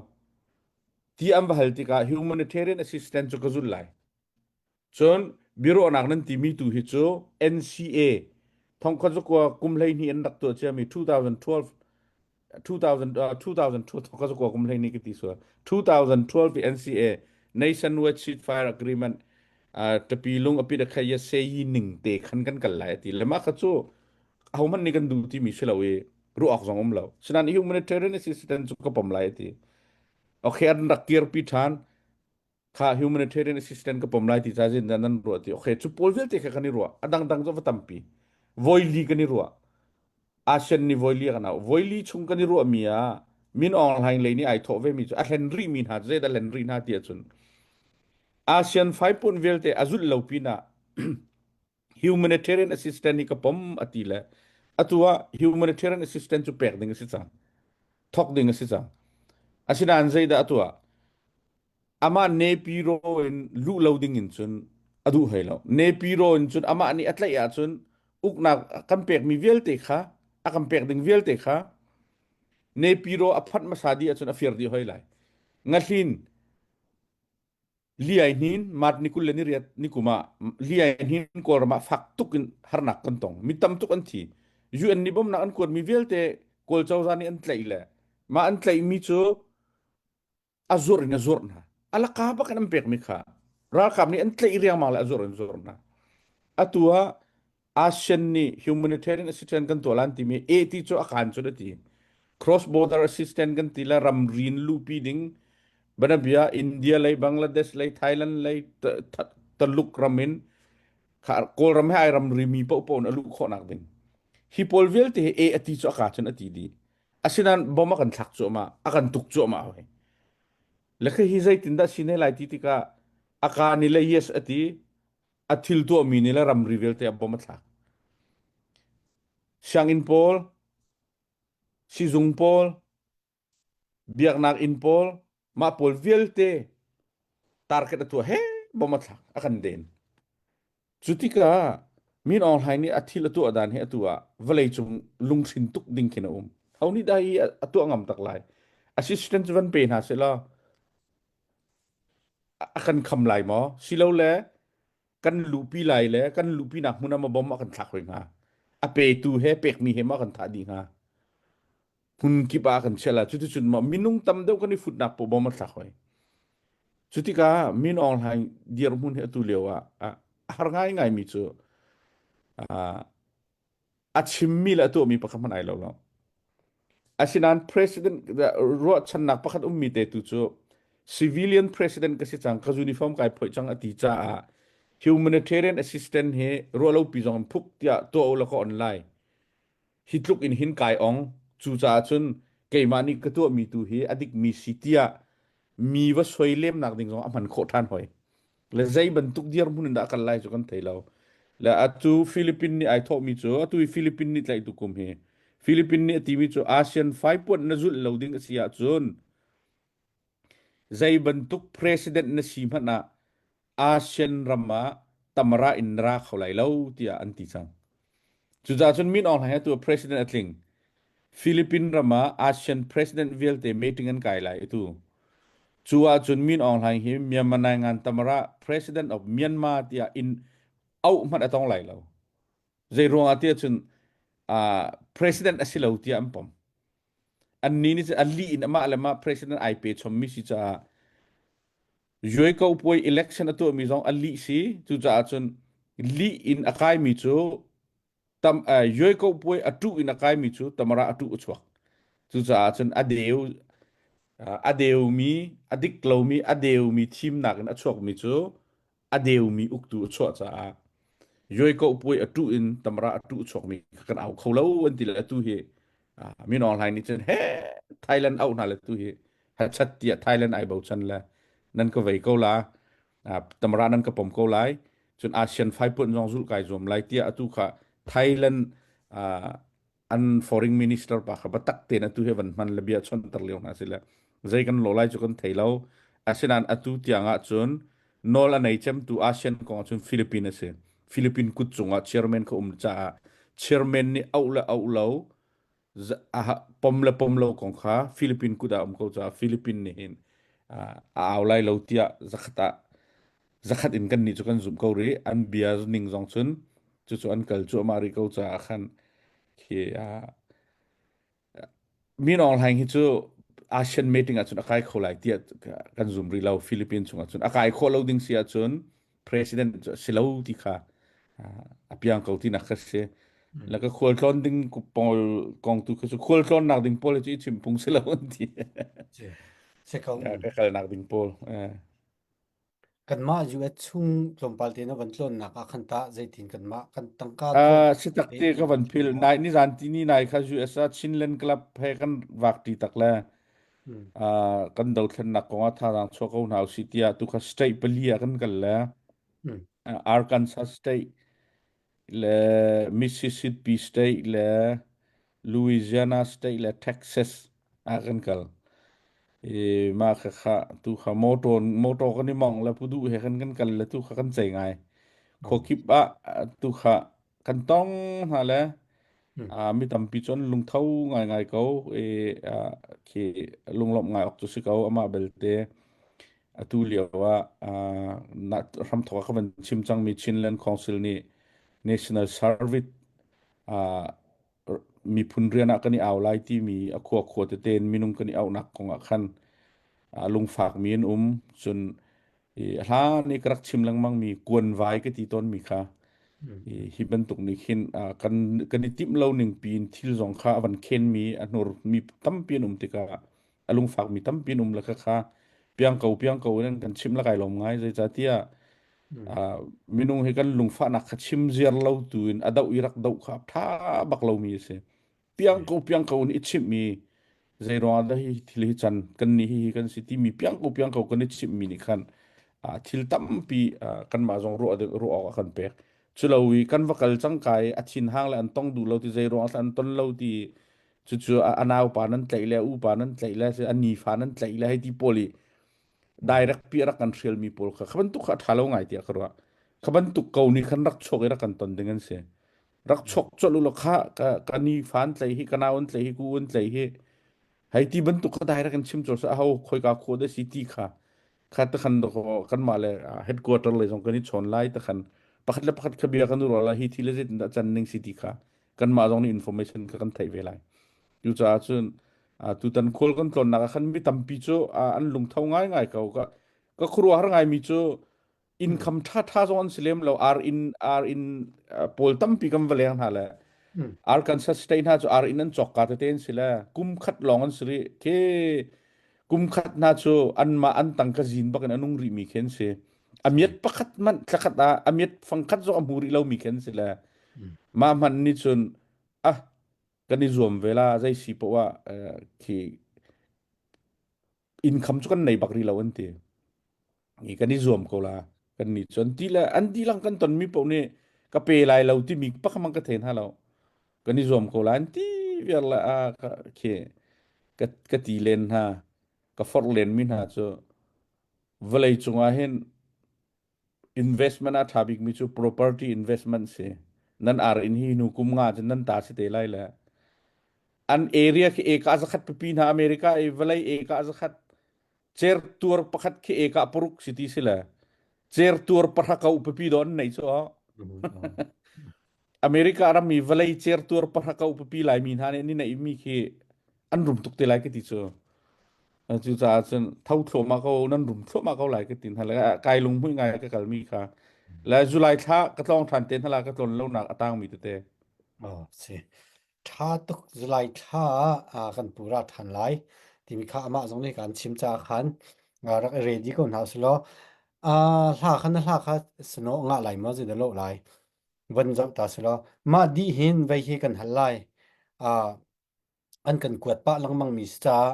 Ti an va hal tikah humanitarian assistance cu ka zulh lai. Cun biaruahnak nan timi tu hi cu NCA thongkhat zakua kum 12 an rak tuah ciami 2012 2000, uh, 2002 thongkhat zakua kum 12 ka ti sual 2012 NCA Nationwide Ceasefire Agreement uh, tapi lung api da khai se yi ning te khan kan kal lai ti le ma kha cu ahohmanh nih kan duh timi si lo i ruah awk zong um lo sinan humanitarian assistance cu ka pom lai ti okay an rak kirpi ṭhan kha humanitarian assistance ka pom lai ti ca zin nan ruah ti okay cu pawl vialte kha kan i ruah a dangdang cu va tampi voili kan i ruah ASEAN nih voili kan au voili chung kan i ruah mi ah Min Aung Hlaing lei nih ai thawh ve mi cu a hlen rih mi hna zeidah hlen rih hna ti ahcun ASEAN 5 pun vialte a zulh lo pinah humanitarian assistance hi ka pom a ti le atu ah humanitarian assistance cu pek ding a si cang thok ding a si cang asinain zeidah atu ah amah nepiro in luh lo ding in cun a duh hoi lo nepiro in cun amah nih a tlaih ahcun uknak kan pekmi vialte kha a kan pek ding vialte kha nepiro a phanh hmasa dih ahcun a fir dih hoi lai ngahlin Li ai hnin mat ni 28 ni kum ah li ai hnin Kawlram ah fak tuk in harnak kan tong. Mi tam tuk an thi. UN nih bawmhnak an kuatmi vialte Kawl cozah nih an tlaih le mah an tlaihmi cu a zuarh in a zuarh hna. Alaka bak in an pekmi kha ralkap nih an tlaih riangmang le a zuarh in zuarh hna. Atu ah ASEAN nih humanitarian assistance kan tuah lan timi A ti cu a kaan cun a ti. Cross border assistance kan ti le ramri in luhpi ding banabia India lei Bangladesh lei Thailand lei Taluk ram in Kawlram he ai ramri mi paohpaoh in a luh khawhnak ding. Hi pawl vialte hi A a ti cu a ka cun a ti dih. Asinain bom a kan thlak cuahmah, a kan tuk cuahmah hoi. Le khi hi zeitindah si ne lai ti tikah a ka ni le yes a ti, a thil tuahmi nih le ramri vialte a bom a thlak. Sianginn pawl, sizung pawl, biaknak inn pawl, mah pawl vialte target a tuah he bom a thlak a kan den. Cu tikah Min Aung Hlaing nih a thil a tuah dan hi atu ah vawleicung lunghrin tuk ding khin a um. Ho nih dah hi a tuah ngam tak lai? Assistant cu van pe hna seh law a kan kham lai maw? Silole kan luhpi lai le kan luhpinak hmun ah maw bom a kan thlak hoi hnga? A petu he pekmi he maw a kan thah dih hnga? Hmun kip ah a kan chiah lai. Cuticun maw minung tam deuh kan i futnak paoh bom a thlak hoi. Cu tikah Min Aung Hlaing dirhmun hi atu lio ah a har ngaingaimi cu a chimmi le a tuahmi pakhat hmanh ai lo lo. Asinain president ruahchannak pakhat ummi te tu cu civilian president ka si cang ka uniform kai phoih cang a ti caah humanitarian assistant hi ruahlopi zong in phuk tiah tuah u law ka on lai. Hi tluk in hin kai ong. Cucaah cun keimah nih ka tuahmi tu hi a dikmi si tiah mi va soi lemnak ding zong a hman khawh ṭhan hoi. Le zei bantuk dirhmun in dah kal lai cu kan thei lo. Le atu Philippine nih ai thawhmi cu atu hi Philippine nih tlaih tu kum hi Philippine nih a timi cu ASEAN faipuanh na zulh lo ding a si ahcun zei bantuk president na si hmanh ah ASEAN ram ah tamara in na ra kho lai lo tiah an ti cang. Cucaah cun Min Aung Hlaing atu president a tling. Philippine ram ah ASEAN president vialte meeting an kai lai atu. Cu ahcun Min Aung Hlaing hi Myanmar Naingan Tamara President of Myanmar tiah in auh hmanh a tong lai lo. Zei ruangah tiah cun uh, president a si lo tiah an pom. Annih nih cun a lih in amah le mah president ai pe chommi si caah Yuai ko puai election a tuahmi zong a lih si. Cucaah cun lih in a kaimi cu tam uh, yuai ko puai a tuh in a kaimi cu tamara a tuh a chuak. Cucaah cun a deu uh, a deumi a dik lomi a deumi thimnak in a chuakmi cu a deumi uktu a chuah caah yuai ko puai a tuh in tamara a tuh chuakmi kan au kho lo an ti le atu hi Min Aung Hlaing nih cun he Thailand auh hna le tu hi hachat tiah Thailand ai bochan le nan ka vei ko la tamara nan ka pom ko lai cun ASEAN faipuan zong zulh kai zuam lai tiah atu kha Thailand an foreign minister pa kha batak tein atu he van hman le bia chonter lio hna si le zei kan lo lai cu kan thei lo asinain atu tiang ah cun nawl a nei cemtu ASEAN kong ah cun Philippines a si Philippine kut cungah chairman kha um caah chairman nih auh le auh lo pom le pom lo kong kha Philippine kut ah um ko caah Philippine nih hin a au lai lo tiah zakhat ah zakhat in kan nih cu kan zumh ko rih an bia ning zong cun cucu an kal cuahmah rih ko caah khan khi Min Aung Hlaing hi cu ASEAN meeting ahcun a kai kho lai tiah kan zum rih lo. Philippines chung ahcun a kai khawh lo ding si ahcun president cu a si lo ti kha a piang ko tinak kha si. La ka khual tlawn ding pawl kong tu kha cu khual tlawnnak ding pawl cu i chim phung si lo an ti. Si ko. Ka kalnak ding pawl. Kanmah US chung tlawmpal te na van tlawnnak ah khan tah zeitin kanmah kan tangka Uh, si tak te ka van phil nai ni zan ti ni nai kha US ah Chinland Club he kan vak ti tak le uh, kan dothlennak kong ah thazaang chuah ko hna usih tiah tu kha state pali ah kan kal le uh, Arkansas state le Mississippi state le Louisiana state le Texas ah kan kal. I mah kha kha tu kha motor motor kan i mong le pudu he kan kan kal le tu kha kan cei ngai. Khuakip ah tu kha kan tong hna le ah mi tampi cun lungtho ngai ngai ko i ah khi lunglawmh ngai awk cu si ko amah belte atu lio ah ah na hramthawk ah ka van chim cangmi Chinland Council nih National Service ah miphun rian ah kan i au lai timi a khua khua tete in minung kan i auhnak kong ah khan lungfakmi an um cun i a hlan i ka rak chim lengmangmi kuanvai ka ti tawnmi kha hi bantuk nih khin kan kan i timh lo ning piin thil zong kha a van khenmi a hnurmi tampi an um tikah a lungfakmi tampi an um le kha kha piang ko piang ko in kan chim la kai lawm ngai zeicahtiah minung hi kan lungfahnak kha chim ziar lo tu in a doh i rak doh kha tha bak lomi a si piang ko piang ko in i chimhmi zei ruangah dah hi thil hi can kan nih hi kan si timi piang ko piang ko kan i chimhmi nih khan thil tampi kanmah zong ruah ruah awk a kan pek culo i kan va kal cang kai a thin hang le an tong duh lo ti zei ruangah an ton lo ti cucu a naupa nan tlaih le a upa nan tlaih le a nifa nan tlaih le hei ti pawl i direct pi rak kan hrialmi pawl kha kha bantuk kha a ṭha lo ngai tiah ka ruah kha bantuk ko nih khan rak chuak i rak kan ton ding an si rak chuak colh u law kha ka, ka ni fa an tlaih hi ka nau an tlaih hi ku an tlaih hi Hei ti bantuk kha direct in chim cawr sa ho khoika kho de si ti kha kha ta khan do kan mah le headquarter le zong kan i chawn lai ta khan pakhat le pakhat kha bia kan ro la hi thi le zeitin dah can ning si ti kha kan mah zong nih information kha kan theih ve lai. Cucaah cun tutan khual kan tlawnnak ah khan mi tampi cu an lungtho ngaingai ko. Ka ka khuaruahhar ngaimi cu income ṭhaṭha zong an si lem lo. Ar in ar in pawl tampi kan va leng hna le Arkansas state hna cu ar in an cawk ka tete an si le kum khat lawng an si rih. Khi kum khat hna cu anmah an tangka zin bak in a nung rihmi khi an si. A miat pakhat hmanh thlakhat ah a miat fangkhat zong a hmu rih lomi khi an si le mah hmanh nih cun ah kan i zuam ve la zei si poah ah khi income cu kan nei bak rih lo an ti i kan i zuam ko la kan nih cu an ti le an dilang kan ton mi paoh nih ka pe lai lo timi pakhamang ka thei hna lo kan i zuam ko la an ti viar la a ka khi ka ka ti len hna ka forh len mi hna cu vawlei cungah hin investment a ṭha bikmi cu property investment si. Nan ar inn hi hnu kum nga cun nan ta si te lai le an area khi eka zakhat pipi hna America i vawlei eka zakhat certuar pakhat khi eka paruk si ti si le certuar pahra ko pipi do an nei cu America ram i vawlei certuar pahra ko pipi laimi hna nih an i neihmi khi an rum tuk te lai ka ti cu. Cucaah cun tho thluahmah ko nan rum thluahmah ko lai ka ti hna le kai lunghmuih ngai ka kalmi kha. Le July thla ka tlawng ṭhan te hna la ka tlawn lonak a tangmi tete. Oh, si. Ṭha tuk July thla ah kan pura ṭhan lai timi kha amah zong nih kan chim caah khan rak i ready ko hna usih law. Hla kha na hla kha sano ngah lai maw zeidah lawh lai? Van zoh ta si law mah dih hin vei hi kan hal lai. An kan kuat pah lengmang mi si caah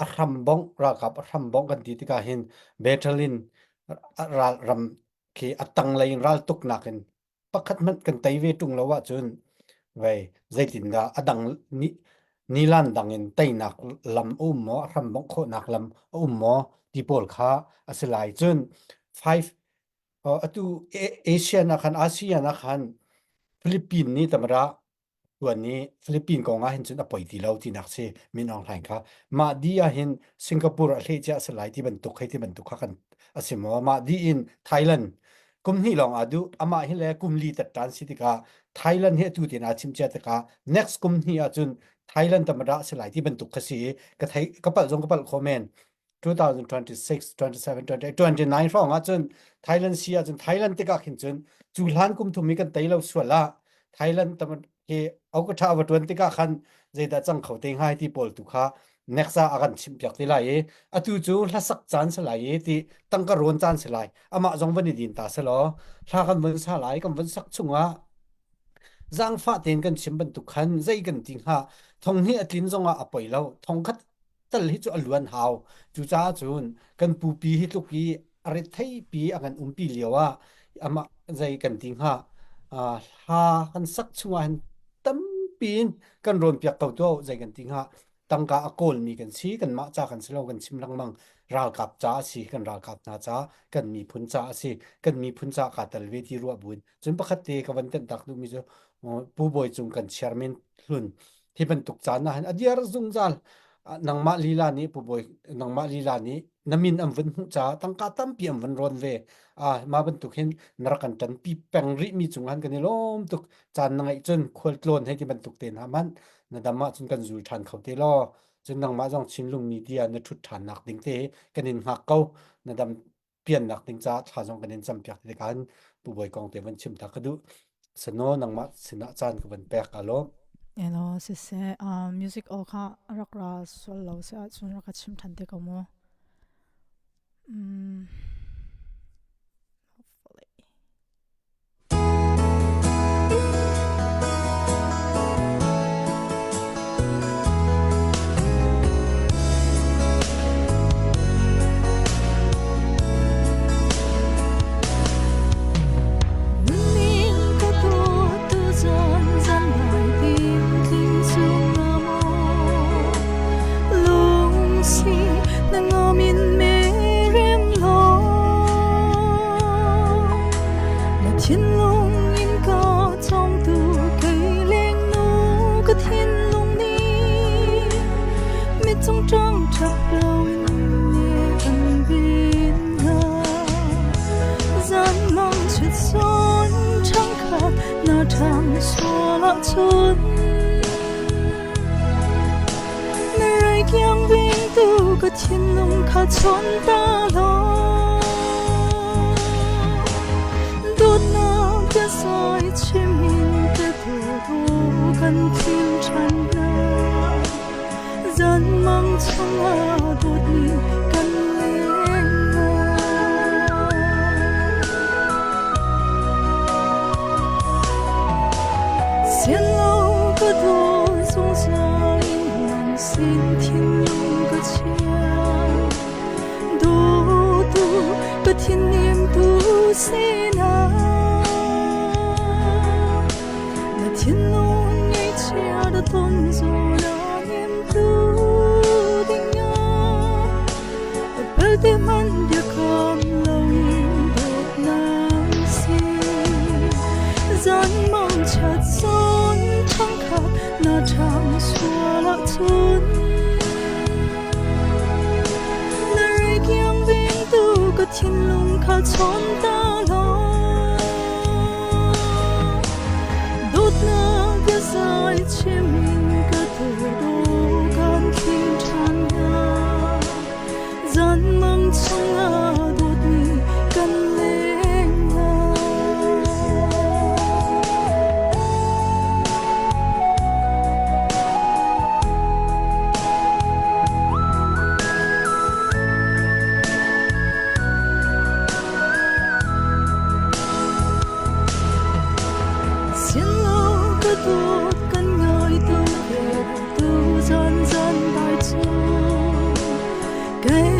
a hram bongh ralkap a hram bongh kan ti tikah hin battle in ral ram khi a tanglei in ral tuknak in pakhat hmanh kan tei ve ṭung lo ahcun vei zeitindah a dang ni nilan dang in teinak lam a um maw a hram bongh khawhnak lam a um maw ti pawl kha a si lai cun five atu ASEAN ah khan ASEAN ah khan Philippine nih tamara tuan i Philippine kong ah hin cun a poi ti lo tinak si Min Aung Hlaing kha mah di ah hin Singapore a hleh cia a si lai ti bantuk hei ti bantuk kha kan a si maw mah di in Thailand kum hnih lawng aa duh amah hi le kum li tattan si tikah Thailand hi atu tin aa chim cia tikah next kum hnih ah cun Thailand tamada a si lai ti bantuk kha si i ka thei ka palh zong ka palh kho men 2026, 27, 28, 29 hrawng ah cun Thailand si ahcun Thailand tikah khin cun cu hlan kum thum hi kan tei lo sual ah Thailand tam hi okatha va tuan tikah khan zeidah cang kho te hnga ti pawl tu kha next ah a kan chimh piak te lai i atu cu hlasak caan si lai i ti tangka rawn caan si lai amah zong van i din ta selaw hla kan von sa lai kan von sak chungah zaangfah tein kan chim bantuk khan zei kan ti hnga thong hnih a tlin zongah a poi lo thong khat tal hi cu a luan hau. Cucaah cun kan pupi hi tluk i a retheipi a kan umpi lio ah amah zei kan ti hnga hla kan sak chungah hin tampi in kan rawn piak ko tuah zei kan ti hnga tangka a kawlmi kan si kanmah ca kan si lo kan chim lengmang ralkap ca a si kan ralkap hna ca kan miphun ca a si kan miphun ca kaa tel ve ti ruah buin cun pakhat te ka van tenh tak duhmi cu Pu Bawi Cung kan chairman hlun hi bantuk caan ah hin a diar zungzal nangmah lila nih Pu Bawi nangmah lila nih na min an vun hmuh caah tangka tampi an vun rawn ve ah mah bantuk hin na rak kan ṭanpi peng rih mi cung han kan i lawm tuk caan na ngeih cun khualtlawn hei ti bantuk te hna hmanh na dam ahcun kan zul ṭhan kho te law cun nangmah zong Chinlung media na ṭhut ṭhan nak ding te kan in hngak ko na dam piannak ding caah thla zong kan in campiak ti tikah Pu Bawi kong te van chim ta ka duh. Sano nangmah sinah caan ka van pek alo. Elo siseh uh, music aw kha rak ra sual lo se ahcun rak ka chim than te ko mu. Mm. Hopefully. Lung si na ngom in me rem lo. Cung ṭang ṭhap loin ne kan vin hna. Zanmang chiat zawn ṭhangkhat na ṭhang sual ahcun na reikiang vengtu ka thinlung kha chawn ta law dawtnak biazawi chim in ka duhtu kan thim ṭhan hna. Zanmang chungah dawtmi kan leng Sian lo ka dawt zungzal in nang sin thinlung ka chia. Dawtu ka thinnim tu sinah Na thinlung ngaihchia na ton zawn a nemtu dingah a pelte hmanh biakam loin dawtnak si. Zanmang chat zawn thangkhat na ṭhang sual ahcun na reikiang vengtu ka thinlung kha chawn ta law Dawtnak biazai chim in ka duh kan thim ṭhan hna. Zanmang chungah dawtmi kan leng hna. Sinlo ka dawt kan ngai tu ve tu zan zan dai cu kei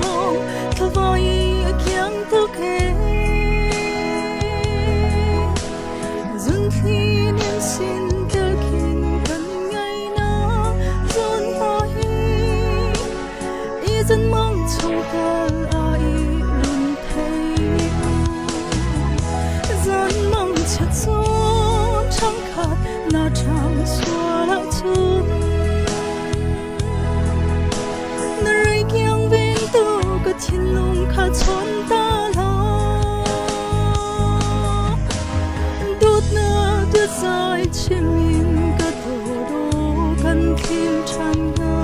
lawng thlawai a kiang tuk e zun thli nim sin tel khin kan ngai na zun hma hi i zan mang chung kal a i run thei Zanmang chiat zawn ṭhangkhat na ṭhang sual ahcun na reikiang vengtu ka thinlung kha chawn ta law dawtnak biazai chim in ka dawdaw kan thlim ṭhan hnga.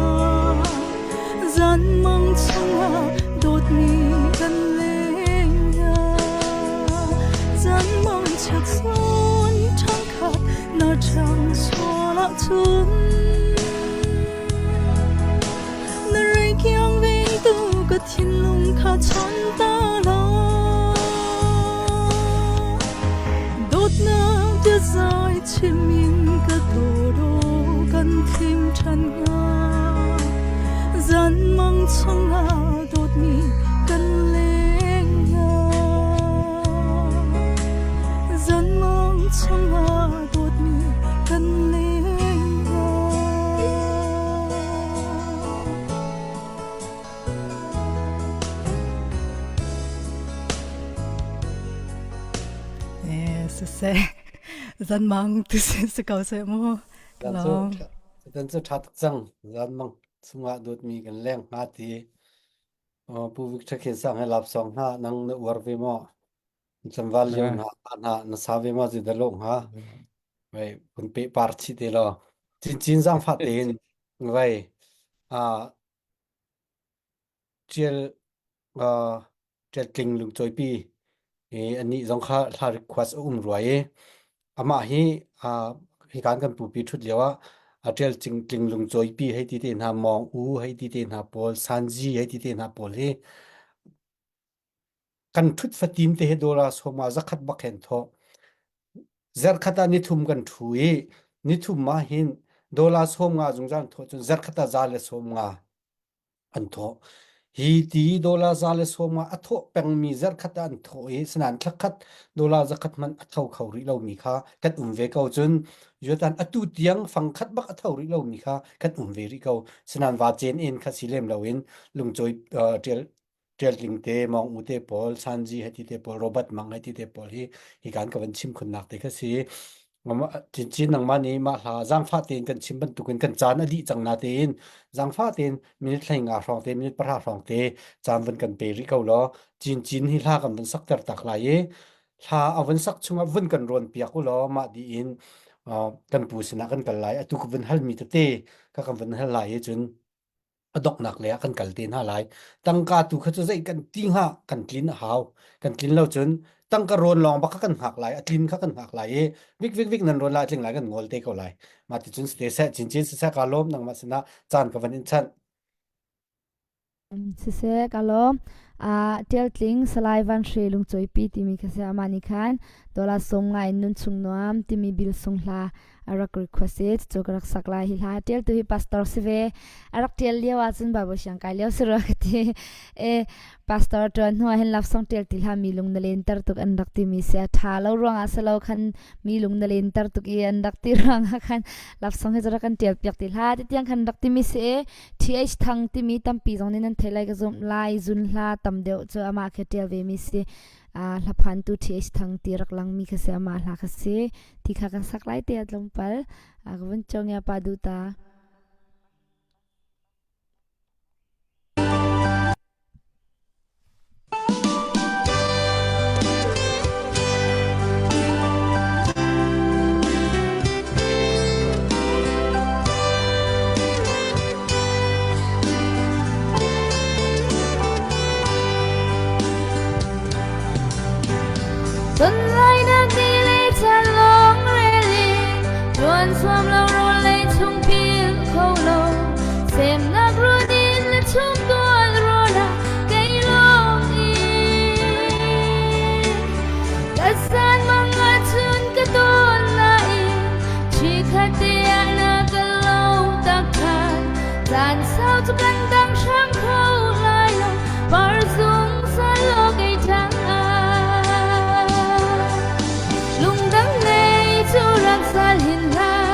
Zanmang chungah dawtmi kan leng hna. Zanmang chiat zawn ṭhangkhat na ṭhang sual ahcun na reikiang vengtu ka thinlung kha chawn ta law dawtnak biazai chim in ka dawdaw kan thlim ṭhan hnga. Zanmang chungah dawtmi kan leng hna. Zanmang chungah dawtmi kan leng hna. Eh, siseh. Zanmang tu si ko seh mu. Zan cu zan cu ṭha tuk cang. Zanmang chungah dawtmi kan leng hnga ti. Pu Victor Khen Sang he lapsawng hna nang na uar ve maw? Tlangval lio hna hna na sa ve maw zi dah lawh hnga? Vai kun pe par chih te law. Cincin zaangfah tein vai ṭial ṭialtling lungcawipi i anih zong kha hla request a um rua i amah hi hikan kan pupi ṭhut lio ah a ṭial tling lungcawipi hei ti te hna mawng u hei ti te hna pawl sanji hei ti te hna pawl hi kan ṭhut fatin te hi dollar sawma zakhat bak hen thawh zarkhat ah nithum kan ṭhu i nithum ah hin dollar 50 zungzal thawh cun zarkhat ah za le 50 an thawh. Hi ti dollar 110 ah a thawh pengmi zarkhat ah an thawh i sinain thlakhat dollar zakhat hmanh a tho kho rih lomi kha kan um ve ko cun yutan atu tiang fangkhat bak a tho rih lomi kha kan um ve rih ko sinain va cen in kha si lem loin lungcawi uh, ṭial ṭialtling te mong u te pawl sanji heti te pawl robert mang heti te pawl hi hi kan ka van chim khunnak te kha si. Cincin nangmah nih mah hla zaangfah tein kan chim bantukin kan caan a dih cang na tein zaangfah tein minute 15 hrawng te minute 10 hrawng te caan van kan pe rih ko law cincin hi hla kan van sakter tak lai i hla a van sak chungah vun kan rawn piak u law mah dih in kan pu sinah kan kal lai atu ka vun halmi tete ka kan vun hal lai i cun a donghnak lei ah kan kal te hna lai. Tangka tu kha cu zei kan ti hnga kan tlin a hau. Kan tlin lo cun tangka rawn lawng bak kha kan hngak lai, a tlin kha kan hngak lai i vik vik vik nan rawn lai, a tling lai kan ngol te ko lai. Mah ti cun site seh cincin siseh ka lawm nangmah sinah caan ka van in chanh. Siseh ka lawm. Tial Tling Salai Van Hre Lungcawipi timi kha si amah nih khan Dollar sawm nga in nun chung nuam timi bil sung hla a rak request i cucu ka rak sak lai. Hi hla tialtu hi pastor si ve. A rak tial lio ahcun Bible siang kai lio si rua ka ti. E pastor tuan hnu ah hin love song tial ti hlah mi lung na lenter tuk an rak timi si. A tha lo ruangah si lo khan mi lung na lenter tuk i an rak ti ruangah khan love song hi cu rak kan tial piak ti hlah ti tiang khan rak timi si e. TH Thang timi tampi zong nih nan theih lai ka zumh. Lai zun hla tam deuh cu amah khi tial ve mi si. Hlaphantu TH Thang ti rak langmi kha si amah hla kha si. Ti kha kan sak lai te a tlawmpal. Ka vun chong ya pa du ta. Tunlainak ni le caan lawng rel in Tuan suam lo rawl lei chung pil kho lo Semnak ruat in le chung tuan rawl ah kei lawng in Ka san mang ahcun ka tawn nain Chikhat te ah na ka lo tak than Caan sau cu kan dang hram kho lai lo Par zungzal lo kei tang ah Lungdang nei cu rak zal hin hlah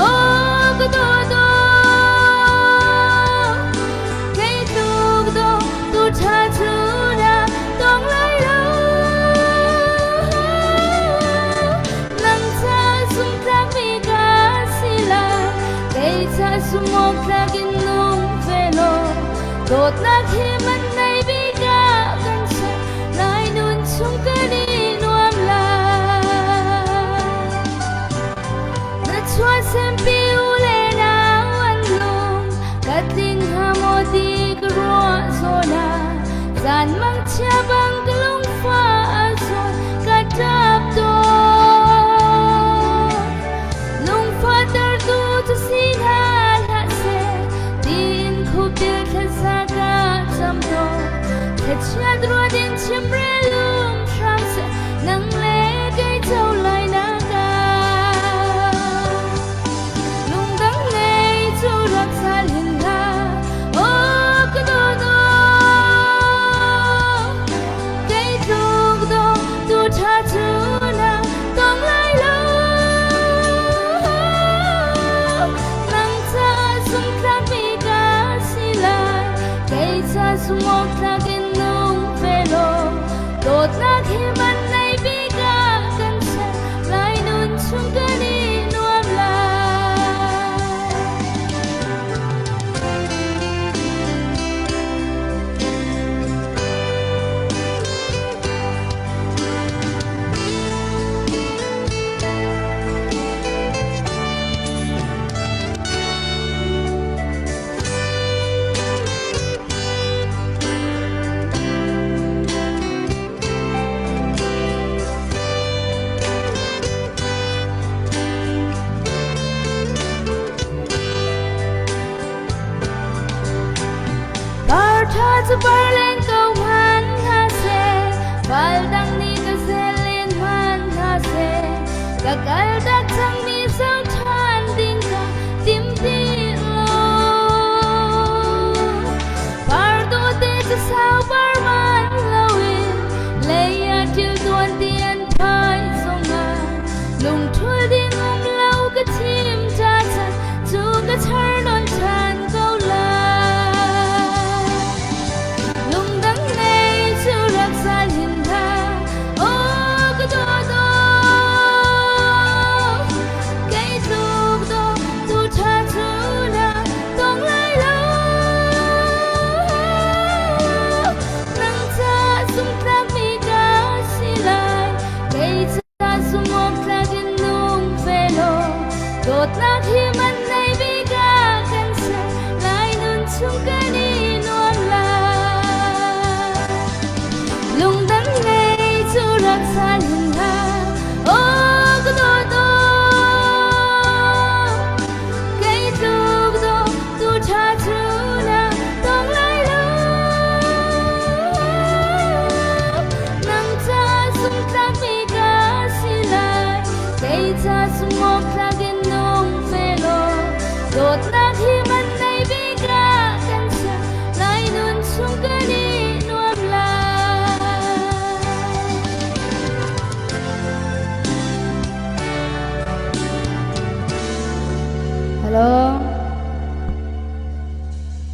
Aw ka daw daw Kei tluk daw tu tha cu na tong lai lo Nang ca sungtlak mi ka si lai Kei ca sumawk tlak in nung ve law Dawtnak hi man nei bik ah kan ser Lai nun chung kan i nuam lai Na chuah sempi u le nau an lung Ka tling hnga maw ti ka ruah zawn ah Zan mang chia bang ka lungfa a zawn ka ṭap tawn Lungfahtertu cu si hna hlah seh tiin khupil thlasa ka cam tawn Thlachiat ruat in chimrel um hram seh nang le kei co lai nak ah Lungdang nei cu rak sal hin hlah aw ka dawt aw Kei tluk daw tu ṭha cu na tong lai lo Nang ca sungtlak mi ka si lai kei ca sungawk tlak in nung ve law dawtnak hi man nei bik ah kan ser lai nun chung kan i nuam lai. Par ṭha cu par len ko hmanh hna seh, val dang nih ka zel len hmanh hna seh, ka kal tak cangmi zoh ṭhan ding ka tim ti lo. Par dawte cu sau par man loin lei ah ṭil tuan ti an phai zongah lungṭhul ding um lo ka thim ta chan cu ka char nawn ṭhan ko lai. Lungdang nei cu rak zal hin hlah, aw ka dawt aw.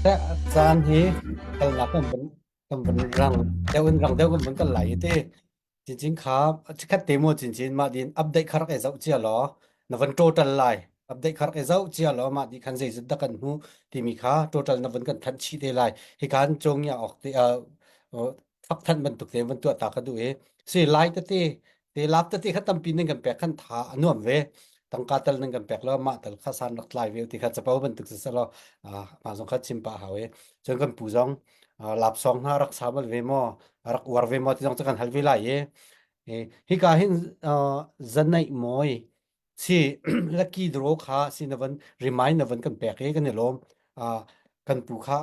Caan hi kalnak kan van kan van rang deuh in rang deuh kan van kal lai i te. Cincin kha chikhat te maw cincin mah din update kha rak i zoh cia law na van total lai. Update kha rak i zoh cia law mah di khan zeizat dah kan hmu timi kha total na van kan thanh chih te lai. Hi kan cung ya ok te fak thanh bantuk te van tuah ta ka duh i si lai tete te lap tete kha tampi nan kan pek khan tha a nuam ve tangka tal nan kan pek lo mah tal kha san rak tlai ve ti kha capo bantuk si selo mah zong kha chim pah hau i cun kan pu zong lap song hna rak sa bal ve maw rak uar ve maw ti zong cu kan hal ve lai i hika hin zanaih mawi Si lucky draw kha si na van remind na van kan pek i kan i lawm. Uh, kan pu kha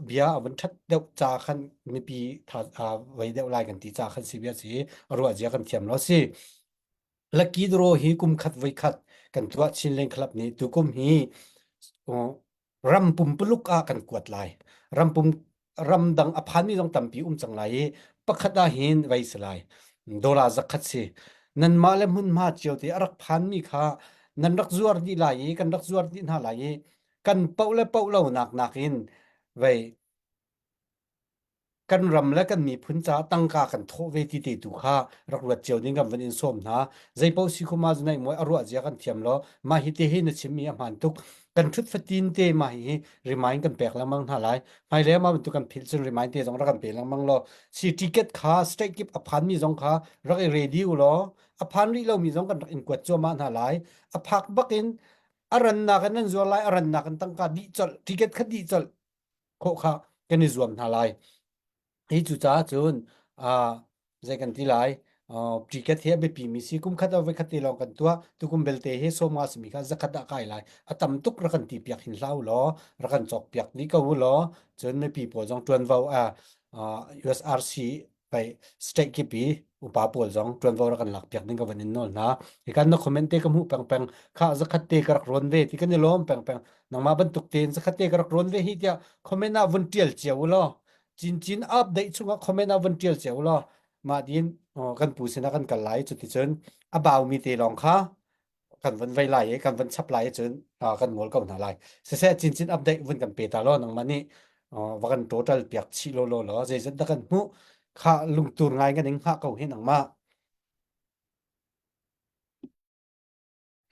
bia a van ṭhat deuh ca khan mipi tha uh, vei deuh lai kan ti ca khan si bia si a ruah zia kan thiam lo si. Lucky draw hi kum khat voi khat kan tuah Chinland Club nih tukum hi uh, ram pumpuluk ah kan kuat lai. Ram pum ramdang a phanmi zong tampi um cang lai i pakhat ah hin vei si lai. Dollar zakhat si. Nanmah le hmunhma cio te a rak phanmi kha nan rak zuar dih lai i kan rak zuar dih hna lai i kan poh le poh lo nak nakin vei kan ram le kan miphun caah tangka kan thawh ve ti te tu kha rak ruat cio ding kan van in sawm hna. Zeipaoh si khuma zunaih muai a ruah zia kan thiam lo. Mah hi te hi na chimmi a hmaan tuk. Kan ṭhut fatin te mah hi remind kan pek lengmang hna lai. Hmailei mah bantuk kan philh cun remind te zong rak kan pe lengmang law. Si ticket kha state kip a phanmi zong kha rak i ready u law a phan rih lomi zong kan rak in kuat cuahmah hna lai. A phak bak in a rannak in nan zuar lai, a rannak in tangka dih colh, ticket kha dih colh khawh kha kan i zuam hna lai. Hi cucaah cun uh, zei kan ti lai uh, ticket hi a biapi mi si kum khat ah voi khat te lawng kan tuah tukum belte hi sawmnga simi kha zakhat ah kai lai a tam tuk rak kan ti piak hin hlah u law rak kan cawk piak dih ko u law cun mipi pawl zong tuanvo uh, uh, USRC pei state kip i upa pawl zong ṭuanvo rak kan lak piak ding ka van in nawl hna. Hi kan na comment te ka hmuh pengpeng kha zakhat te ka rak rawn ve ti kan i lawm pengpeng nangmah bantuk tein zakhat te ka rak rawn ve hi tiah comment ah vun ṭial cio u law cincin update chungah comment ah vun ṭial cio u law mah din kan pu sinah kan kal lai cuticun a baumi te lawng kha kan van vei lai i kan van chap lai cun kan ngol ko hna lai siseh cincin update vun kan pe ta law nangmah nih va kan total piak chih law law law zeizat dah kan hmuh kha lungtur ngai kan ing hngah ko hi nangmah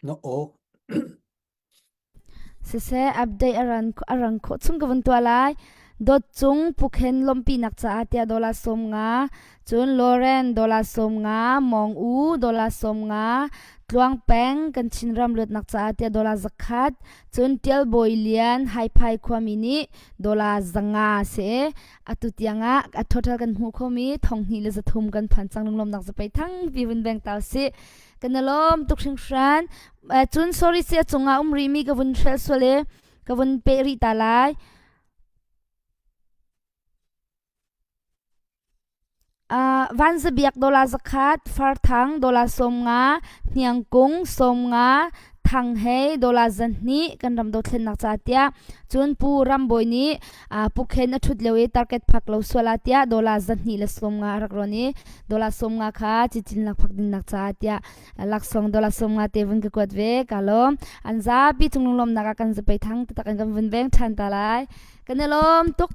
no o Siseh, update a ran a rang khawh chung ka vun tuah lai. Dawt cung Pukhen lawmhpinak caah tiah dollar 50, cun Lauren dollar 50, Mawng U dollar 50, Tluang Peng kan Chinram luatnak caah tiah dollar 100, cun Tial Bawi Lian Haiphai khuami nih dollar 500 si. Atu tiangah a total kan hmuh khomi 2300 kan phan cang lunglawmnak zapei thangpi vun beng ta usih. Kan i lawm tuk hringhran. Cun sorry si a cungah um rihmi ka vun hrelh sual i ka vun peh rih ta lai. Uh, Vanzabiak dollar zakhat, Farthang dollar 50, Hniangkung 50, Thanghei dollar zahnih kan ram dothlennak ca tiah cun Pu Rambawi nih uh, Pukhen a ṭhut lio i target phak lo sual ah tiah dollar zahnih le 50 a rak rawn i dollar 50 kha cicin lak phak dingnak caah tiah laksawng dollar 50 te vun ka kuat ve ka lawm an zapi cung lunglawmnak ah kan zapei thang taktak in kan vun veng ṭhan ta lai kan i lawm tuk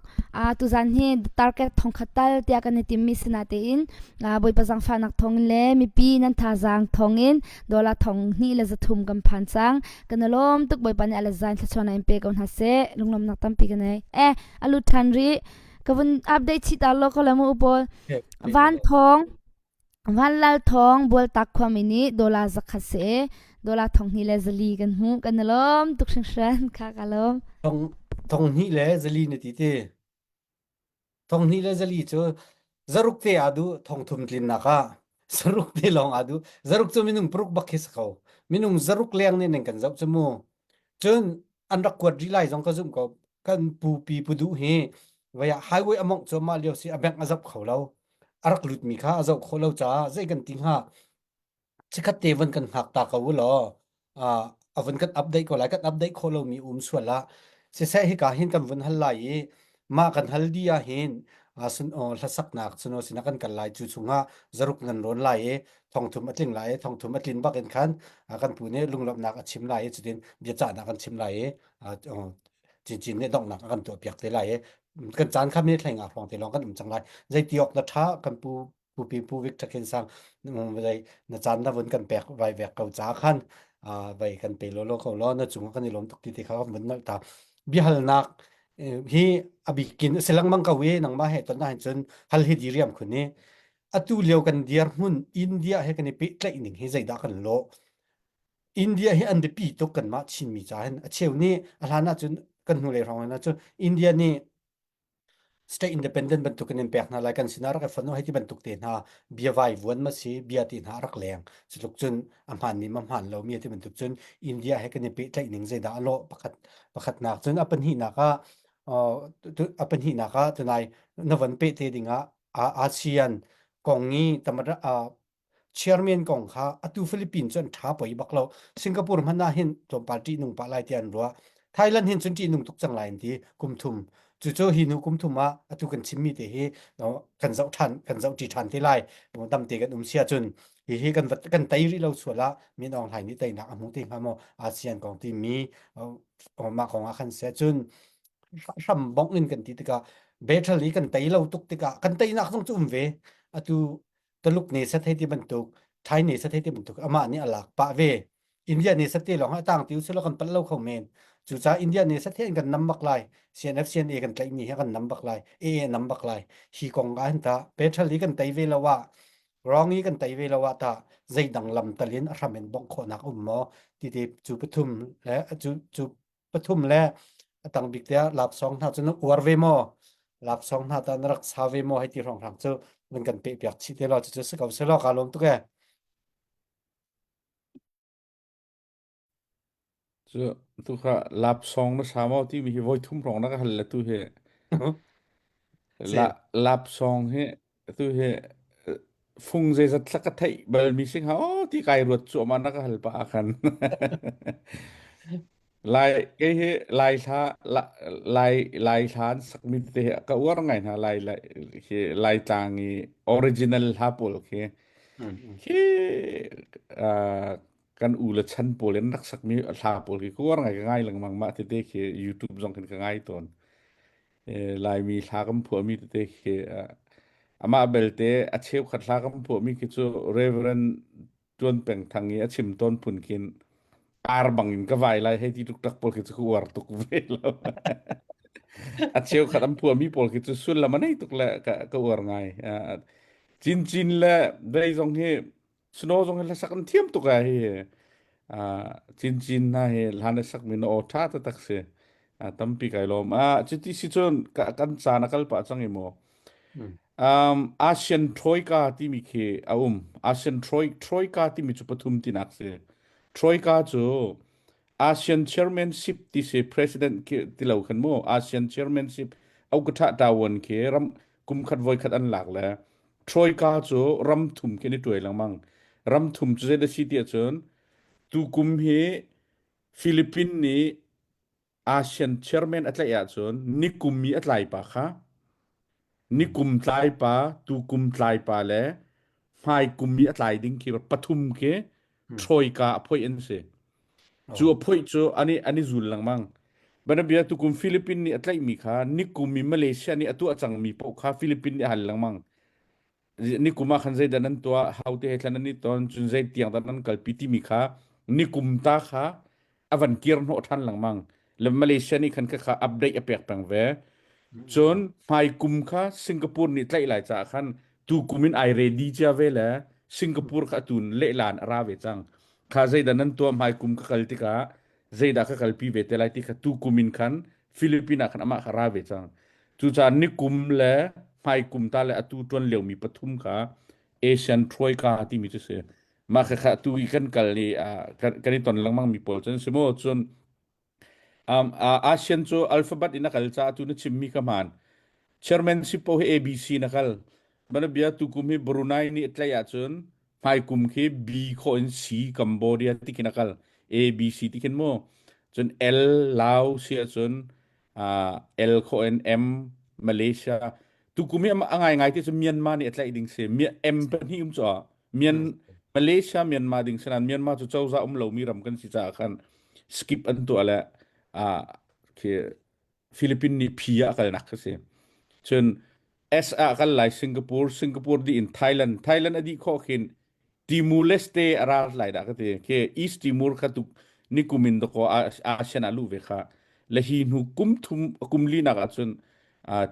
tuzan hi target thongkhat tal tiah kan i timmi sina tein bawipa zangfahnak thawngin le mipi nan thazaang thawngin dollar thong hnih le zathum kan phan cang kan i lawm tuk bawipa nih a le zan thlachuan in pe ko hna seh lunglawmnak tampi ka nei eh a lut ṭhan rih ka vun update chih ta lo ko le mu pawl van thong Vanlal Thawng Bualtak khuami nih dollar 100 si dollar thong hnih le zali kan hmuh kan i lawm tuk hringhran kha ka lawm. Thong thong hnih le zali na ti ti. Thong hnih le zali cu zaruk te aa duh thong thum tlinnak ah zaruk te lawng aa duh zaruk cu minung paruk bak khi si ko minung zaruk leng nih nan kan zoh cu mu cun an rak kuat rih lai zong ka zumh ko kan pu pi pu duh hi vaya highway a mongh cu mah lio si a bank a zap kho lo a rak lutmi kha a zoh khawh lo caah zei kan ti hnga chikkhat te van kan hngak ta ko u law a van kan update ko lai kan update khawh lomi um sual ah siseh hika hin kan vun hal lai i mah kan hal di ah hin sun hlasaknak suno sinah kan kal lai cu chungah zaruk nan rawn lai i thongthum a tling lai i thongthum a tlin bak in khan kan pu nih lunglawmhnak a chim lai i cutin biacahnak kan chim lai i. Cincin nih donghnak a kan tuah piak te lai i kan caan kha minute hlei nga hrawng te lawng kan um cang lai. Zeiti awk na ṭha kan pu pu pi pu Victor Khen Sang zei na caan na vun kan pek vai vek ko ca khan vai kan pe lo lo ko lo na cung kan i lawm tuk ti te kha kan vun nolh ta. Biahalnak hi a bikin a si lengmang ko i nangmah he ton ahhin cun hal hi diriam khun i atu lio kan dirhmun India he kan i pehtlaih ning hi zeidah kan lawh India hi an biapi tuk kanmah Chinmi ca hin a cheu nih a hlan ahcun kan hnulei hrawng in ahcun India nih state independent bantuk in in pek hna lai kan sinah rak i fonh hei ti bantuk te hna bia vai vuan ma si bia ti hna rak leng cutluk cun a hmaan mi ma hmaan lo mi ti bantuk cun India he kan i pehtlaih ning zeidah a lawh pakhat pakhatnak cun a pahnihnak ah a pahnihnak ah tunai na von peh te dingah ASEAN kong i tamara chairman kong kha atu Philippines cu an ṭha poi bak lo. Singapore hmanh ah hin tlawmpal ṭihnung pah lai tiah an ruah. Thailand hin cun ṭihnung tuk cang lai an ti kum thum. Cucu hi hnu kum thum ah atu kan chimmi te hi kan zoh ṭhan kan zoh ṭi ṭhan te lai. Damte kan um sia cun hihi kan kan tei rih lo sual ah Min Aung Hlaing nih teinak a hmu te hnga maw ASEAN kong timi mah kong ah khan seh cun hram bongh in kan ti tikah battle i kan tei lo tuk tikah kan teinak zong cu um ve atu Taluk ne sat hei ti bantuk Thai ne sat hei ti bantuk amah nih a lak pah ve India ne sat te lawng a tang ti usila kan palh lo kho men cucaah India ne sat he an kan nam bak lai CNF CNA kan tlaih mi he kan nam bak lai AA nam bak lai hi kong ah hin ta petrol hi kan tei ve lo ah rong i kan tei ve lo ah ta zeidang lam talin a hram in bongh khawhnak um maw ti te cu pathum le cu cu pathum le a tang bik tiah laksawng hna cu na uar ve maw laksawng hna ta na rak sa ve maw hei ti hrawnghrang cu nan kan peh piak chih te law cucu si ko seh law kaa lawm tuk ee Cu tu kha lapsong na sa maw timi hi voi thum hrawng na ka hal le tu hi si la lapsong hi tu hi eh, fung zeizat thla ka theih bal mi sing ha oh ti kai ruat cu ama na ka hal pa khan lai kei hi lai thla lai lai thla an sakmi te hi ka uar ngai hna lai lai hi lai tlang i original hla pawl khi khi kan u le chan pawl in rak sakmi hla pawl khi ka uar ngai ka ngai lengmang mah tete khi YouTube zong khin ka ngai tawn Laimi hla kan phuahmi tete khi amah belte a cheukhat hla kan phuahmi khi cu Reverend Tuan Peng Thang i a chim tawn phun khin ar bang in ka vai lai hei ti tuk tak pawl khi cu ka uar tuk ve lo. A cheukhat an phuahmi pawl khi cu sullam a nei tuk le ka, ka uar ngai. Cin Cin le Dei zong hi Snow zong hi hlasak an thiam tuk ah hi Cin Cin hna hi hlan a sakmi na aw ṭha taktak si. Tampi kai lawm. Ah cuti si cun kan caan a kal pah cang i mu. Um, ASEAN Troika timi khi a um. ASEAN Troi Troika timi cu pathum tinak si. Troika cu ASEAN chairmanship ti si president khi ti lo khan mu. ASEAN chairmanship au ka ṭha ṭawan khi ram kum khat voi khat an lak le Troika cu ram thum khi an i tuai lengmang. Ram thum cu zei da si ti ahcun tu kum hi Philippines nih ASEAN chairman a tlaih ahcun nikum i a tlai pa kha nikum tlai pa, tukum tlai pa le hmaikum i a tlai ding khi pathum khi Troika a phoih an si. Cu a phoih cu an i an i zul lengmang. Banabia tukum Philippines nih a tlaihmi kha nikum i Malaysia nih a tuah cangmi paoh kha Philippines nih a hal lengmang. Nikum ah khan zeidah nan tuah, hote he thlan nan i ton, cun zei tiang dah nan kalpi timi kha nikum ta kha a van kir hnawh ṭhan lengmang. Le Malaysia nih khan khakha update a pek peng ve. Cun hmaikum kha Singapore nih tlaih lai caah khan tu kum in ai ready cia ve le Singapore kha atu lehlan a ra ve cang. Kha zeidah nan tuah hmaikum ka kal tikah zeidah ka kalpi ve te lai ti kha tu kum in khan Philippines ah khan amah kha ra ve cang. Cucaah nikum le hmaikum ta le atu ṭuan liomi pathum kha Asian Troika timi cu si. Mah khakha tu i kan kal i kan i ton lengmang mi pawl cun si mu cun um, ASEAN cu alphabet in a kal caah tu na chimmi ka hmaan. Chairmanship paoh hi ABC na kal. Mana bia tu kum hi Brunei nih a tlaih ahcun hmai kum khi B khawh in C Cambodia ti khin a kal. A B C ti khin mu. Cun L Laos si ahcun uh, L khawh in M Malaysia. Tu kum hi a ngaingai ti cu Myanmar nih a tlaih ding si. M pahnih um cu Myan Malaysia Myanmar ding sanan Myanmar cu cozah um lomi ram kan si caah khan skip an tuah le ah khi. Philippine nih phi ah kalnak kha si. Cun S ah kal lai Singapore, Singapore dih in Thailand, Thailand a dih khawh khin Timor Leste a ral lai dah ka ti. Khi East Timor kha tuk nikum in dakaw ASEAN ah luh ve kha. Le hi hnu kum thum kum li nak ahcun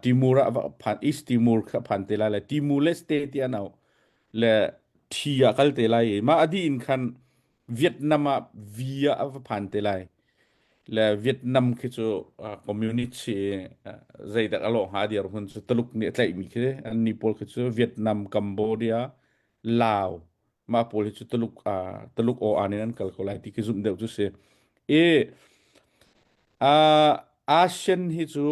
Timor ah va phan East Timor kha phan te lai le Timor Leste ti an au le thi ah kal te lai i mah a dih in khan Vietnam ah V ah a va phan te lai. Le Vietnam khi cu communist si zeidak a lawh hnga dir hun cu Tuluk nih a tlaihmi khi an ni pawl khi cu Vietnam, Cambodia, Lao mah pawl hi cu Tuluk Tuluk aw an in an kal ko lai ti khi zumh deuh cu si. I ASEAN hi cu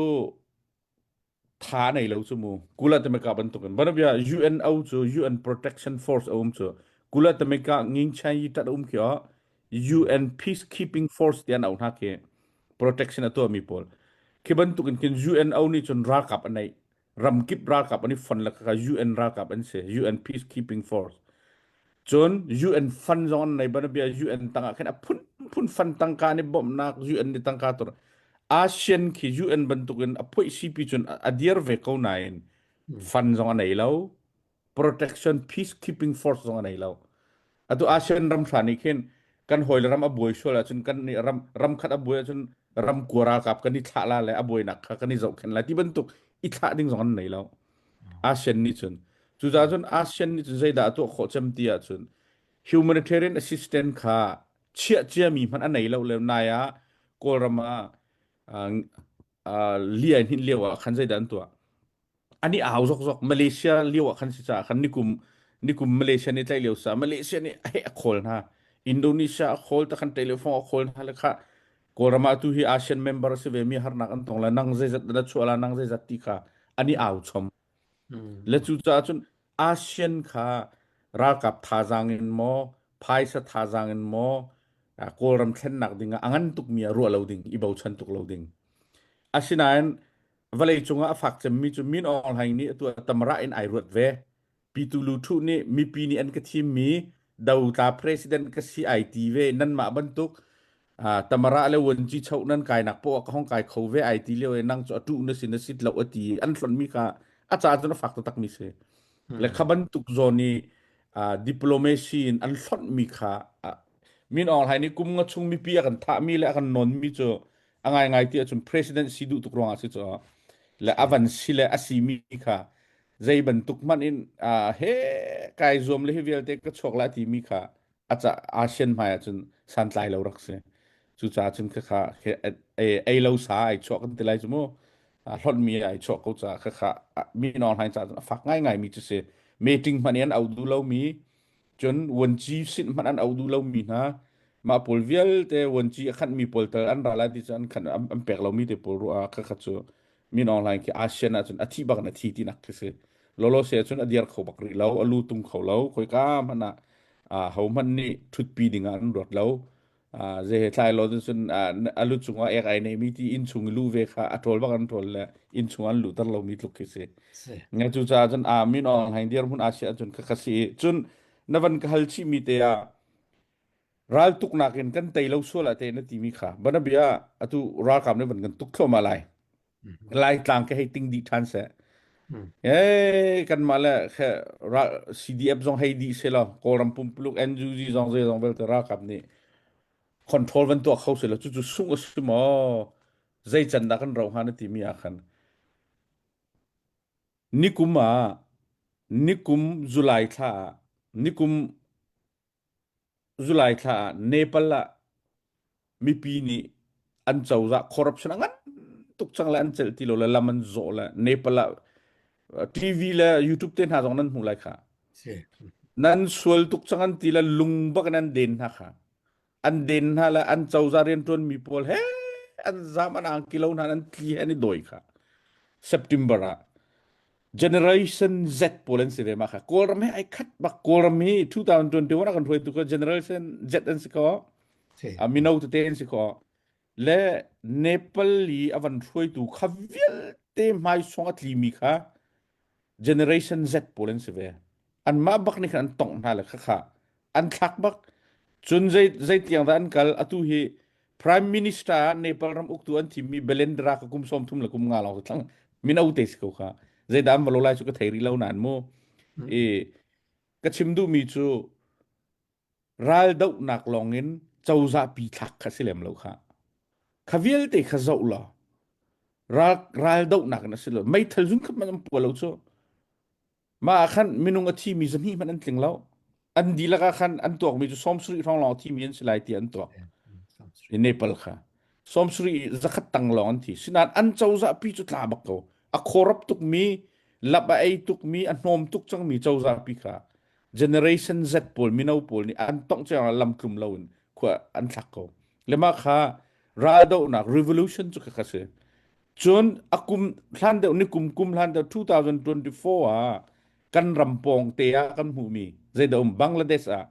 tha nei lo cu mu Kulatamika bantukin banabia UNO cu UN Protection Force a um cu Kulatamika ngingchan yi tat um khi UN Peacekeeping Force ti an au hna khi protection a tuahmi pawl khi bantukin khin UNO nih cun ralkap a neih ramkip ralkap an i fon le kha UN ralkap an si UN Peacekeeping Force Cun UN fund zong an nei banabia UN tangah khin a phunphun fund tangka nih bawmhnak UN nih tangka tur ASEAN khi UN bantukin a phoih sipi cun a dir ve ko nain fund zong a nei lo protection peacekeeping force zong a nei lo atu ASEAN ram hra nih khin kan hawile ram a buai sual ahcun kan nih ram ram khat a buai ahcun ram kua ralkap kan i thlah la le a buainak kha kan i zohkhenh lai ti bantuk i thlah ding zong an nei lo ASEAN nih cun cucaah cun ASEAN nih cun zeidah a tuah khawh cem ti ahcun humanitarian assistance kha chiah ciami hmanh a nei lo le nai ah Kawlram ah uh, li ai hnin lio ah khan zeidah an tuah ani au zok zok Malaysia lio ah khan si caah khan nikum nikum Malaysia nih tlaih lio sa Malaysia nih he a khawl hna Indonesia a khawl ta khan telephone a khawl hna le kha Kawlram ah tu hi ASEAN member a si ve mi harnak an tong la nang zeizat na chuah la nang zeizat ti kha ani au chom le cu caah cun ASEAN kha ralkap thazaang in maw phaisa thazaang in maw Kawlram thlennak ding ah a ngan tuk mi ah ruah lo ding i bochan tuk lo ding asinain vawlei cungah a fak cemmi cu Min Aung Hlaing nih atu tamra in ai ruat ve Pitu Lu Thuh nih mipi nih an ka thimmi dotla president ka si ai ti ve nanmah bantuk tamara le wanci cho nan kainak poah ka hong kai kho ve ai ti lio e nang cu atu na si na sit lo ati an hlonmi kha a ca cun a fak taktak mi si le kha bantuk zawn i diplomacy in an hlonhmi kha Min Aung Hlaing nih kum nga chung mipi a kan thahmi le a kan nawnmi cu a ngaingai ti ahcun president si duh tuk ruangah si cu le a van si le a simi kha zei bantuk hmanh in he kai zuam le hi vialte ka chuak la timi kha a ca ASEAN hmai ahcun santlai lo rak si cucaah cun khakha ei lo sa ai chuak kan ti lai cu mu hlonhmi ai chuak ko ca khakha mi Aung Hlaing ca cun a fak ngaingai mi cu si meeting hmanh in an au duh lomi cun vuanci sin hmanh an au duh lomi hna mah pawl vialte vuanci a khanhmi pawl tal an ra lai ti cu an khan an pek lomi te pawl ruah ah khakha cu Min Aung Hlaing khi ASEAN ahcun a thih bak in a thi tinak khi si. Lolo se cun a dir kho bak rih lo, a lu tung kho lo, khoika hmanh ah ho hmanh nih ṭhutpi ding ah an ruat lo. Zei he thlai lo cun a lu cungah ek ai neimi ti inn chung i lu ve kha a ṭawl bak an ṭawl le inn chung an luhter lomi tluk khi si. Nga cu caah cun a Min Aung Hlaing dirhmun Asia cun khakha si i cun na van ka hal chihmi te ah raltuknak in kan tei lo sual ah te na timi kha banabia atu ralkap nih van kan tuk thluahmah lai laitlang ke hei ting dih ṭhan seh e kanmah le khe CDF zong hei dih se law Kawlram pumpuluk NUG zong zei zong vialte ralkap nih control van tuah kho se law cucu sung a si maw zei can dah kan ro hnga na timi ah khan nikum ah nikum July thla ah nikum July thla ah Nepal ah mipi nih an cozah corruption a ngan tuk cang le an celh ti lo le lam an zawh le Nepal ah TV le YouTube te hna zong nan hmuh lai kha. Nan sual tuk cang an ti le lung bak in an den hna kha. An den hna le an cozah riantuan mi pawl he an zam an angki lo hna an tli he an i dawi kha. September ah Generation Z pawl an si ve ma kha Kawlram he ai khat bak Kawlram hi 2021 ah kan hruaitu ko Generation Z an si ko a mino tete an si ko le Nepal i a van hruaitu kha vialte hmai song a tlimi kha Generation Z pawl an si ve anmah bak nih khan an tongh hna le kha kha an thlak bak cun zei zei tiang dah an kal atu hi. Prime Minister ah Nepal ram uktu an thimmi Belendra ka kum 30 le kum nga lawng thlang mino te si ko kha. Zeidah an va lo lai cu ka thei rih lo nain mu. I ka chim duhmi cu raldohnak lawngin cozah pi thlak kha si lem lo kha. Kha vialte kha zoh law ral raldohnak in a si lo. Meithal zun khat man an pua lo cu. Mah ah khan minung a thimi zahnih hmanh an tling lo. An dihlak ah khan an tuakmi cu 70 hrawng lawng a thimi an si lai tiah an tuak. I Nepal kha. 70 zakhat tang lawng an thi. Sinain an cozah pi cu tla bak ko. A corrupt tukmi, lap a ei tukmi, a hnawm tuk cangmi cozah pi kha Generation Z pawl mino pawl nih an tongh ciang ah lam tlum loin khua an thlak ko. Le mah kha raldohnak revolution cu kha si. Cun a kum hlan deuh ni kum kum hlan deuh 2024 ah kan ram pawng te ah kan hmuhmi zeidah um Bangladesh ah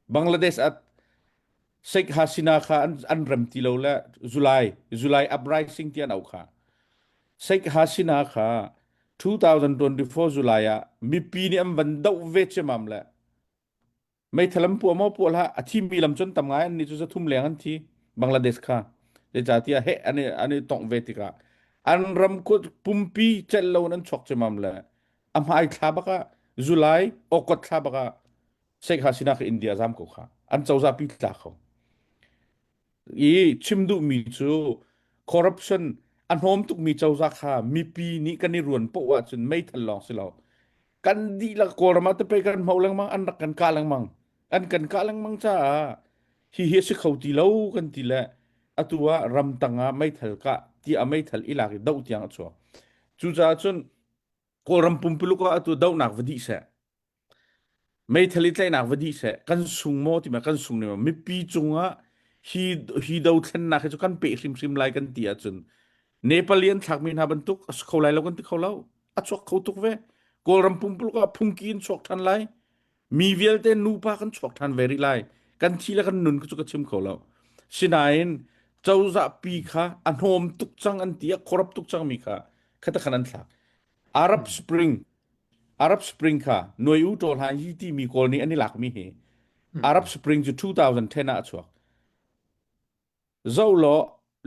Bangladesh ah Sheikh Hasina kha an, an rem ti lo le July July uprising ti an au kha Sheikh Hasina kha 2024 July ah mipi nih an van doh ve ciamam le meithal an puah maw puah hlah a thimi lam cun tam ngai an ni cu zathum leng an thi Bangladesh kha zeicahtiah he an i an i tongh ve tikah an ram pumpi celh lo in an chuak ciamam le a hmai thla bak ah July August thla bak ah Sheikh Hasina kha India zam ko kha an cozah pi tla kho I chim duhmi cu corruption a hnawm tukmi cozah kha mipi nih kan i ruan poah ahcun meithal lawng si lo. Kan dihlak Kawlram ah tapei kan hmo lengmang, an rak kan kah lengmang. An kan kah lengmang caah hihi a si kho ti lo kan ti le atu ah ramtang ah meithal kah tiah meithal i lak i doh tiang a chuak. Cucaah cun Kawlram pumpuluk ah atu dohnak va dih seh. Meithal i tlaihnak va dih seh, kan sung maw ti ma kan sung ne maw mipi cungah hi hi dothlennak hi cu kan peh hrimhrim lai kan ti ahcun Nepal i an thlakmi hna bantuk a si kho lai lo kan ti kho lo. A chuak kho tuk ve. Kawlram pumpuluk ah phungki in chuak ṭhan lai. Mi vialte nupa kan chuak ṭhan ve rih lai. Kan thi le kan nun cu ka chim kho lo. Sinain cozah pi kha a hnawm tuk cang an ti a corrupt tuk cangmi kha khata khan an thlak. Arab Spring Arab Spring kha Nuai U Taw Hlan Yi timi Kawl nih an i lakmi hi Arab Spring cu 2010 ah a chuak. Zo law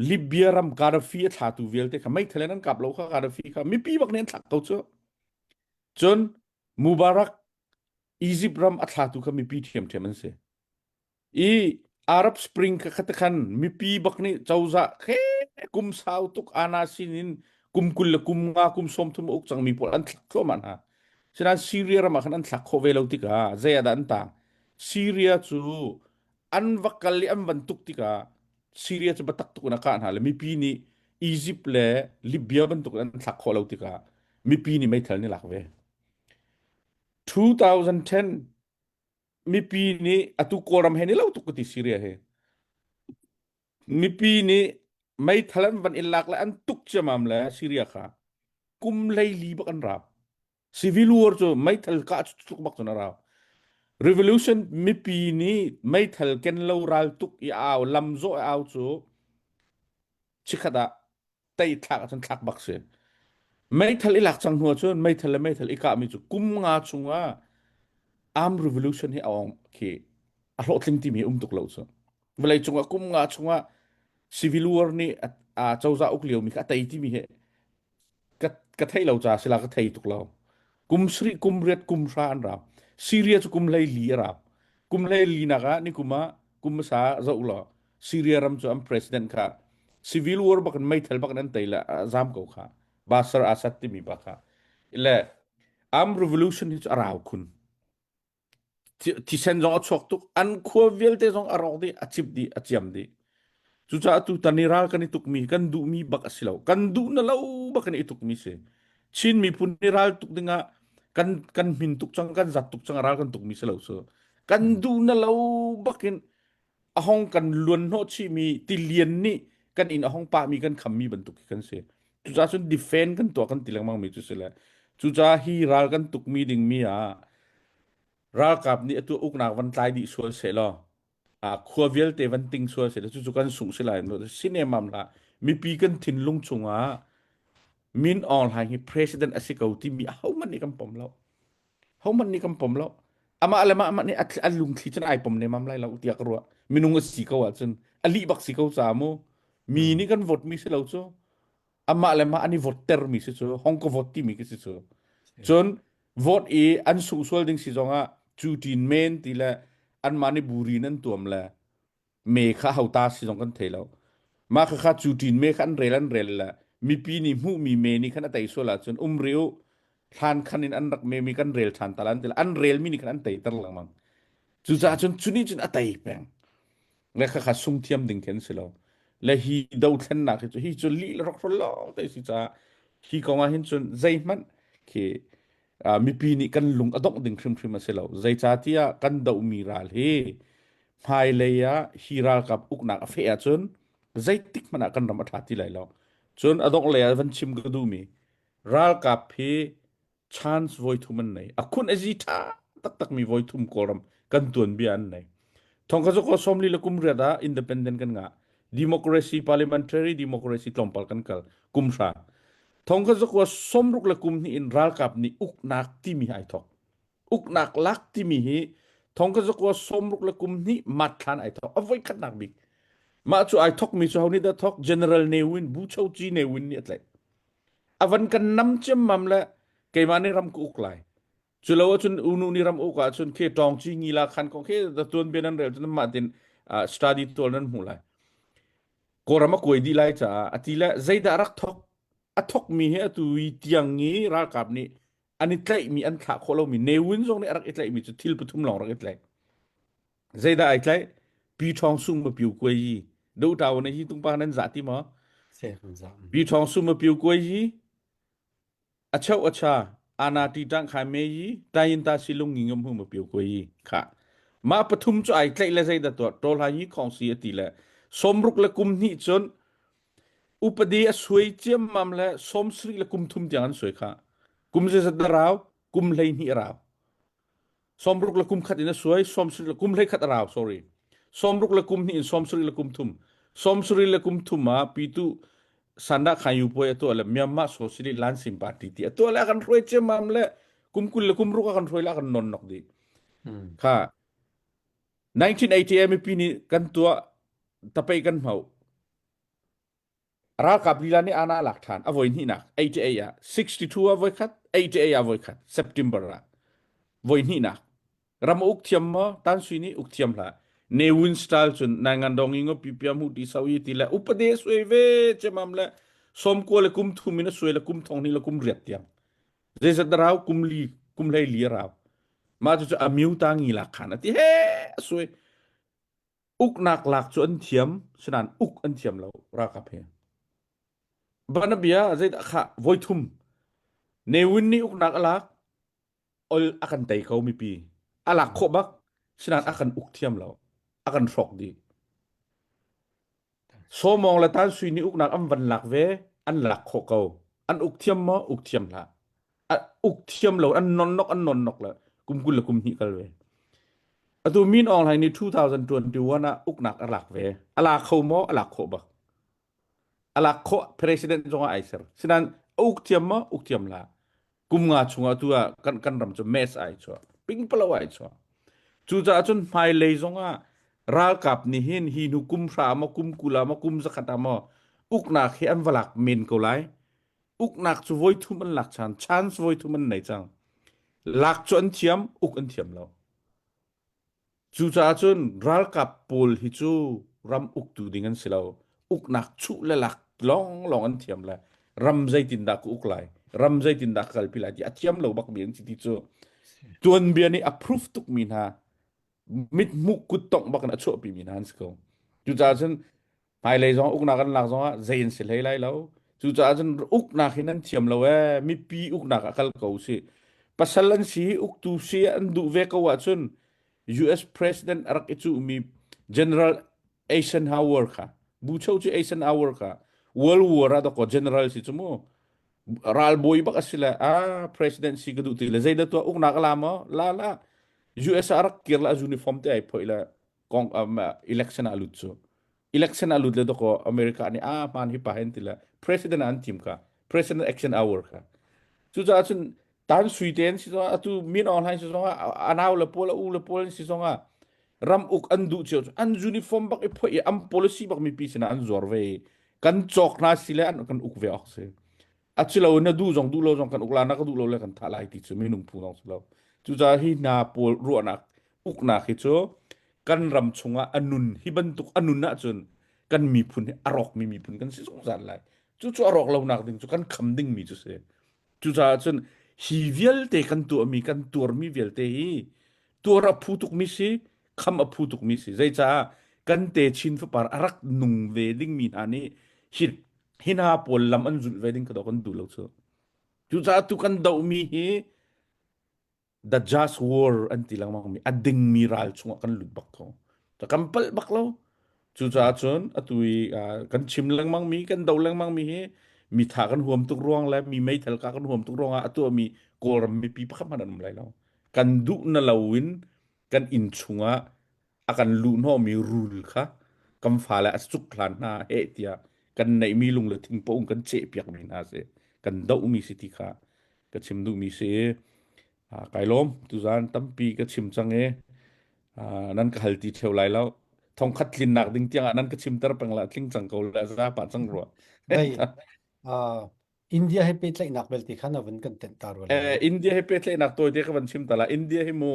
Libya ram Gaddafi a thlatu vialte kha meithal in an kap lo kha Gaddafi kha mipi bak nih an thlak ko cu. Cun Mubarak Egypt ram a thlatu kha mipi ṭhiamṭhiam an si. I Arab Spring kha khat khan mipi bak nih cozah khe kum sau tuk ana sin in kum 20 le kum nga kum 30 a uk cangmi pawl an thlak thluahmah hna. Sinain Syria ram ah khan an thlak khawh ve lo tikah zei ah dah an tang? Syria cu an va kal i an van tuk tikah Syria cu biatak tuk in a kah hna le mipi nih Egypt le Libya bantuk in an thlak khawh lo tikah mipi nih meithal nih lak ve. 2010 mipi nih atu Kawlram he ni lo tuk ka ti Syria he mipi nih meithal an van in lak le an tuk ciamam le Syria kha kum hleili bak an rap civil war cu meithal kah cu tluk bak cun a rau revolution mipi nih meithal ken lo ral tuk i au lam zawh i au cu chikhat ah tei thlak ahcun thlak bak si. Meithal i lak cang hnu ahcun meithal le meithal i kahmi cu kum nga chungah armed revolution hi a ong khi a hlawhtling timi um tuk lo cu. Vawlei cungah kum nga chungah civil war nih a cozah uk liomi kha a tei timi hi ka ka theih lo ca sila ka thei tuk lo. Kum sarih, kum riat, kum hra an rau. Syria cu kum 14 a rau. Kum 14 nak ah ni kum ah kum hmasa zoh law Syria ram cu an president kha civil war bak in meithal bak in an tei le a zam ko kha Bashar Assad timi pa kha le armed revolution hi cu a rau khun thisen zong a chuak tuk an khua vialte zong a rawk dih a cip dih a ciam dih cucaah tu tan i ral kan i tukmi kan duhmi bak a si lo kan duh na lo bak in i tukmi si Chin miphun i ral tuk dingah kan kan hmin tuk cang kan zat tuk cang ral kan tukmi si lo su kan duh na lo bakin a hong kan luan hnawh chihmi tilian nih kan inn a hong pahmi kan khammi bantuk khi kan si. Cucaah cun defend kan tuah kan ti lengmang mi cu si le cucaah hi ral kan tukmi dingmi ah ralkap nih atu uknak van tlai dih sual seh law a khua vialte van ting sual seh law cucu kan sungh si lai sinemam hlah mipi kan thinlung chungah Min Aung Hlaing hi president a si ko timi ahohmanh nih kan pom lo. Hohmanh nih kan pom lo. Amah le mah nih a lungthli cun ai pom nemam lai lo tiah ka ruah. Minung a si ko ahcun. A lih bak si ko ca mu. Mi nih kan vote mi si lo cu. Amah le mah an i vote ter mi si cu. Hong ka vote timi khi si cu. Cun vote i an sungh sual ding si zongah cu ṭin men ti le anmah nih burin an tuam le me kha hota si zong kan thei lo. Mah khakha cu ṭin me kha an rel an rel le mipi nih hmuhmi me nih khan a tei sual ahcun um rih u thlan khan in an rak me mi kan rel ṭhan ta lan ti le an relmi nih khan an teiter lengmang. Cucaah cun cu nih cun a tei peng. Le khakha sung thiam ding khi an si lo. Le hi dothlennak hi cu hi cu lih le rokrol lawng te si caah hi kong ah hin cun zeihmanh khi mipi nih kan lung a dongh ding hrimhrim a si lo. Zeicahtiah kan dohmi ral hi hmailei ah hi ralkap uknak a feh ahcun zeitik hmanh ah kan ram a ṭha ti lai lo. Cun a dongh lei ah van chim ka duhmi ralkap hi chance voi thum an nei. A khun a zi ṭha taktakmi voi thum Kawlram kan tuanbia an nei. Thong ka ko 40 le kum riat ah independent kan ngah. Democracy, parliamentary democracy tlawmpal kan kal kum hra. Thong ka zakua 60 le kum hnih in ralkap nih uknak timi ai thok. Uknak lak timi hi thong ka zakua 60 le kum hnih mat thlan ai thok. A voi khatnak bik. Mah cu ai thok mi cu ho nih dah thok? General Ne Win, Bu Cho Chi Ne Win nih a tlaih. A van kan nam ciammam le keimah nih ram ka uk lai. Cu lo ahcun unu nih ram uk ahcun khi tawng ci ngi la khan kong khi tuan bia nan rel cun mah tin study tual nan hmuh lai. Kawlram a kuai dih lai caah a ti le zeidah rak thok a thok mi hi atu i tiang i ralkap nih an i tlaihmi an thlah khawh lomi Ne Win zong nih a rak i tlaihmi cu thil pathum lawng rak i tlaih. Zeidah ai tlaih? Pi Ṭhawng Sung ma piu kuai yi. Do ṭau na hi tungpa nan zah ti maw? Pi Ṭhawng Sung ma piu kuai yi. A cheu a cha. Ana ti ṭang khai me yi. Tayin ta si lung ngi ngam hu ma piu kuai yi. Kha. Mah pathum cu ai tlaih le zeidah tuah? Ṭawl hai yi khong si a ti le sawmruk le kum hnih cun upadi a suai ciammam le 70 le kum thum tiang an suai kha. Kum zeizat dah rau? Kum 12 a rau. 60 le kum khat in a suai 70 le kum 11 a rau sorry 60 le kum hnih in 70 le kum thum 70 le kum thum ah pitu sanda khayu puai a tuah le Myanmar Socialist Lansing Party ti a tuah le a kan hruai ciammam le kum 20 le kum ruk a kan hruai le a kan non nok dih kha 1980 mipi nih kan tuah tapei kan hmau Ralkap lila nih ana lak ṭhan a voi hnihnak 88 ah 62 ah voikhat 88 ah voikhat September ah voi hnihnak ram uk thiam maw Tan Sui nih uk thiam hlah Ne Win style cun nai ngan dong ingo pi pia mu ti sau i ti le upade suai ve chemam le som ko le kum thum in a suai le kum thong ni le kum riat tiang zeizat da rau kum li kum hlei li rau ma cu cu amiu ta ngi lak khan ati he suai Uknak lak cu an thiam, sinain uk an thiam lo ralkap hi. Banabia zeidah khah voithum Ne Win nih uknak a lak, ol a kan tei ko mipi. A lak khawh bak, sinain a kan uk thiam lo. A kan hrawk dih. Sawmawng le Tan Sui nih uknak an van lak ve, an lak khawh ko. An uk thiam maw? Uk thiam hlah. A uk thiam lo, an nonnok an nonnok le kum 20 le kum hnih kal ve. Atu Min Aung Hlaing nih 2021 ah uknak a lak ve. A la kho maw? A lak khawh bak. A lak khawh president zong ah ai ser. Sinain a uk thiam maw? Uk thiam hlah. Kum nga chungah tu ah kan, kan ram cu mess ai chuah. Pingpalo ai chuah. Cucaah cun hmailei zongah ralkap nih hin hi hnu kum hra maw kum 20 ah maw kum zakhat ah maw uknak hi an va lak men ko lai. Uknak cu voi thum an lak chan, chance voi thum an nei cang. Lak cu an thiam, uk an thiam lo. Cucaah cun ralkap pawl hi cu ram uktu ding an si lo. Uknak chuh le lak lawnglawng an thiam le ram zeitindah ka uk lai, ram zeitindah ka kalpi lai ti a thiam lo bakmi an si ti cu tuanbia nih a proof tukmi hna mithmuh kuttongh bak in a chuahpimi hna an si ko. Cucaah cun hmailei zong uknak an lak zongah zei an si hlei lai lo. Cucaah cun uknak hi nan thiam lo ee, mipi uknak ah kal ko usih. Pasal an si hi uktu si an duh ve ko ahcun US President a rak i cuhmi General Eisenhower kha bucho cu Eisenhower kha World War ah dakaw general si cu mu ralbawi bak a si le ah president si ka duh ti le zeidah tuah uknak a la maw la la US ah a rak kir le a uniform te ai phoih le kong um, election ah lut cu election ah lut le dakaw America nih ah hmaan hi pa hen ti le president ah an thim kha president action hour kha cucaah cun tan sui te an si zongah atu min Aung Hlaing si zongah a nau le pawl a u le pawl an si zongah. Ram uk an duh cio an uniform bak i phoih i an policy bak mipi sinah an zuar ve i kan cawk hna si le an kan uk ve awk si. A si lo na duh zong duh lo zong kan uk la na ka duh lo le kan thah lai ti cu minung phu zong si lo. Cucaah hi hna pawl ruahnak uknak hi cu kan ram chungah a nun hi bantuk a nun ahcun kan miphun hi a rawkmi miphun kan si zungzal lai. Cucu a rawk lonak ding cu kan kham dingmi cu si. Cucaah cun hi vialte kan tuahmi kan tuarmi vialte hi tuar a phu tukmi si, kham a phu tukmi si. Zeicah kan te chin fapar a rak nung ve dingmi hna nih hi hi hna pawl lam an zulh ve ding kha kan duh lo cu. Cucaah tu kan dohmi hi the just war an ti lengmang mi a dingmi ral chungah kan lut bak ko. Kan palh bak lo. Cucaah cun atu i kan chim lengmang mi kan do lengmang mi hi mi tha kan huam tuk ruang le mi meithal ka kan huam tuk ruangah a tuahmi Kawlram mipi pakhat hmanh an um lai lo. Kan duh na loin kan inn chungah a kan luhhnawhmi rul kha kan fale a cuk hlan hna heh tiah kan neihmi lung le thing paung kan cehpiakmi hna si kan dohmi si ti kha ka chim duhmi si kai lawm tuzan tampi ka chim cang i nan ka hal ti theu lai lo thongkhat tlinnak ding tiang ah nan ka chimter peng la tling cang ko la za pa cang rua Dai India he pehtlaihnak belte kha na vun kan tenh ta rua lai. India he pehtlaihnak tawite ka van chim ta la India hi mu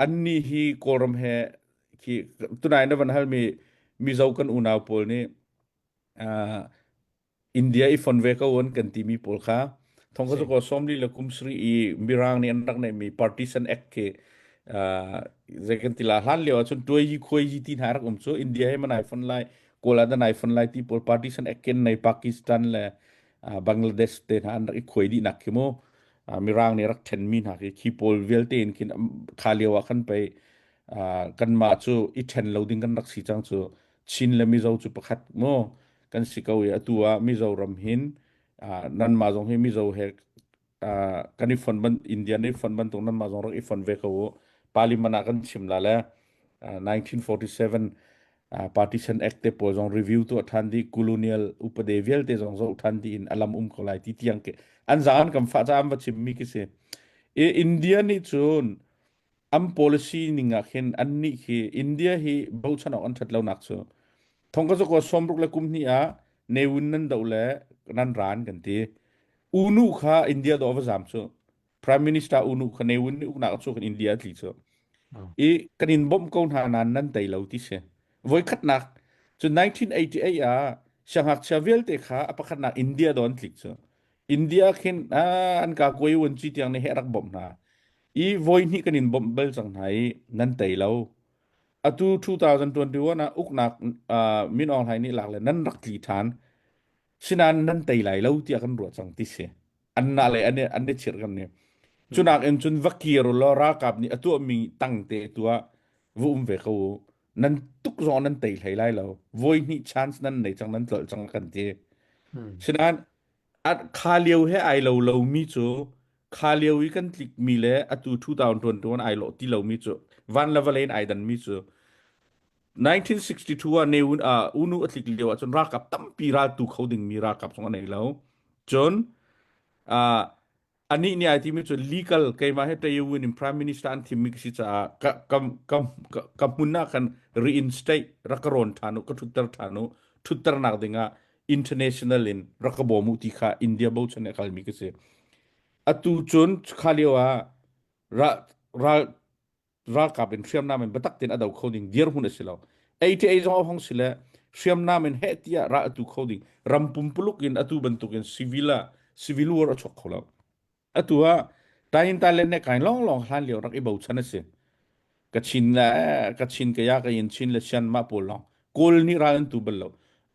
annih hi Kawlram he khi tunai na van halmi Mizo kan unau pawl nih uh, India i fon ve ko an kan timi pawl kha thong ka ko somli le kumsri i Mirang nih an rak neihmi Partition Act khi uh, zei kan ti la hlan lio ahcun tuai yi khuai yi ti hna rak um cu India he man ai fon lai Kawl ah dan ai fon lai ti pawl Partition Act ken nei Pakistan le uh, Bangladesh te hna an rak i khuai dih nak khi mu Mirang nih rak ṭhenmi hna khi khi pawl vialte in khin kha lio ah khan pei kanmah cu i ṭhen lo ding kan rak si cang cu Chin le Mizo cu pakhat mu kan si ko i atu ah Mizoram hin nanmah zong hi Mizo he kan i fon ban India nih fon bantuk nanmah zong rak i fon ve ko u Parliament ah kan chim la le 1947 Partition Act te pawl zong review tuah ṭhan dih colonial upade vialte zong zoh ṭhan dih in alam um ko lai ti tiang ke an zaan kan fah ca an va chimmi khi si i India nih cun an policy ning ah khin an nih khi India hi bochan awk an ṭhat lonak cu thong ka zakwa sawmruk le kum hnih ah Ne Win nan doh le nan ran kan ti Unu kha India do va zam cu Prime Minister unu kha Ne Win nih uknak a chuak in India a tli cu. I kan in bawmh ko hna nain nan tei lo ti si. Voikhatnak cu 1988 ah siangngakchia vialte kha a pakhatnak India do an tlik cu. India khin an ka kuai wan ci tiang nih he rak bawmh hna. I voi hnih kan in bawmh bal cang hna i nan tei lo. Atu 2021 ah uknak Min Aung Hlaing nih lak le nan rak tli ṭhan. Sinain nan tei lai lo tiah kan ruah cang ti si. Anna le an an i chirh kan ni. Cunak in cun va kir law ralkap nih a tuahmi tang te tuah va um ve ko u. Nan tuk zong nan tei hlei lai lo. Voi hnih chance nan nei cang nan tlolh cang kan ti. Sinain kha lio he ai lo lomi cu kha lio i kan tlikmi le atu 2021 ai lawh ti lomi cu van le vawlei in ai danmi cu 1962 ah Ne Win ah Unu a tlik lio ahcun ralkap tampi raltu kho dingmi ralkap zong a nei lo. Cun uh, anih nih ai timi cu legal keimah he Tae Win in prime minister an thimmi ka si caah ka ka ka ka hmun ah khan reinstate rak ka rawn ṭhan u ka ṭhutter ṭhan u ṭhutternak dingah international in rak ka bawm u ti kha India bochan a kalmi ka si. Atu cun kha lio ah ral ralkap in hriamnam in biatak tein a do kho ding dirhmun a si lo. ATA zong a hong si le hriamnam in heh tiah ral atu kho ding ram pumpuluk in atu bantukin civil ah civil war a chuak kho lo. Atu ah Tayin Thailand ne kain long long hlan lio rak i bochan a si. Kachin le Kachin kaya ka yin Chin le Shan ma pawl long Kawl nih ral an tu bal lo.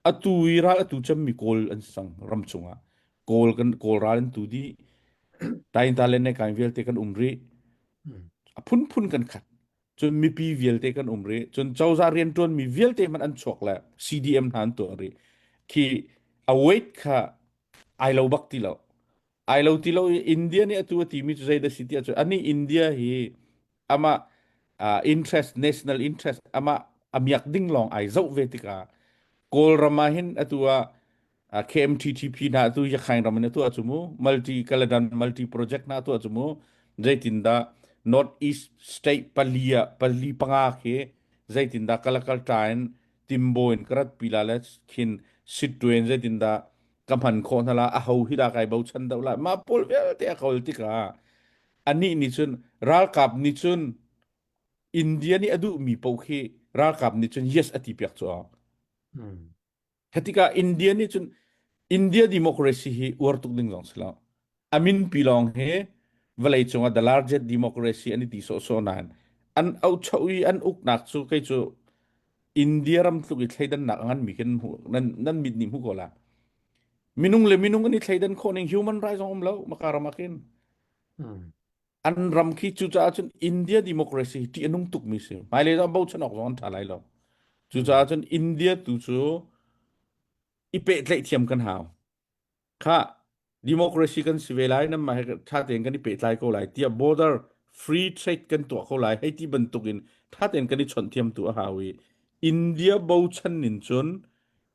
Atu i ral atu cemmi Kawl an sang ram chungah. Kawl kan Kawl ral an tu di. Tayin Thailand ne kain vialte kan um rih. A phunphun kan khat. Cun mipi vialte kan um rih. Cun cozah rianṭuanmi vialte hmanh an chuak le CDM hna an tuah rih. Khi a weight kha ai lo bak ti lo. Ai lo ti lo i India nih atu a timi cu zeidah si tiah cun anih India hi amah uh, interest national interest amah amiak ding lawng ai zoh ve tikah Kawlram ah hin atu ah KMTTP hna atu Yakhain ram in atu ah cu mu multi Kaladan multi project hna atu ah cu mu zeitindah North East state pali ah pali panga khi zeitindah kalakal ṭa in timbo in ka rat pi la le khin sittuen zeitindah ka hman khawh hna la a ho hi dah kai bochan deuh lai mah pawl vialte a kawl tikah anih nih cun ralkap nih cun India nih a duhmi paoh khi ralkap nih cun yes a ti piak cu Mm. Khatikah India nih cun India democracy hi uar tuk ding zong si lo. A min pi lawng hi vawlei cungah the largest democracy an i ti sawhsawh nain an aucho i an uknak cu kei cu India ram tluk i thleidannak a nganmi kan hmu nan nan mit nih hmu ko la. Minung le minung an i thleidan khawh ning human rights zong um lo maka ram ah khin. Mm. An ram khi cucaah cun India democracy hi ṭih a nung tukmi si. Hmailei zong bochan awk zong an ṭha lai lo. Cucaah cun India tu cu i pehtlaih thiam kan hau. Kha democracy kan si ve lai nan mah he ṭha tein kan i pehtlai ko lai tiah border free trade kan tuah ko lai hei ti bantuk in ṭha tein kan i chawnh thiam tu a hau i India bochan nin cun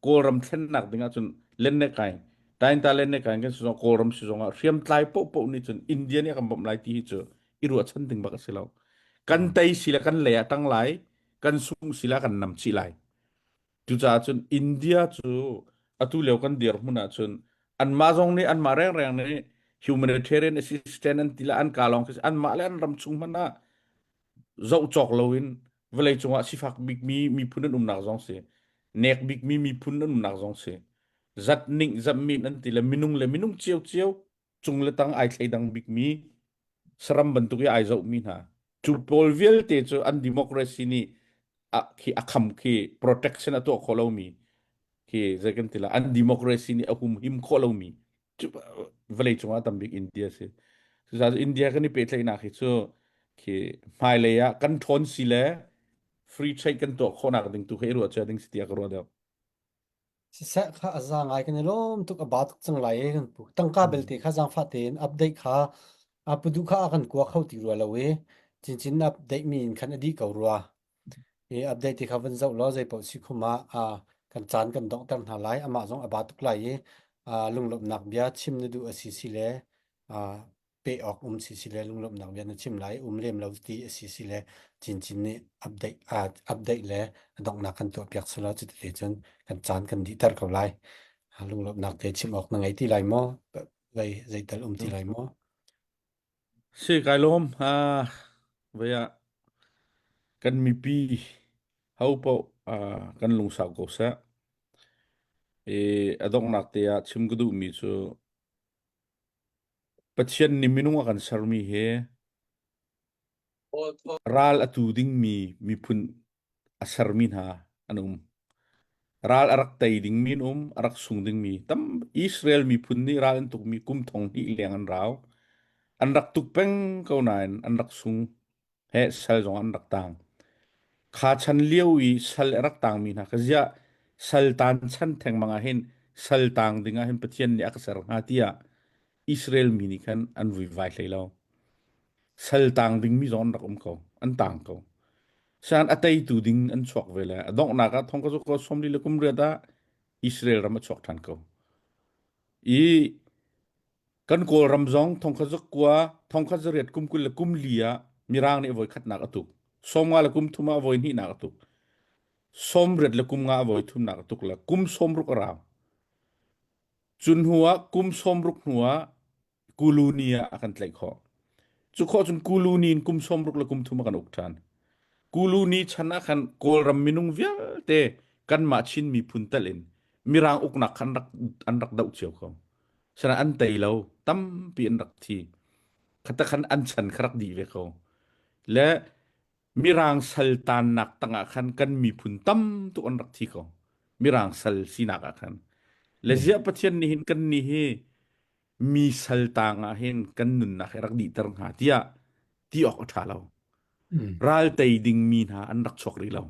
Kawlram thlennak ding ahcun len ne kai tainta len ne kai kan si zong Kawlram si zong ah hriamtlai paohpaoh nih cun India nih a kan bawmh lai ti hi cu i ruahchan ding bak a si lo. Kan tei si le kan lei ah tang lai, kan sung si le kan nam chih lai. Cucaah cun India cu atu lio kan dirhmun ahcun anmah zong nih anmah rengreng nih humanitarian assistance an ti le an ka lawng khi anmah le an ram chung hmanh ah zoh cawk loin vawlei cungah sifak bikmi miphun an umnak zong si nek bikmi miphun an umnak zong si zat ning zammin an ti le minung le minung cio cio cung le tang ai thleidang bikmi saram bantuk i ai zohmi hna cu pawl vialte cu an democracy nih a khi a kham khi protection a tuah khawh lomi khi zei kan ti la an democracy nih a humhim khawh lomi cu vawlei cungah tam bik India si. Cucaah India kan i pehtlaihnak hi cu khi hmailei ah kan ṭhawn si le free trade kan tuah khawhnak ding tu kha i ruah cia ding si tiah ka ruah deuh. Siseh kha a za ngai kan i lawm tuk a ba tuk cang lai e kan pu. Tangka belte kha zaangfah tein update kha a pudu kha a kan kua kho ti rua lo i cincin update mi in khan a dih ko rua. I update ti kha van zoh law zei paoh si khum ah ah kan caan kan donghter hna lai. Amah zong a ba tuk lai i ah lunglawmhnak bia chim na duh a si si le ah peh awk um si si le lunglawmhnak bia na chim lai um lem lo ti a si si le cincin nih update ah update le a donghnak kan tuah piak selaw cuti cun kan caan kan dihter ko lai. Ah, Lunglawmhnak te chim awk na ngei ti lai maw? Zei zeital um ti lai maw? Si kai lawm. Ah, voi ah kan mipi ho paoh ah, kan lungsau ko seh. I a donghnak te ah chim ka duhmi cu Pathian nih minung a kan sermi hi Ral a tu dingmi miphun a sermi hna an um. Ral a rak tei dingmi an um, a rak sung dingmi. Tam Israel miphun nih ral an tukmi kum thong hnih leng an rau. An rak tuk peng ko nain an rak sung. He sal zong an rak tang. Kha chan lio i sal a rak tangmi hna kha ziah sal tan chan thengmang ah hin sal tang ding ah hin Pathian nih a ka ser hnga tiah Israel mi nih khan an vuivai hlei lo. Sal tang dingmi zong an rak um ko. An tang ko. San a teitu ding an chuak ve le a donghnak ah thong ka zu ko 40 le kum riat ah Israel ram a chuak ṭhan ko. I kan Kawlram zong thong kha zuk kua thong kha zariat kum 20 le kum li ah Mirang nih voi khatnak a tuk. 50 le kum thum ah voi hnihnak a tuk. 80 le kum nga a voi thumnak a tuk le kum 60 a rau. Cun hnu ah kum 60 hnu ah Kuluni ah a kan tlaih khawh. Cu khawh cun Kuluni in kum 60 le kum thum a kan uk ṭhan. Kuluni chan ah khan Kawlram minung vialte kanmah Chin miphun tal in Mirang uknak kha an rak an rak doh cio ko. Sinain an tei lo, tampi an rak thi. Khata khan an chan kha rak dih ve ko. Le Mirang sal taannak tangah khan kan miphun tam tuk an rak thi ko. Mirang sal sinak ah khan. Le ziah Pathian nih hin kan nih hi mi sal tang ah hin kan nunnak hi rak dihter hnga tiah ti awk a ṭha lo. Ral tei dingmi hna an rak chuak rih lo.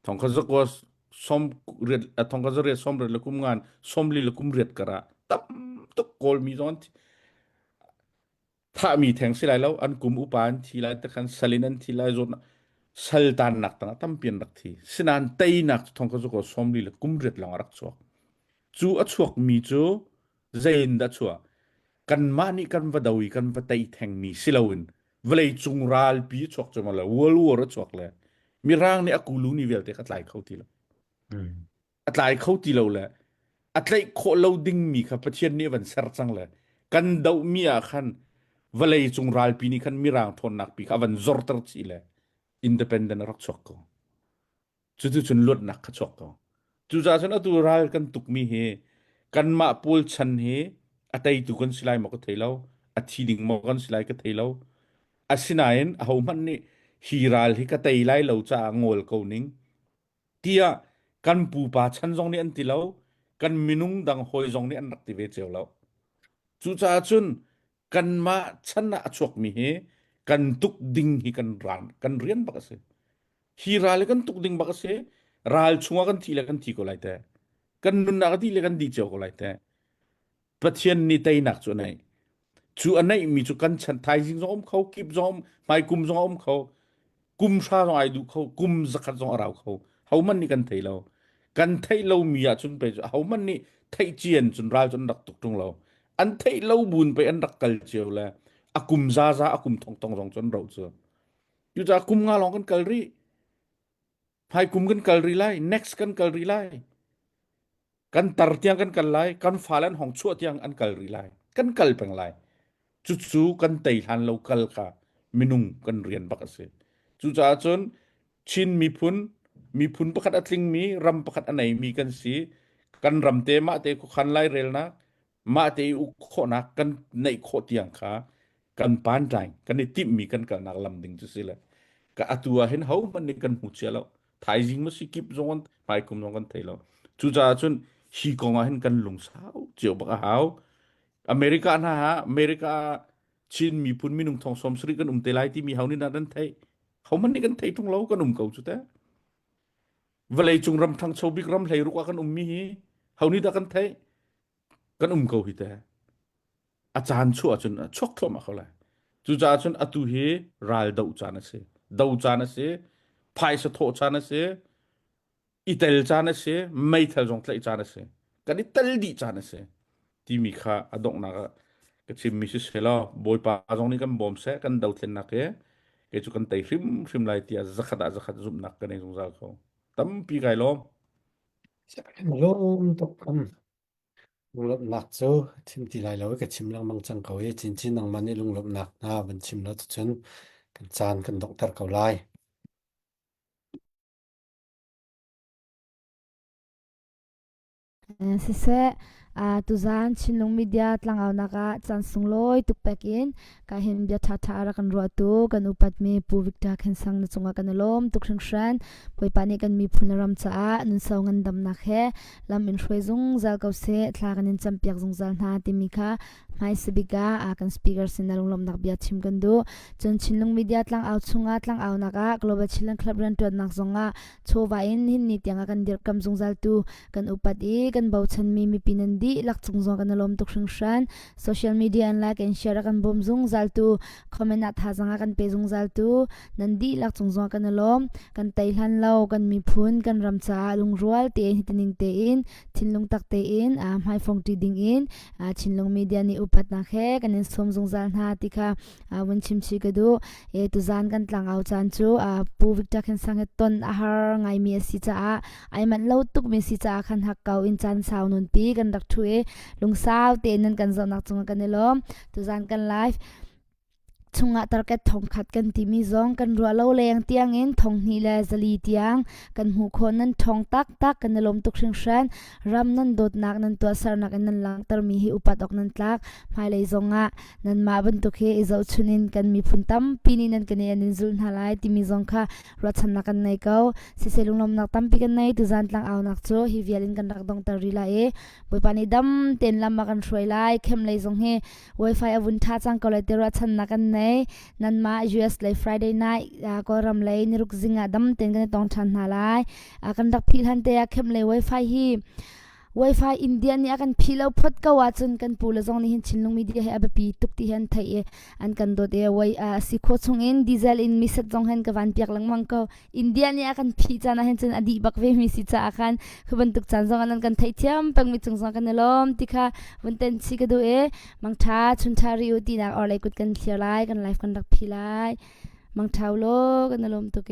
Thongkhat zakua som riat thongkhat zariat som riat le kum ngan som li le kum riat karah tam tuk Kawlmi zong an thi. Thahmi theng si lai lo an kum upa an thi lai te khan sal in an thi lai zawtnak sal tannak tangah tampi an rak thi sinain teinak cu thong ka zu ko 40 le kum riat lawng a rak chuak cu a chuakmi cu zei in dah chuah kanmah nih kan va do i kan va tei thengmi si loin. Vawlei cung ralpi a chuak cu le World War a chuak le Mirang nih a kulu ni vialte kha tlai kho ti lo. A tlai kho ti lo le a tlaih khawh lo dingmi kha Pathian nih a van ser cang le kan dohmi ah khan vawlei cung ralpi nih khan Mirang ṭhawnnak pi kha a van zorter chih le independent a rak chuak ko. Cuticun luatnak kha chuak ko. Cucaah cun atu ral kan tukmi hi kanmah pawl chan hi a teitu kan si lai maw ka thei lo, a thi ding maw kan si lai ka thei lo. Asinain ahohmanh nih hi ral hi ka tei lai lo caah ngawl ko ning tiah kan pupa chan zong nih an ti lo, kan minung dang hawi zong nih an rak ti ve cio lo. Cucaah cun kanmah chan ah a chuakmi hi kan tuk ding hi kan ran kan rian bak a si. Hi ral hi kan tuk ding bak a si. Ral chungah kan thi le kan thi ko lai te. Kan nunnak a dih le kan dih cio ko lai te. Pathian nih teinak cu a neih. Cu a neihmi cu kan chan thaizing zong um kho, kip zong um, hmaikum zong a um kho, kum hra zong ai duh kho, kum zakhat zong a rau kho. Hohmanh nih kan thei lo. Kan theih lomi ahcun pei cu ahohmanh nih theih cian cun ral cu an rak tuk ṭung lo. An theih lo buin pei an rak kal cio le a kum zaza a kum thongthong zong cu an roh cu. Cucaah kum nga lawng kan kal rih. Hmaikum kan kal rih lai. Next kan kal rih lai. Kan tar tiang kan kal lai. Kan fale an hong chuah tiang an kal rih lai. Kan kal peng lai. Cucu kan tei hlan lo kal kha minung kan rian bak a si. Cucaah cun Chin miphun miphun pakhat a tlingmi ram pakhat a neimi kan si. Kan ram te mah te khuakhan lairelnak mah te i uk khawhnak kan neih khawh tiang kha kan pantlai kan i timhmi kan kalnak lam ding cu si le ka atu ah hin ho hmanh nih kan hmu cia lo thaizing ma si kip zong an hmaikum zong kan thei lo cucaah cun hi kong ah hin kan lungsau cio bak a hau America hna ha America Chin miphun minung thong som sarih kan um te lai timi ho nih dah nan theih ho hmanh nih kan thei tung lo kan um ko cu te vawlei cung ram ṭhangcho bik ram hlei ruk ah kan ummi hi ho nih dah kan theih kan um ko hi te a caan chuah ahcun a chuak thluahmah ko lai cucaah cun atu hi ral doh caan a si do caan a si phaisa thawh caan a si i tel caan a si meithal zong tlaih caan a si kan i tel dih caan a si timi kha a donghnak ah ka chimmi si selaw Bawipa zong nih kan bawm seh kan dothlennak hi kei cu kan tei hrimhrim lai tiah zakhat ah zakhat zumhnak ka nei zungzal ko tampi kai lawm Lawm tuk um. Lunglawmhnak cu chim ti lai lo i ka chim lengmang cang ko i cincin nangmah nih lunglawmhnak hna van chim lo cucun kan caan kan donghter ko lai. Siseh, tuzaan Chinlung Media tlangaunak ah caan sunglawi tuk pek in ka hin bia ṭhaṭha a rak kan ruahtu kan upatmi Pu Victor Khen Sang na cungah kan i lawm tuk hringhran. Bawipa nih kan miphun le ram caah nunsau ngandamnak he lam in hruai zungzal ko seh, thla kan in campiak zungzal hna timi kha hmaisabik ah kan speaker sin ah lunglawmhnak bia chim kan duh. Cun Chinlung Media tlangau chungah tlangaunak ah Global Chinland Club rianṭuannak zongah chawva in hin ni tiangah kan dirhkam zungzal tu kan upat i kan bochanmi mipi nan dihlak cung zong kan i lawm tuk hringhran. Social media in like and share a kan bawm zungzal tu, comment ah thazaang a kan pe zungzal tu nan dihlak cung zong kan i lawm. Kan tei hlan lo kan miphun kan ram caah lungrual tein hitining tein thinlung tak tein hmaifong ṭi ding in Chinlung Media nih upatnak he kan in sawm zungzal hna ti kha vun chim chih ka duh. E tuzaan kan tlangau caan cu Pu Victor Khen Sang he ton a har ngaimi a si caah ai manh lo tukmi si caah khan hakkau in caan sau nunpi kan rak ṭhu i lungsau tein nan kan zohnak cungah kan i lawm. Tuzaan kan live chungah target thongkhat kan timi zong kan ruah lo leng tiangin thonghnih le zali tiang kan hmuh khawh nan ṭhawng taktak kan i lawm tuk hringhran ram nan dawtnak nan tuahsernak in nan langhtermi hi upat awk nan tlak hmailei zongah nanmah bantuk hi i zohchun in kan miphun tampi nih nan kan i an in zulh hna lai timi zong kha ruahchannak kan nei ko siseh lunglawmnak tampi kan nei tuzan tlang aunak cu hi vial in kan rak dongter rih lai i Bawipa nih dam tein lam a kan hruai lai khem lei zong hi Wi-Fi a vun ṭha cang ko lai ti ruahchannak kan nei. Nanmah US lei Friday night Kawlram lei niruk zing ah dam tein kan i tong ṭhan hna lai. Kan rak phih hlan te ah khem lei Wi-Fi hi. Wi-Fi India nih a kan phih lo phot ko ahcun kan pu le zong nih hin Chinlung Media hi a biapi tuk ti hi an theih i an kan dawt i wai a si khawh chung in diesel in miset zong hen ka van piak lengmang ko. India nih a kan phih caan ah hin cun a dih bak ve mi si caah khan khu bantuk caan zong an kan theihthiam peng mi cung zong kan i lawm ti kha vun ten chi ka duh i mangtha chunṭha ri u tinak orlei kut kan thlir lai kan live kan rak phi lai mangṭha u law kan i lawm tuk e.